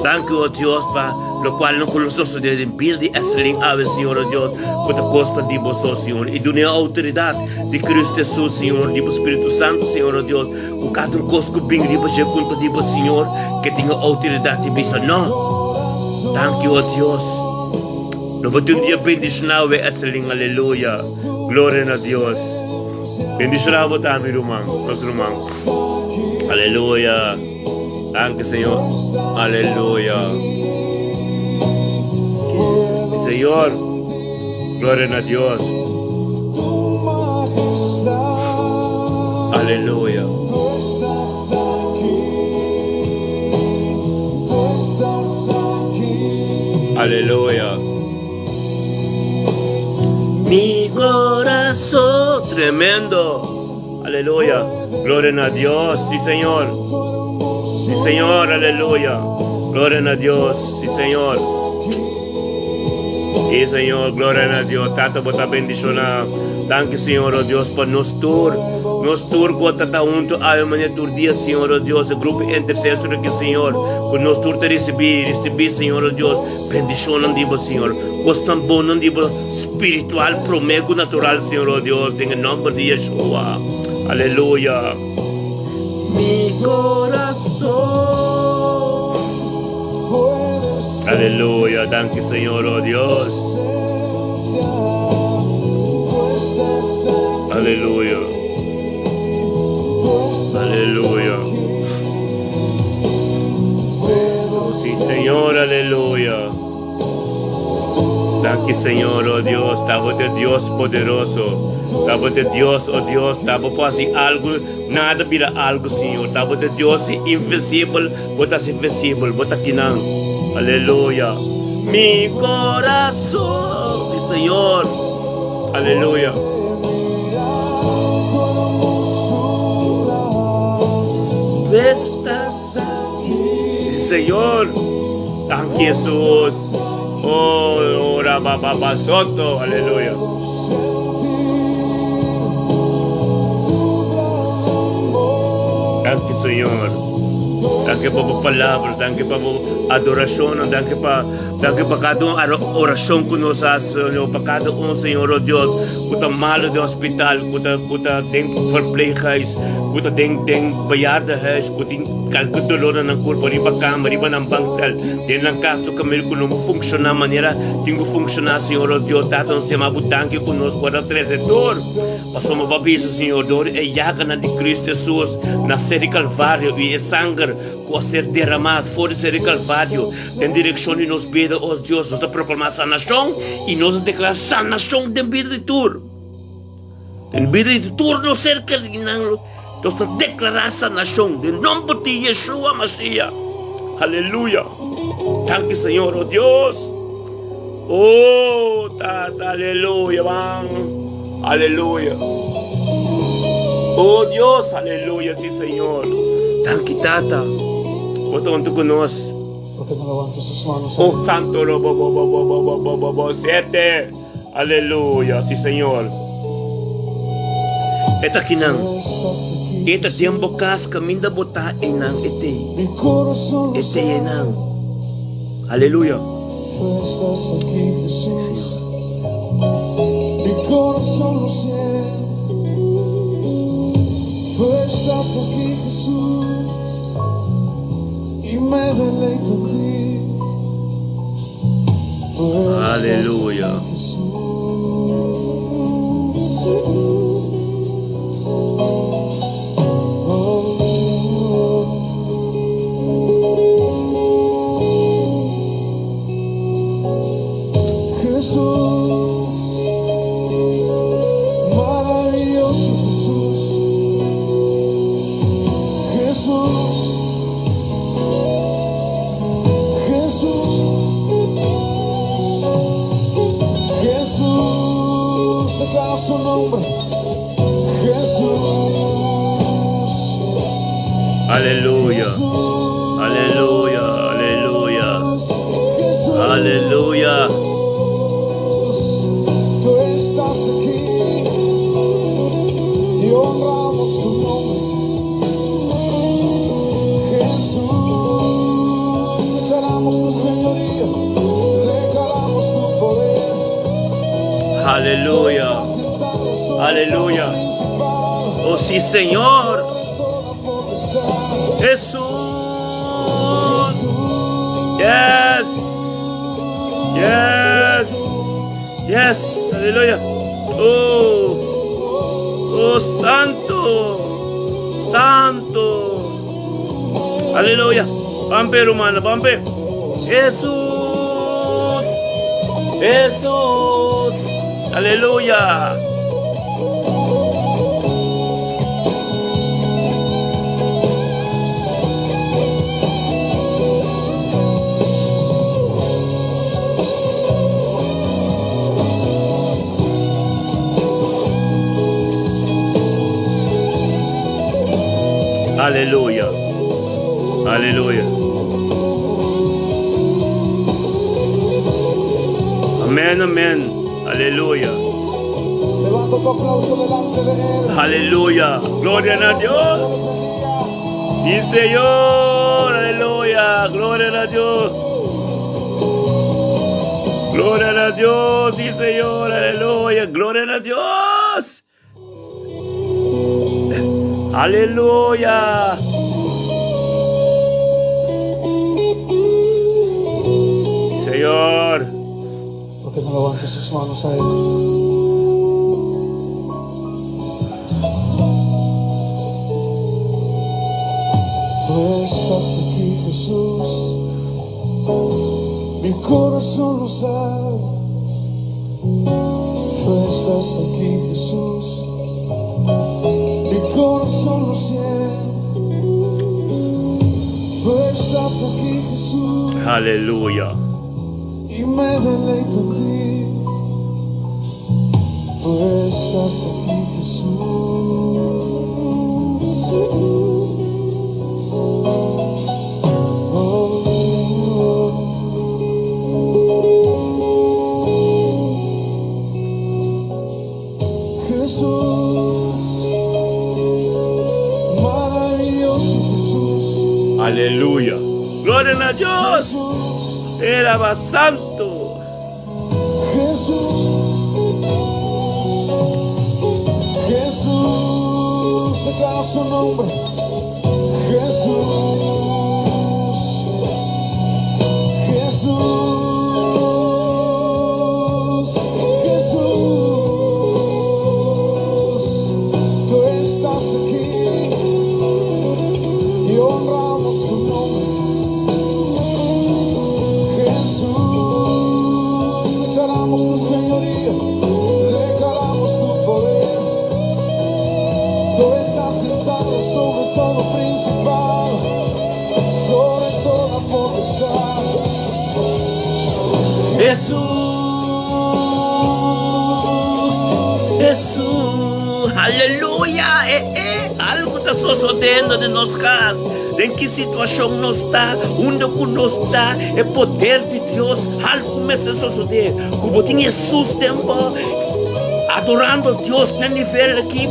S1: Danki, oh Dios, pa lo cual no ku lo sosode den bida di Esselin awe, Señor, oh Dios, ku ta costa di bo so, Señor. I duna e autoridad di Cristo Jesus, Señor, di bo Spiritu Santo, Señor, oh Dios, Ku kada un kos ku bin riba dje kunta di bo Señor ke tin e outoridat di bisa no. Danki o Dios. Lo bo tin un dia bendishoná we Etseling aleluya. Gloria na Dios. Bendishoná bo tambe ruman, nos ruman. Aleluya. Danki Señor. Aleluya. Señor. Gloria na Dios. Aleluya. Aleluya. Tremendo. Aleluya. Gloria na Dios. Sí, Señor. Sí, Señor. Aleluya. Gloria na Dios. Sí, Señor. Sí, Señor. Gloria na Dios. Tata, bo ta bendiciona. Danki, Señor, oh Dios, pa nos tur. Nos tur ku ta ta hunto awe manera tur dia, Señor, oh Dios. E grupo intercesor aki, Señor. Ku nos tur ta ricibi, ricibi, Señor, oh Dios. Bendicionnan di bo, Señor. Cosnan bonnan di bo spiritual prome ku natural, Señor, oh Dios. Den e nomber di Yeshua. Aleluya. Mi corazón. Aleluya. Danki, Señor, oh Dios. Aleluya. Aleluya. Oh, sí, Señor, aleluya. Danki, Señor, oh Dios. Tabo de Dios poderoso. Tabo de Dios, oh Dios. Tabo por hacer algo, nada bira algo, Señor. Tabo de Dios invisible, bota invisible, bota kinan. Aleluya. Mi corazón, sí, Señor. Aleluya. Tú estás aquí, Señor. Danki, Jesús. Oh, ora, ba, ba, ba, soto. Aleluya. Danki, Señor. Danki pa bo palabra, danki pa bo adoracion, danki pa danki pa cada un oracion cu nos haci, Señor, pa cada un, Señor, oh Dios, cu ta malo den hospital, cu ta cu ta den verpleeghuis, cu ta den den bejaardenhuis, cu tin kalke dolor na nan curpo, riba cama, riba nan bankstel, den nan cas tur caminda cu no por funciona manera tin cu funciona, Señor, oh Dios, Tata, nos yama bo danki cu nos por a trece tur. Pasobra bo a bisa, Señor, dor e yaganan di Cristo Jesus na ser di Calvario i e sanger cu a ser derama for di ser di Calvario den direccion di nos bida, o Dios, nos ta proclama sanacion i nos ta declara sanacion den bida di tur. Den bida di tur nos ser kerinan, nos ta declara sanacion den nomber di Yeshua Mashiach. Aleluya. Danki, Señor, o Dios. Oh, Tata, aleluya, van. Aleluya. Oh, Dios, aleluya, sí, Señor. Danki, Tata. Bo ta hunto cu nos.
S2: ¿Por qué no levanta sus manos?
S1: Oh, santo, lo, bo, bo, bo, bo, bo, bo, bo, bo, bo, siete. Aleluya, sí, Señor. E ta kinan. E ta den bo cas caminda bo ta einan e tei.
S2: Mi corazón lo
S1: E tei
S2: sabe.
S1: einan. Aleluya.
S2: Tú estás aquí, Jesús. Mi corazón lo siente. Tú estás aquí, Jesús. Y me deleito en ti. Tú estás
S1: Aleluya.
S2: aquí, Jesús.
S1: Aleluya. Aleluya. Aleluya. Aleluya.
S2: Tú estás aquí y honramos tu nombre. Jesús, declaramos tu señorío, declaramos tu poder.
S1: Aleluya. Aleluya. Oh sí, Señor. Jesús. Yes. Yes. Yes. Aleluya. Oh. Oh, Santo. Santo. Aleluya. Pampe, hermano, pampe. Jesús. Jesús. Aleluya. Aleluya. Aleluya. Amen, amen. Aleluya.
S2: Levanta tu aplauso delante de Él.
S1: Aleluya. Gloria a Dios. Sí, Señor. Aleluya. Gloria a Dios. Gloria a Dios. Sí, Señor. Aleluya. Gloria a Dios. Aleluya. Señor.
S2: ¿Por qué no levanta sus manos a Él? Tú estás aquí, Jesús. Mi corazón lo sabe. Tú estás aquí, Jesús. Mi corazón lo siente. Tú estás aquí, Jesús.
S1: Aleluya.
S2: Y me deleito en ti. Tú estás aquí, Jesús. Oh, oh. Jesús, maravilloso Jesús.
S1: Aleluya. Gloria a Dios.
S2: Jesús,
S1: Era santo.
S2: Jesús, Jesús, declara su nombre. Jesús, Jesús, Jesús, tú estás aquí y honramos tu nombre. Jesús, declaramos tu señorío, declaramos tu poder. Tú estás sentado sobre todo principado, sobre toda potestad.
S1: Jesús. Jesús. Aleluya. Eh, eh. Algo ta sosodiendo den nos kas. Den ki situashon nos ta, unda ku nos ta, e poder di Dios, algo mester sosodé. Ku bo tin Jesús den bo, adorando Dios na nivel aki,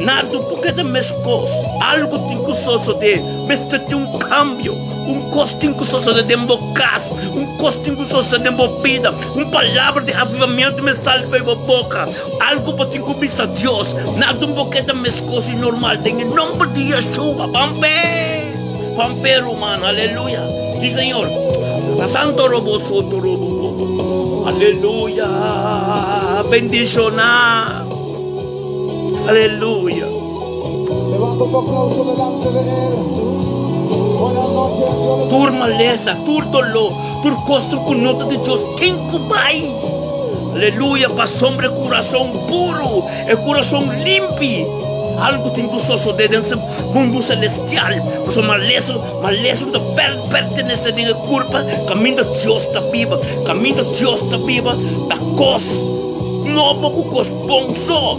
S1: nada por keda meskos. Algo tin ku sosodé. Mester tin un kambio. Un kos tin ku sosodé den bo kas. Un kos tin ku sosodé den bo bida. Un palabra di avivamentu mester sali for di bo boka. Algo bo tin ku bisa Dios. Nada por keda meskos i normal. Den e nòmber di Yeshua. Ban p'e. Ban p'e, ruman. Aleluya. Sí, Señor. Santo robo soto robo. Aleluya. Bendishoná. Aleluya.
S2: Levanta tu aplauso delante de Él. Buenas noches, Dios les
S1: Tur malesa, tur doló, tur kos ku no ta di Dios, tin ku bai. Aleluya, pasobra kurason puru, e kurason limpi. Algo tin ku sosodé den mundu selestial. Pasobra malesa, malesa no pertenesé den e kurpa. Kaminda Dios ta biba, kaminda Dios ta biba, ta kos nobo ku kos bon so.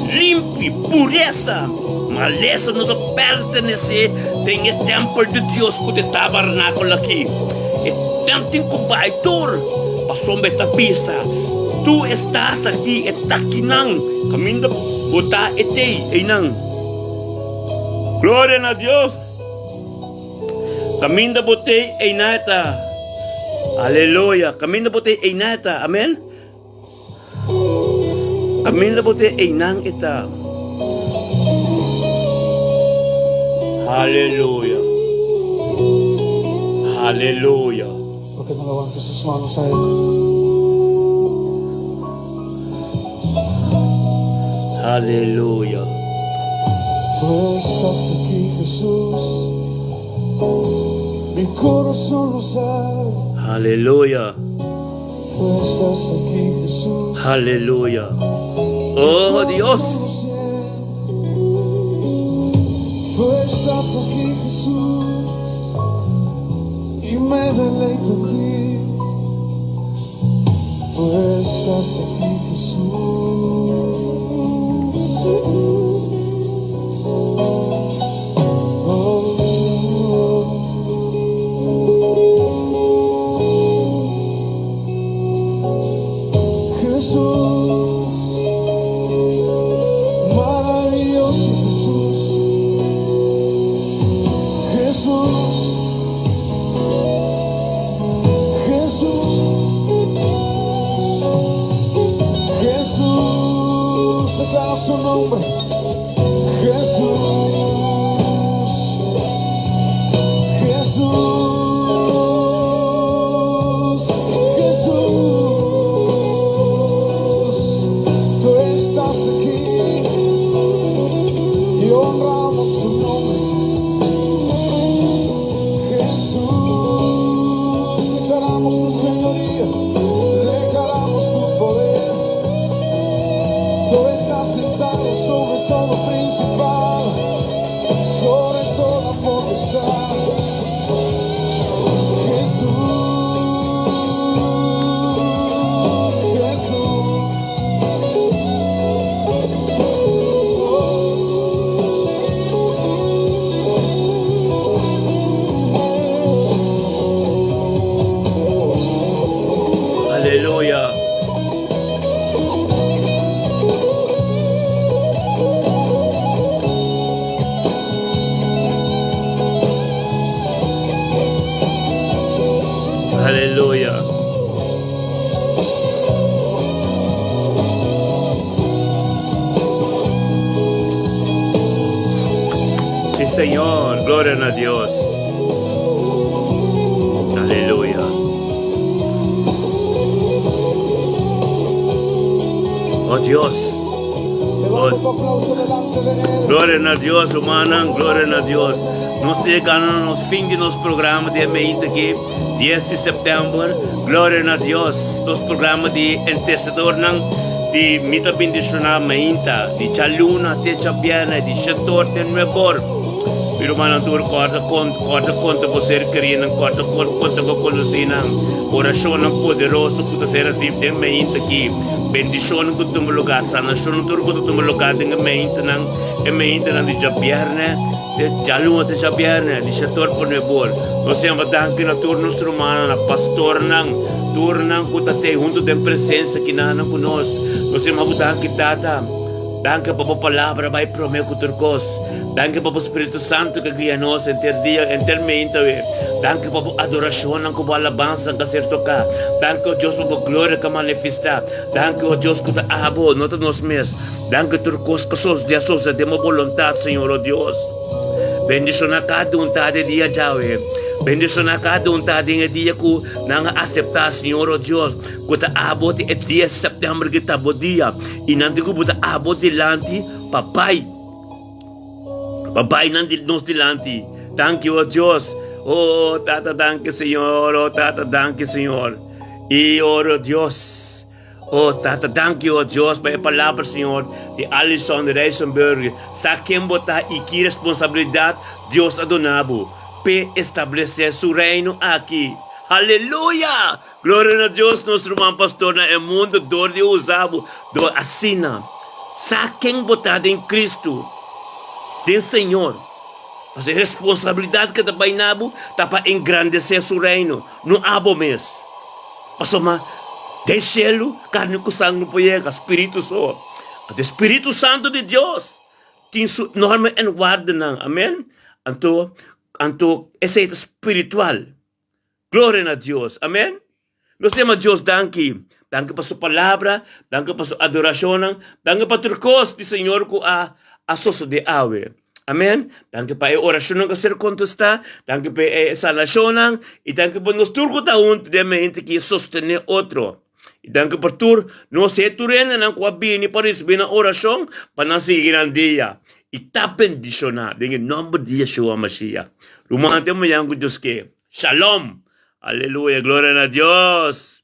S1: Limpi, puresa. Malesa no ta pertenesé den e tèmpel di Dios ku ta e tabernákulo aki. E tin ku bai tur pasobra e ta bisa, Tú estás aki, e ta akinan. Kaminda bo ta e t'ei, einan. Gloria na Dios. Kaminda bo t'ei, einan e ta. Aleluya. Kaminda bo t'ei, einan e ta. Amèn. Kaminda bo t'ei, einan e ta. Aleluya. Aleluya.
S2: ¿Por qué no levanta sus manos a Él?
S1: Aleluya.
S2: Tú estás aquí, Jesús. Mi corazón lo sabe.
S1: Aleluya.
S2: Tú estás aquí, Jesús.
S1: Aleluya. Oh Dios.
S2: Corazón lo siente. Tú estás aquí, Jesús. Y me deleito en ti. Tú estás aquí, Jesús. Honramos tu nombre, Jesús. Declaramos tu señoría, declaramos tu poder. Tú estás sentado sobre todo principal, sobre toda potestad. Jesús, Jesús.
S1: Aleluya. Aleluya. Sí, Señor. Gloria na Dios. Aleluya. Oh Dios.
S2: Levanta tu aplauso delante de Él.
S1: Gloria na Dios, rumannan. Gloria na Dios. Nos ta yegando na nos fin di nos programa di mainta aki, 10 di sèptèmber. Gloria na Dios. Nos programa di intersesornan di Mi Ta Bendishoná Mainta, di djaluna te djabièrnè, di shetor te nuebor. Mi rumannan tur, kòrda kon, kòrda konta bo ser kerinan, kòrda kon, konta bo konosínan. Orashonnan poderoso ku ta ser hasí den mainta aki. Bendishonnan ku ta tuma lugá, sanashonnan tur ku ta tuma lugá den e maintanan, e maintanan di djabièrnè te djaluna te djabièrnè, di shetor pa nuebor. Nos yama danki na tur nos rumannan, na pastornan, tur nan ku ta tei huntu den presensia kinanan ku nos. Nos yama bo danki, Tata. Danki pa bo palabra bai promé ku tur kos. Danki pa bo Spiritu Santu ku guia nos henter dia, henter meinta we. Danki pa bo adorashonnan ku bo alabansanan ku a ser toká. Danki, o Dios, pa bo gloria ku a manifestá. Danki, o Dios, ku ta abo, no ta nos mes. Danki tur kos ku sosodé a sosodé den bo boluntat, Señor, o Dios. Bendishoná kada un ta den dia djawe. Bendishoná kada un ta den e dia ku nan a aseptá, Señor, o Dios, ku ta abo di e dies di sèptèmber ku ta bo dia, i nan tin ku bo ta abo dilanti pa bai, pa bai nan di nos dilanti. Danki, o Dios. O Tata, danki, Señor. O Tata, danki, Señor. I oro, Dios. O Tata, danki, o Dios, pa e palabra, Señor, di Alison Rijsenburg. Sa ken bo ta i ki responsabilidat Dios a duna bo p'e establesé su Reino aki. Aleluya! Gloria na Dios, nos ruman pastor na e mundu dor di usa bo dor asina. Sa ken bo ta den Cristo, den Señor. Pasobra e responsabilidat ke ta bai na bo ta pa engrandesé su Reino, no abo mes. Pasobra den shelu karni ku sang no por yega, spiritu so. Anto e Spiritu Santu di Dios tin su norma en wardenan. Amen. Anto, anto esei ta spiritual. Gloria na Dios. Amen. Nos yama Dios danki. Danki pa su palabra, danki pa su adorashonnan, danki pa tur kos di Señor ku a a sosodé awe. Amen. Danki pa e orashonnan ku a ser kontestá, danki pa e sanashonnan i danki pa nos tur ku ta huntu den mente ki sostené otro. I danki pa tur nos e tur hendenan ku a bini pa risibí nan orashon pa nan sigui nan dia i ta bendishoná den e nòmber di Yeshua Mashiach. Ruman te mañan ku Dios ke. Shalom! Aleluya! Gloria na Dios!